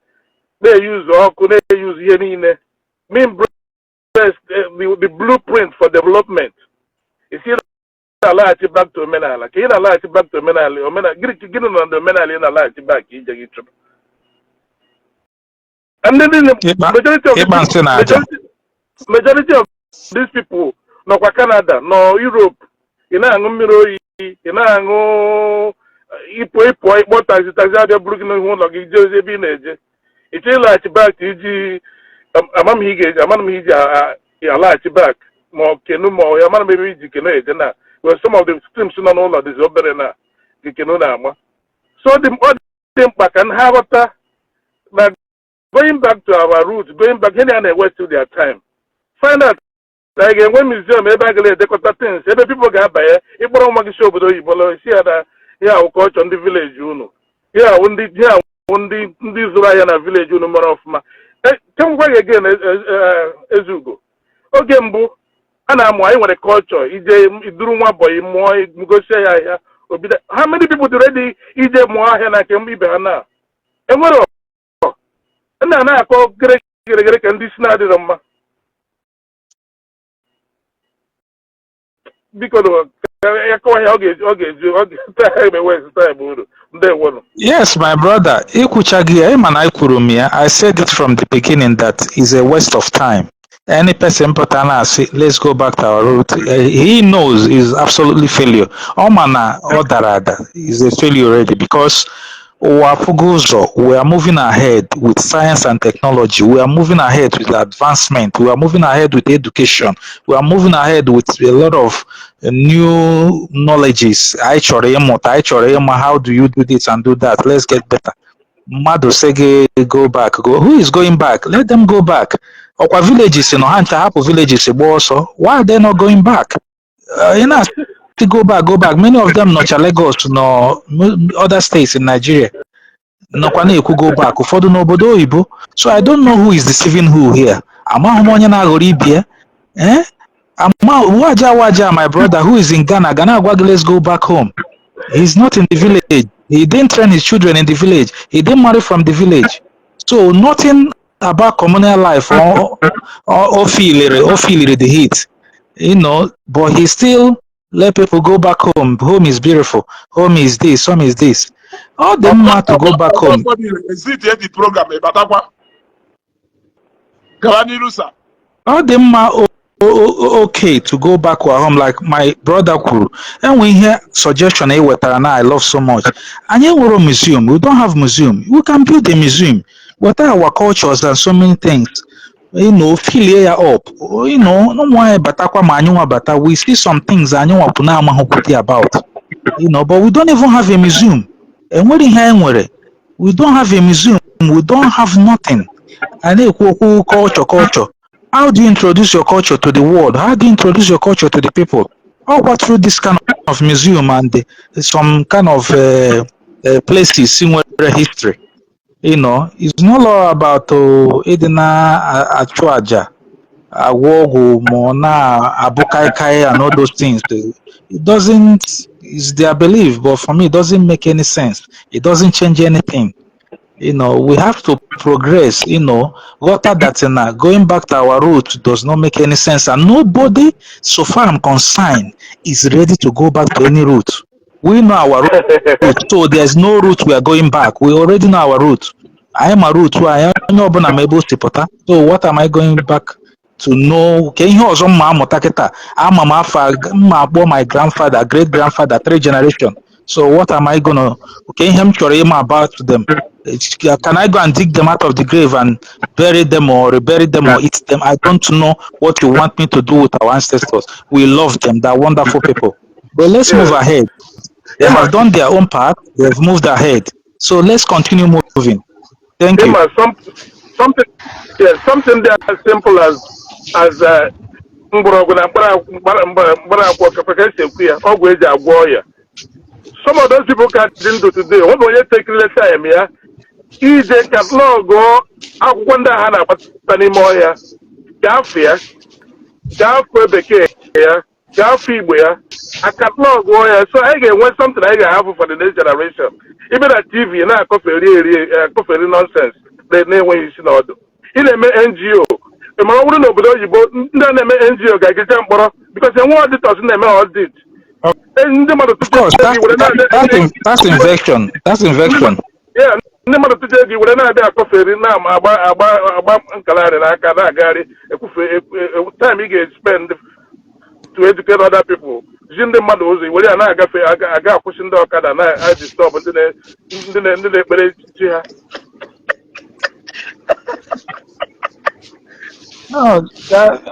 na-eyuzu ọkụ, na-eyuzu ihe niile, mean the blueprint for development. Isi na-alaghachi back to omenala, ka ị na-alaghachi back to omenala, omenala gịnị? Gịnị nọ na omenala ị na-alaghachi back ije gị chụpụ ndị niile? Ịkpa Majority of ịkpa nsị na aja. Majority of these people nọkwa Canada, nọ Europe. Ị na-aṅụ mmiri oyi, ị na-aṅụ ịpụ ịpụọ, ịkpọ taxi, taxi abịa buru gị n'ihu ụlọ gị, jee ebe ị na-eje. Ị chọọ ịlaghachi back iji amam ihe ị ga-eji, amam ihe iji alaghachi back, ma ọ canoe, ma ọ ya, amara m ebe iji canoe eje na well, some of the streams nọ n'ụlọ dịzi obere na nke canoe na-ama. So ọ dị mkpa ka ha ghọta na going back to our roots, going back, ihe a na-waste their time. Find out na anyị ga-enwe museum ebe a ga edekọta things, ebe people ga-abanye. Ịkpọrọ nwa gị si obodo oyibo lọ, si ya na ihe awụ culture ndị village unu, ihe awụ ndị, ihe awụ ndị zụrụ ahịa na village unu mara ọfụma. Kemgbe gị again, Ezugo, oge mbụ a na-amụ anyị nwere culture ije iduru nwa boy mụọ, gosie ya ahịa obido. How many people dị ready ije mụọ ahịa na nke ibe ha na enwere nna na-akọ gere gere gere ka ndị isi na-adịrọ mma? Biko nụ, ka ya kọwa ihe ọ ga-eji ọ ga-eme waste time unu. Ndewonụ. Yes, my brother, ikwuchaghị ya, ịma na ekwuru m ya. I said it from the beginning that is a waste of time. Any person pụta na-asị, "Let's go back to our root," he knows is absolutely failure. Ọ ma na ọ dara ada, is a failure already, because ụwa afụgo ụzọ. We are moving ahead with science and technology. We are moving ahead with advancement. We are moving ahead with education. We are moving ahead with a lot of new knowledges. Anyị chọrọ ịmụta, anyị chọrọ ịma how do you do this and do that. Let's get better. Mmadụ sị gị go back, go. Who is going back? Let them go back. Ọkwa villages nọ, ha ncha hapụ villages gba ọsọ. Why are they not going back? Ị na-asị go back, go back. Many of them nọcha Lagos, nọ other states in Nigeria, nọkwa na-ekwu go back, ụfọdụ n'obodo oyibo. So I don't know who is deceiving who here. Amaghị m onye na-aghọrọ ibie. Eh, ama waja waja. My brother who is in Ghana ga na-agwa gị, "Let's go back home." He's not in the village. He didn't train his children in the village. He didn't marry from the village. So nothing. about communal life. O feeliri the heat, but he still let people go back home. Home is beautiful. Home is this, home is this. All them want to go back home. Exit the program, ịbatakwa gaba n'iru, sir. All them okay to go back to our home, like my brother kwuru. Enwe ihe suggestion e wetara na I love so much. Anyị nwere museum. We don't have museum. We can build a museum. Weta our cultures and so many things, fill ya up. Ụmụ anyị batakwa ma anyị nwa bata, we see some things anyị nwapụ na-amaghịkwute about, but we don't even have a museum. Enwere ihe anyị nwere. We don't have a museum. We don't have nothing. A na-ekwu okwu culture, culture. How do you introduce your culture to the world? How do you introduce your culture to the people? All through this kind of museum and some kind of places nwere history. It's not all about ịdị na-achụ aja, agwọ ọgwụ, ma ọ na-abụ kaikai and all those things. It doesn't, it's their belief, but for me it doesn't make any sense. It doesn't change anything. We have to progress. Ghọta that na going back to our roots does not make any sense, and nobody, so far I'm concerned, is ready to go back to any root. We know our root, so there's no route we are going back. We already know our root. Anyị ma root anyị, onye ọbụla ma ebe o si pụta. So what am I going back to know? Ka ihe ọzọ mma amụta kịta, ama m afa mma akpọ my grandfather, great grandfather, three generation. So what am I gonna, okay, ihe m chọrọ ịma about them? Can I go and dig them out of the grave and bury them or rebury them or eat them? I don't know what you want me to do with our ancestors. We love them. They're wonderful people, but let's move ahead. They have done their own part. They've moved ahead, so let's continue moving. Thank you. Ịma, something, yeah, something there as simple as mgbọrọgwụ na mkpara akwụkwọ, ka esi ekwu ya, ọgwụ eji agwọ ọya. Some of those people ka dị ndụ today, ọ bụ onye tekile time ya ije catalog akwụkwọ ndị a ha na-agbata n'ime ọhịa, gafee ya, gafee Bekee ya, gafee Igbo ya, a catalog ya, so anyị ga-enwe something anyị ga-ahapụ for the next generation. Ibe na TV na-akọferi eri akọferi nonsense na-enweghị isi na ọdụ. Ị na-eme NGO, ma ọ bụrụ na obodo oyibo, ndị a na-eme NGO ga-ejecha mkpọrọ because enwe auditors na-eme audit. Ndị mmadụ Of course, that's invention. That's invention. Yeah, ndị mmadụ tụcha ego were na-abịa akọferi, na-agba agba agba nkalagharị n'aka, na-agagharị ekwufe time ị ga-spend to educate other people, zi ndị mmadụ ụzọ, were ya na-agafe aga akwụsị ndị ọkada na-adisturb ndị na-ekpere chi ha. No,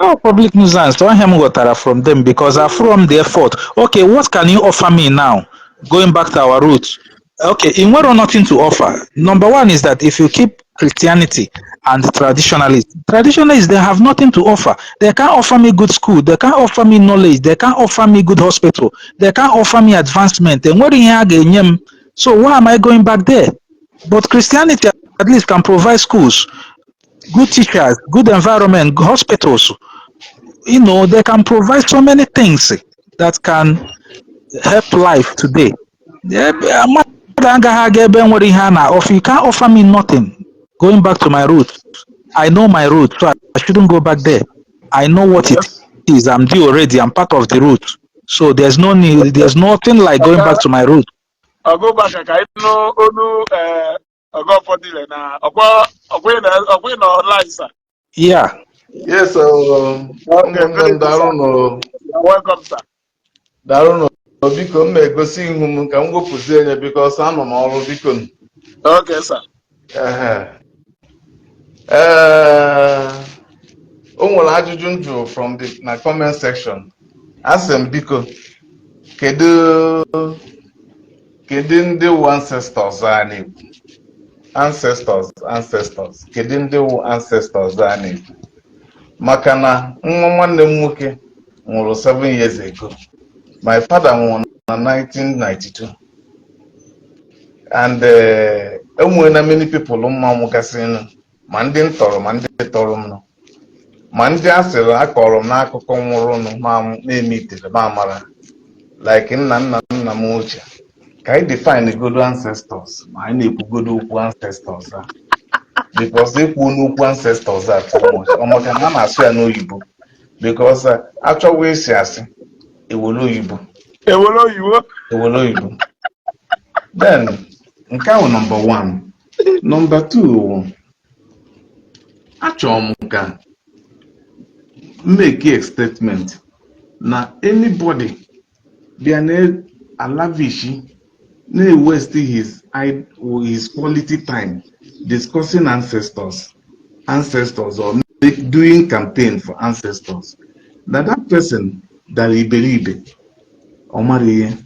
oh, public nuisance. Ọ ihe m ghọtara from them, because I from the effort. Okay, what can you offer me now? Going back to our roots. Okay, in nwere nothing to offer. Number one is that if you keep Christianity and traditionalists, traditionalists, they have nothing to offer. They can't offer me good school. They can't offer me knowledge. They can't offer me good hospital. They can't offer me advancement. Enwere ihe a ga-enye m. So why am I going back there? But Christianity at least can provide schools, good teachers, good environment, hospitals. They can provide so many things that can help life today. Mmadụ agaghị aga ebe nwere ihe a na-offer. You can't offer me nothing. Going back to my roots. I know my roots, so I shouldn't go back there. I know what it is. I'm due already. I'm part of the root. So there's no need, there's nothing like going back to my root. Ọ go back ka anyị nụ onu ọgọ ụfọdụ na ọkwa ọkwa ị nọ online, sir. Yeah. Yes, Okay, ụmụnne very m, good, sir. daalụnụ. You're welcome, sir. Daalụnụ. Biko, m na-egosi ihu m ka m wepụzie ya because anọ m ọrụ, biko. Okay, sir. Ehe. Ee, o nwere ajụjụ m jụrụ from the na comment section. Asị m, biko, kedu ndị wụ ancestors a na-ekwu? Ancestors, ancestors, kedu ndị wụ ancestors a na-ekwu? Maka na nwa nwanne m nwoke nwụrụ 7 years ago. My father nwụrụ na 1992 and enwere na many people mma nwụgasịrị, ma ndị m tọrọ, ma ndị tọrọ m nọ, ma ndị a sịrị akọrọ m n'akụkọ nwụrụnụ ma na-emitere ma amara, like nna nna nna m ochie. Ka anyị define godo ancestors, ma anyị na-ekwugodo okwu ancestors a. Because ekwu n'okwu ancestors a too much. Ọ maka na a na-asụ ya n'oyibo. Because achọwa esi asị, ewere oyibo. Ewere oyibo. Ewere oyibo. Then, nke ahụ number one. Number two wụ, achọrọ m ka make a statement na anybody bịa na-alavish, na-waste his quality time discussing ancestors or doing campaign for ancestors, that person dara iberibe. Ọ mara ihe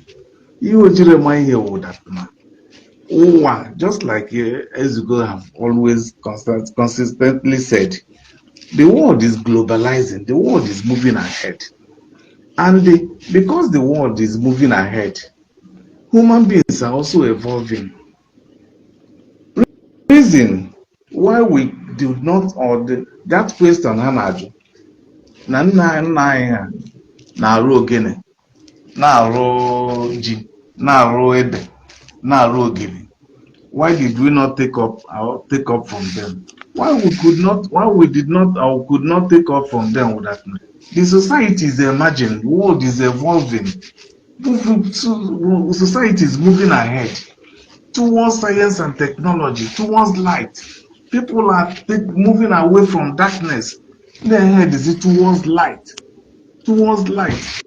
o jiri ma ihe wụ that na ụwa, just like Ezugo have always consistently said, the world is globalizing, the world is moving ahead. And because the world is moving ahead, human beings are also evolving. Reason why we do not, or that question ha na-ajụ na nna nna anyị ha na-arụ ogene, na-arụ ji, na-arụ ede, na-arụ ogiri, why did we not take up from them? Why we could not, why we did not or could not take up from them with that? The society is emerging, the world is evolving, society is moving ahead towards science and technology, towards light. People are moving away from darkness. Their head is towards light, towards light.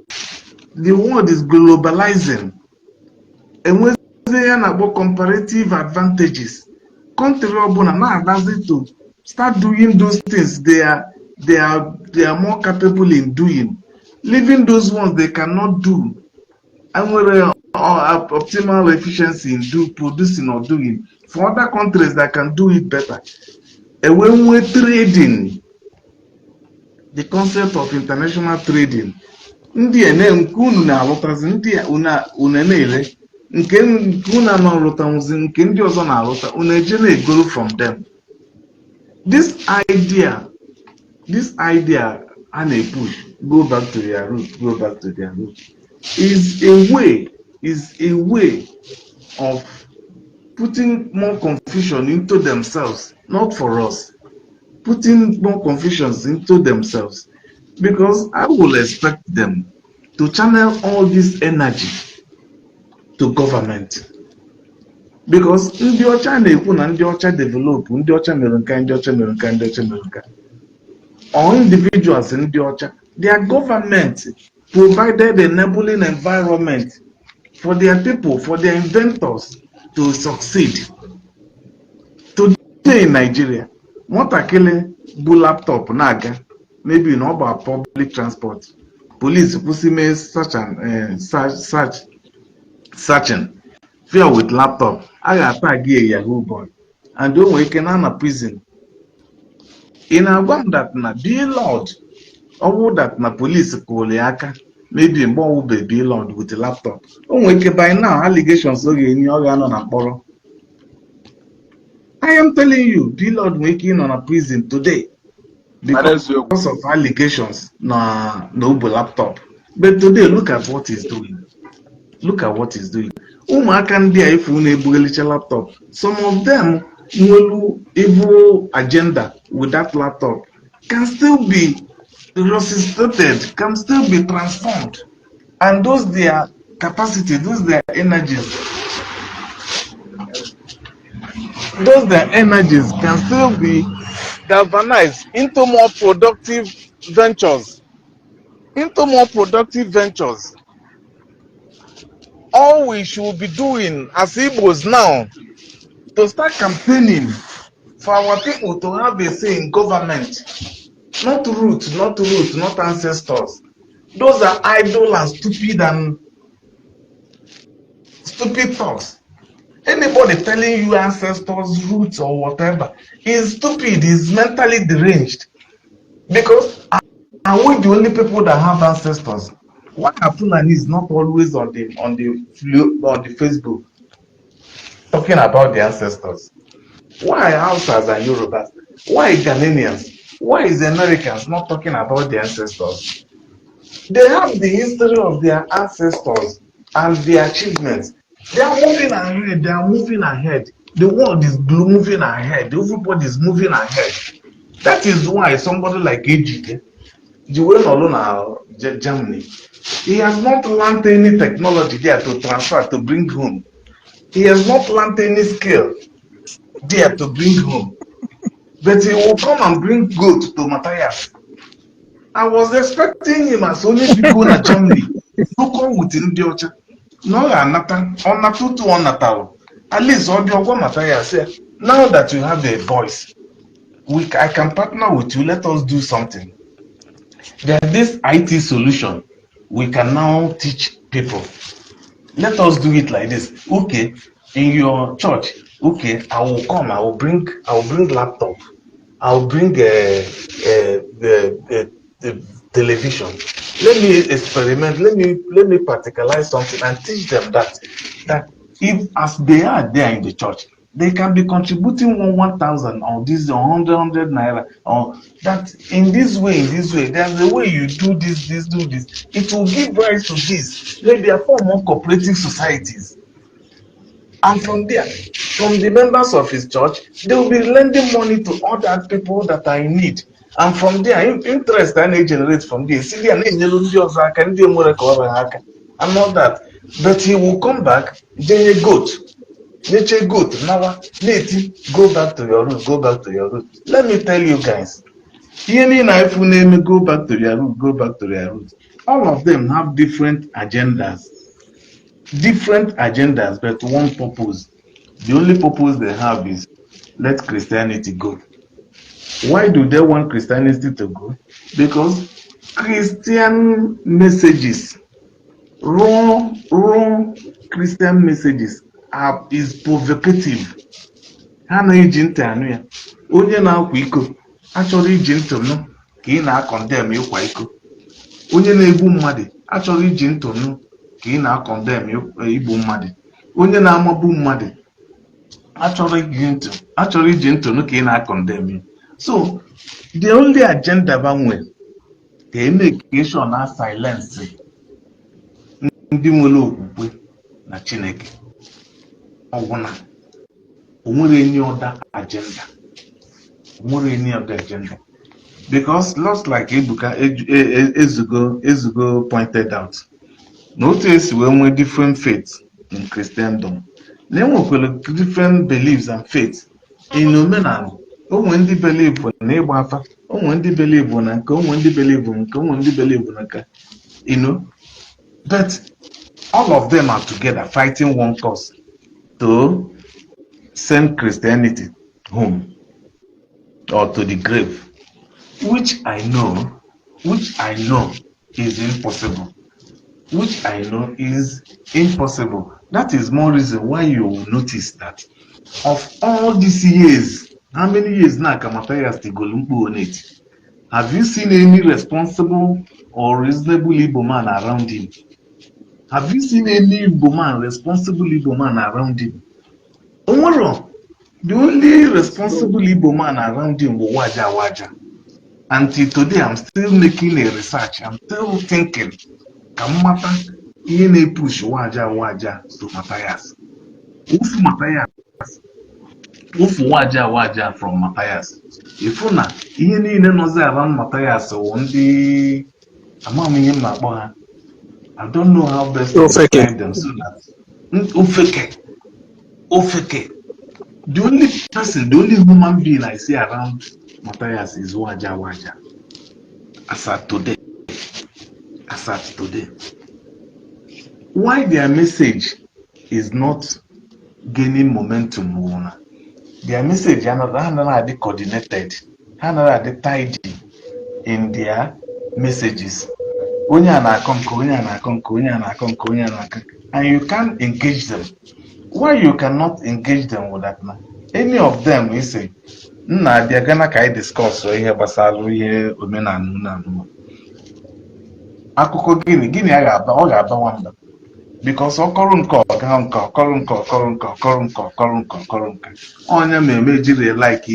The world is globalizing. Enwezi ya na-akpọ comparative advantages. Country ọbụla na-agazi to start doing those things they are more capable in doing, leaving those ones they cannot do, enwere optimal efficiency in do producing or doing, for other countries that can do it better. Enwe nwee trading, the concept of international trading. Ndị a nke unu na-alụtazi, ndị a unu na-ere nke unu na-alụtanwuzi, nke ndị ọzọ na-alụta, unu eje na-egoro from them. This idea a na-epush, go back to their root, go back to their root, is a way of putting more confusion into themselves, not for us, putting more confusions into themselves, because I will expect them to channel all this energy to government, because ndị ọcha na-ekwu na ndị ọcha develop, ndị ọcha mere nka, ndị ọcha mere nka, ndị ọcha mere nka, or individuals ndị ọcha, their government provided enabling environment for their people, for their inventors to succeed. Today in Nigeria, nwatakịrị bu laptop na-aga, maybe na ọ gba public transport, police kwụsị mee search and search, searching fear with laptop, a ga-ata gị a yahoo boy, and o nwere ike na prison. Ị na-agwa m that na Blord, ọ bụrụ that na police kụrụ ya aka, maybe mgbe ọwụbe Blord with laptop, o nwere ike by now allegations ọ ga-enye, ọ ga-anọ na mkpọrọ. I am telling you, Blord nwere ike ịnọ na prison today because of allegations na o bu laptop. But today, look at what he's doing, look at what he's doing. Ụmụaka ndị a efu na-ebughelicha laptop, some of them nwelu evil agenda with that laptop, can still be resuscitated, can still be transformed, and those their capacity, those their energies, those their energies can still be galvanized into more productive ventures, into more productive ventures. All we should be doing as Igbos now, to start campaigning for our people to have a say in government, not root, not root, not ancestors. Those are idle and stupid talks. Anybody telling you ancestors, roots or whatever is stupid, is mentally deranged. Because are we the only people that have ancestors? Why are Fulanis not always on the Facebook talking about the ancestors? Why Hausas and Yorubas? Why Ghanaians? Why is Americans not talking about the ancestors? They have the history of their ancestors and their achievements. They are moving ahead. They are moving ahead. The world is moving ahead. Everybody is moving ahead. That is why somebody like Ejike ji wee nọrọ na Germany. He has not learned any technology there to transfer to bring home. He has not learned any skill there to bring home. But he will come and bring goat to Matthias. I was expecting him as onye bigo na Germany to come with ndị ọcha na ọ ga-anata ọ nata otu ọ natalụ, at least ọ bịa ọgwa Matthias ya, "Now that you have a voice, I can partner with you. Let us do something. There's this IT solution we can now teach people. Let us do it like this. Okay, in your church, okay, I will come, I will bring laptop, I will bring the television. Let me experiment, let me practicalize something and teach them that if as they are there in the church, they can be contributing one one thousand or this 100 100 naira or that in this way, in this way. There's a way you do this, this, do this. It will give rise to this. Maybe a form of cooperative societies. And from there, from the members of his church, they will be lending money to other people that are in need. And from there, interest a na-generate from there, si there na-enyelu ndị ọzọ aka, ndị nwere ka ọrụ ha aka, and all that. But he will come back, jenye goat, nyeche goat, nawa, na-eti, "Go back to your root, go back to your root." Let me tell you guys, ihe niile anyị fụ na-eme "go back to your root, go back to your root," all of them have different agendas. Different agendas, but one purpose. The only purpose they have is let Christianity go. Why do they want Christianity to go? Because Christian messages, raw, raw Christian messages are is provocative. Ha na-eji ntị anụ ya. Onye na-akwa iko achọrọ iji ntị nụ ka ị na-acondemn ịkwa iko. Onye na-egbu mmadụ achọrọ iji ntị nụ ka ị na-acondemn igbu mmadụ. Onye na-amagbu mmadụ achọrọ iji ntị nụ ka ị na-acondemn ya. So the only agenda ba nwere ka eme creation na silence ndị nwere okwukwe na Chineke. Ọgwụna o nwere any other agenda, o nwere any other agenda, because just like Ebuka Ezugo pointed out na otu esi wee nwee different faiths in Christendom, na enwekwara different beliefs and faiths in omenala. Onwe ndị believe na ịgba afa, onwe ndị believe na nke, onwe ndị believe nke, onwe ndị believe na nke, but all of them are together fighting one cause to send Christianity home or to the grave, which I know is impossible, which I know is impossible. That is more reason why you will notice that of all these years, how many years now ka Matthias tigolu mkpu on it? Have you seen any responsible or reasonable Igbo man around him? Have you seen any Igbo man, responsible Igbo man around him? Onwero. The only responsible Igbo man around him bụ Waja Waja. Until today, I'm still making a research. I'm still thinking ka m mata ihe na-epush Waja Waja to Matthias. Ufu Matthias, ufu Waja Waja from Matthias. Ifu na ihe niile nọzi around Matthias wụ ndị ama m ihe m na-akpọ ha. I don't know how best to Ofeke. Describe them so that ofeke, ofeke. The only person, the only human being I see around Matthias is Waja Waja. As at today. As at today. Why their message is not gaining momentum bụ na their message anaghị adị coordinated, ha anaghị adị tidy in their messages. Onye a na-akọ nke, onye a na-akọ nke, onye a na-akọ nke, onye a na-akọ, and you can't engage them. Why you cannot engage them with that na any of them isi nna abịa gana ka anyị discuss ihe gbasara ihe omenala unu anụma akụkọ gịnị gịnị a ga-aba ọ ga-abawa mba, because ọkọrọ nke ọga nke ọkọrọ nke ọkọrọ nke ọkọrọ nke ọkọrọ nke ọkọrọ nke onye ma eme jiri like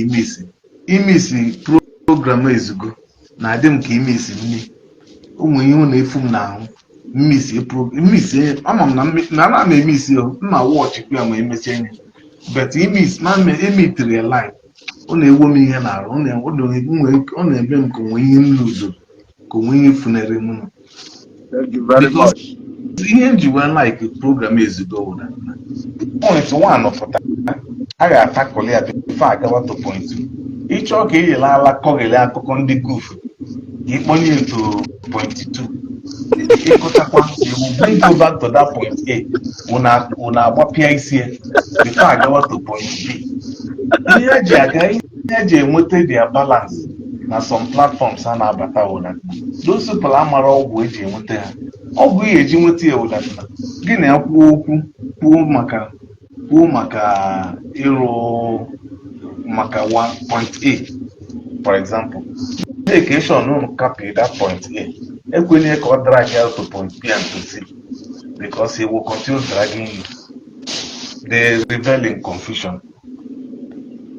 imisi program Ezugo na-adị m ka imisi nne ụmụ ihe ọ na-efu m n'ahụ mmisi ama m na ana m emisi o mma wọchịkwa ya ma emechie ya. But imis ma emitiri ya live, ọ na-ewo m ihe n'arụ, ọ na-eme m ka onwe ihe m luzuru, ka onwe ihe funere m nụ. Thank you very Because much. Ihe m ji wee like program Ezugo wụ na point one fụta, a ga-atakụli ya before agawa to point two. Ịchọọ ka eyele ala kọghele akụkọ ndị goof ka ịkpọnye to point two, ịkụchakwa, you will bring go back to that point A, una agbapịa isi ya before agawa to point B. Ihe eji aga, ihe eji enweta their balance na some platforms ha na-abata wụ na those people amara ọgwụ eji enweta ha. Ọgwụ ihe eji nweta ya wụ that na gị na ya kwuo okwu, kwuo maka ịrụ maka one point A, for example, make sure na unu copy that point A, ekwenye ka ọ drag out to point B and to C, because he will continue dragging you. They revel in confusion.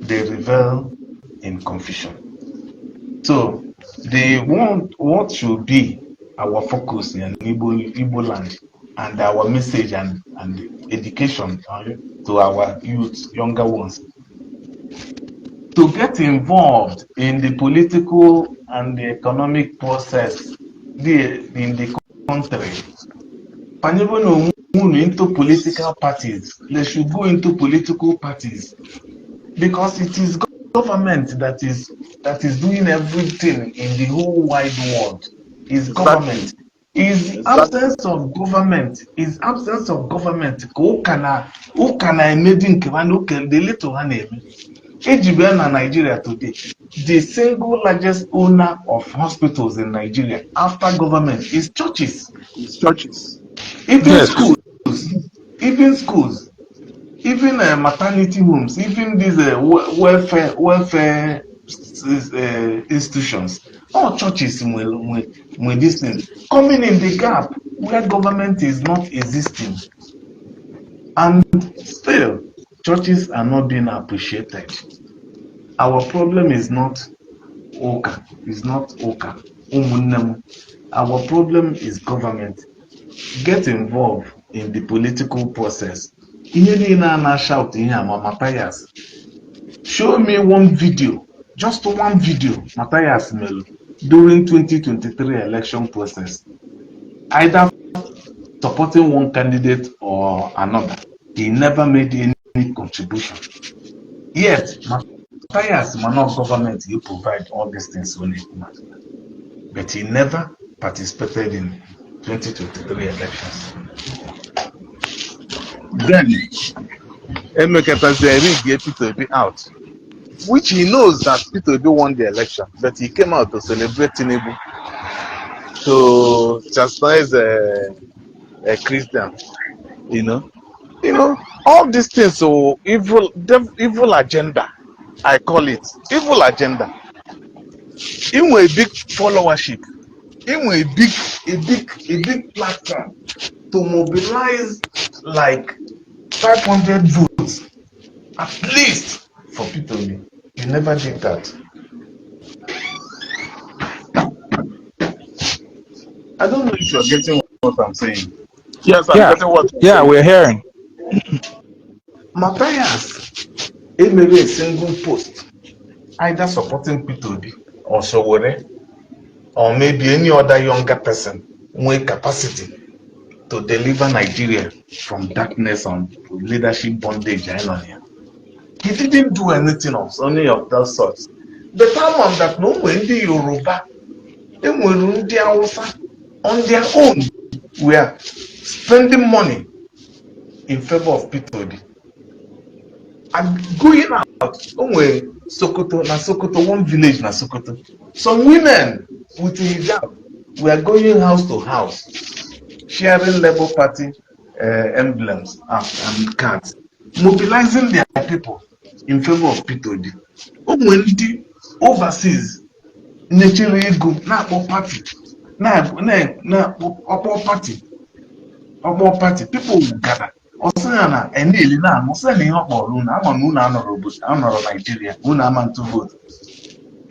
They revel in confusion. So they want what should be our focus in Igbo land and our message and education to our youth, younger ones, to get involved in the political and the economic process in the country. Panyebe na onwe unu into political parties. They should go into political parties because it is government that is doing everything in the whole wide world. Is government. Is absence of government, is absence of government ka ụka na ụka na-emedi nke ha na ụka, the little ha na-eme. Eji bịa na Nigeria today, the single largest owner of hospitals in Nigeria after government is churches. It's churches. Even schools, even schools, even maternity homes, even these welfare institutions, all churches nwe this thing coming in the gap where government is not existing. And still churches are not being appreciated. Our problem is not ụka, is not ụka, ụmụnne m. Our problem is government. Get involved in the political process. Ihe niile a na-shout ihe a ma Matthias, show me one video, just one video Matthias melu during 2023 election process, either supporting one candidate or another. He never made any contribution. Yet Matthias ma not government, you provide all these things only, but he never participated in 2023 elections. Then emekatazie rig Peter Obi out, which he knows that Peter Obi won the election, but he came out to celebrate Tinubu, to chastise a Christian. You know, all these things. So evil, evil agenda. I call it evil agenda. Inwe a big followership, inwe a big platform to mobilize like 500 votes at least for Peter Obi. You never did that. I don't know if you're getting what I'm saying. Yes, I'm Yeah, getting what you're yeah, saying. We're hearing. Matthias emere a single post either supporting Peter Obi or Sowore or maybe any other younger person with capacity to deliver Nigeria from darkness and leadership bondage anyị nọ na ya. He didn't do anything of any of that sort. But ama m that na o nwere ndị Yoruba, enwere ndị Hausa on their own were spending money in favor of Peter Obi. And going out, o nwere Sokoto, na Sokoto, one village na Sokoto, some women with hijab were going house to house, sharing Labour Party emblems and cards, mobilizing their people in favor of Peter Obi. O nwere ndị overseas nyechere ego na-akpọ party, na-akpọ ọkpọ party, ọkpọ party, people gather. Ọ sị ya na eneli na-anụ sị na ihe ọ kpọrọ unu ama na unu anọrọ obodo anọrọ Nigeria, unu ama ntụ vote,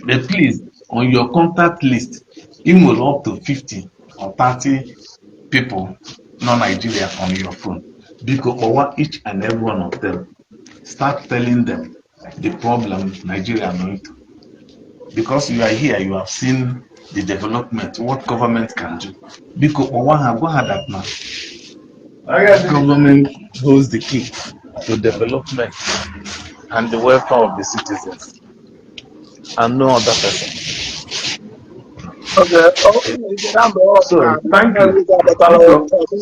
but please, on your contact list, ị nwere up to 50 or 30 people nọ Nigeria on your phone. Biko kpọwa each and every one of them. Start telling them the problem Nigeria nọ into. Because you are here, you have seen the development, what government can do. Biko kpọwa ha, gwa ha that na government holds the key to development and the welfare of the citizens and no other person. Okay, oh, So, thank you.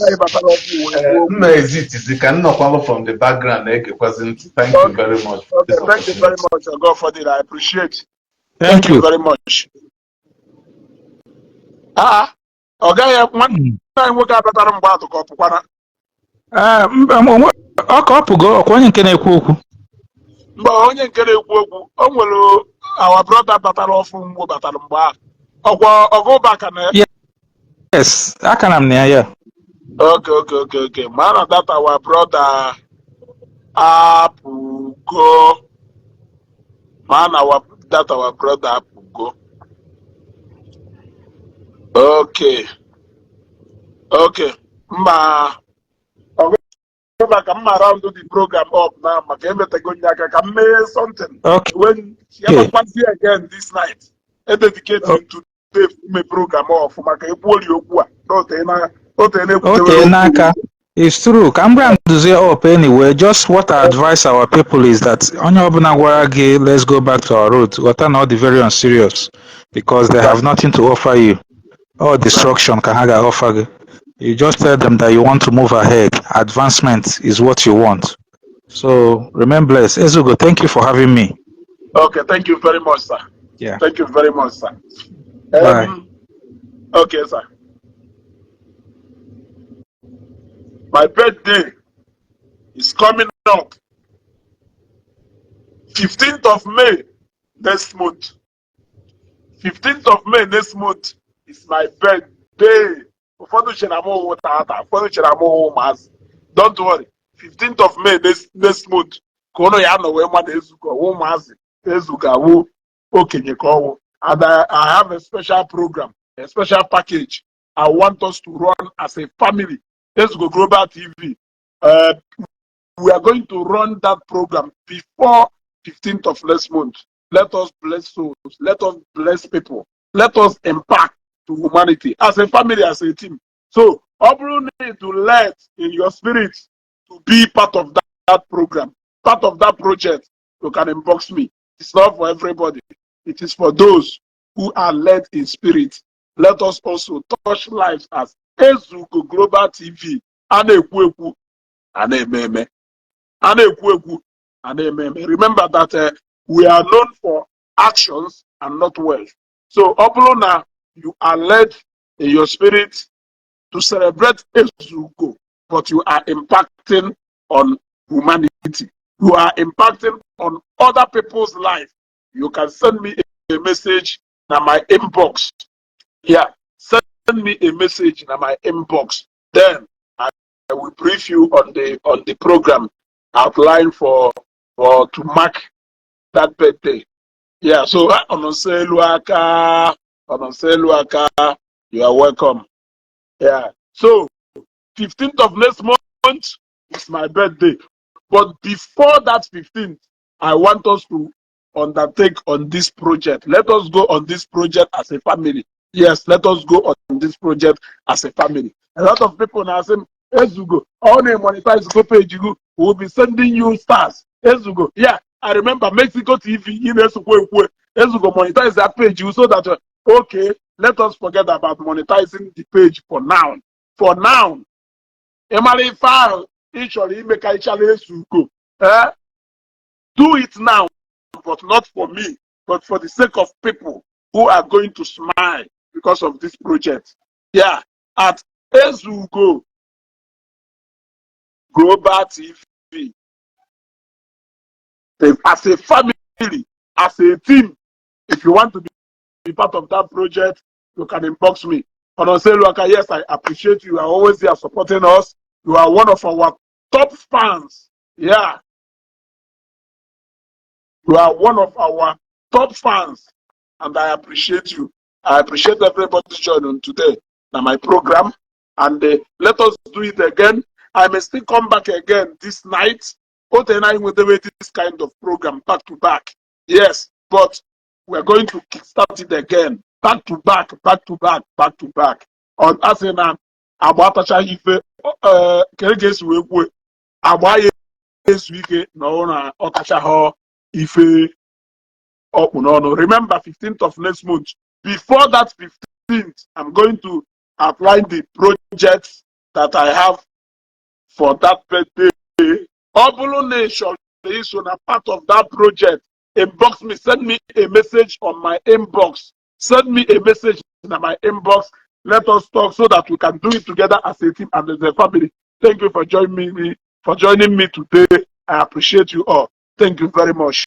Biko, mma ezitizi ka m nọkwalụ from the background na-egekwazi ntị. Thank you very much for Okay, this thank you very opportunity. Much, Godfather. I appreciate. Thank Thank you you. Very much. Ah, ọ gaghị nwanne anyị nwoke abatara mgbe atụ ka ọ pụkwana. Ah, mba, ọ ka ọ pụgo ọkwa onye nke na-ekwu okwu. Mgbe onye nke na-ekwu okwu, o nwere our brother batara ọfụ mgbe batara mgbe ahụ. Ọkwa ọgụ baka na ya. Yes, akara m na ya ya. Okay. Man, that our brother apụgo. Man, our that our brother apụgo. Okay. Mma ọgụ maka mma round the program up now maka emetego nye aka ka m mee something. When ya bakwazie again this night, e dedicate today ime program off maka ekwuori okwu a ote na-ekwutewere Okay, okwu. N'aka. It's true. Ka m rounduzie up anyway. Just what I advise our people is that onye ọbụla gwara gị, "Let's go back to our roots," ghọta na ọ dị very unserious because they have nothing to offer you. All destruction ka ha ga-offer gị. You just tell them that you want to move ahead. Advancement is what you want. So remain blessed. Ezugo, thank you for having me. Okay, thank you very much, sir. Yeah. Thank you very much, sir. Bye. Okay, sir. My birthday is coming up. 15th of May next month. 15th of May next month is my birthday. Ụfọdụ chere m ụwụ tata, ụfọdụ chere m ụwụ ụmụazị. Don't worry. 15th of May next month ka ụnụ ya nọ wee mmadụ ezugo ọwụ ụmụazị ezugo awụ okenye ka ọwụ. And I have a special program, a special package I want us to run as a family. Ezugo Global TV. We are going to run that program before 15th of next month. Let us bless souls. Let us bless people. Let us impact to humanity as a family, as a team. So, ọ bụrụ na to let in your spirit to be part of that program, part of that project, you can inbox me. It's not for everybody. It is for those who are led in spirit. Let us also touch lives as Ezugo Global TV. A na-ekwu ekwu, a na-eme eme. A na-ekwu ekwu, a na-eme eme. Remember that we are known for actions and not words. So ọ bụrụ na you are led in your spirit to celebrate Ezugo, but you are impacting on humanity. You are impacting on other people's life. You can send me a message na my inbox. Yeah, send me a message in my inbox. Then I will brief you on the program outline for to mark that birthday. Yeah, so Onoselu aka, you are welcome. Yeah. So 15th of next month is my birthday. But before that 15th, I want us to undertake on this project. Let us go on this project as a family. Yes, let us go on this project as a family. A lot of people now say, "Ezugo, all the monetize go page you will be sending you stars." Ezugo, yeah, I remember Mexico TV, Ezugo monetize that page you so that, okay, let us forget about monetizing the page for now. For now, ịmara ife ahụ ị chọrọ ime ka ịchala Ezugo, eh? Do it now, but not for me, but for the sake of people who are going to smile because of this project. Yeah, at Ezugo Global TV, as a family, as a team, if you want to be part of that project, you can inbox me. Onoseluaka, yes, I appreciate you. You are always there supporting us. You are one of our top fans. Yeah. You are one of our top fans, and I appreciate you. I appreciate everybody joining today na my program. And let us do it again. I may still come back again this night O tere na anyị nwetawe this kind of program back to back. Yes, but we are going to start it again, back to back, back to back, back to back. Ọ asị na agba atachaghị ife ee ka e ga-esi wee kwuo agba ya ezu ike na ọ na ọ kachaghọ ife ọkpụ n'ọnụ. Remember, 15th of next month. Before that 15th, I'm going to outline the projects that I have for that birthday. Ọ bụrụ na ị chọrọ iso na part of that project, inbox me, send me a message on my inbox. Send me a message in my inbox. Let us talk so that we can do it together as a team and as a family. Thank you for joining me today. I appreciate you all. Thank you very much.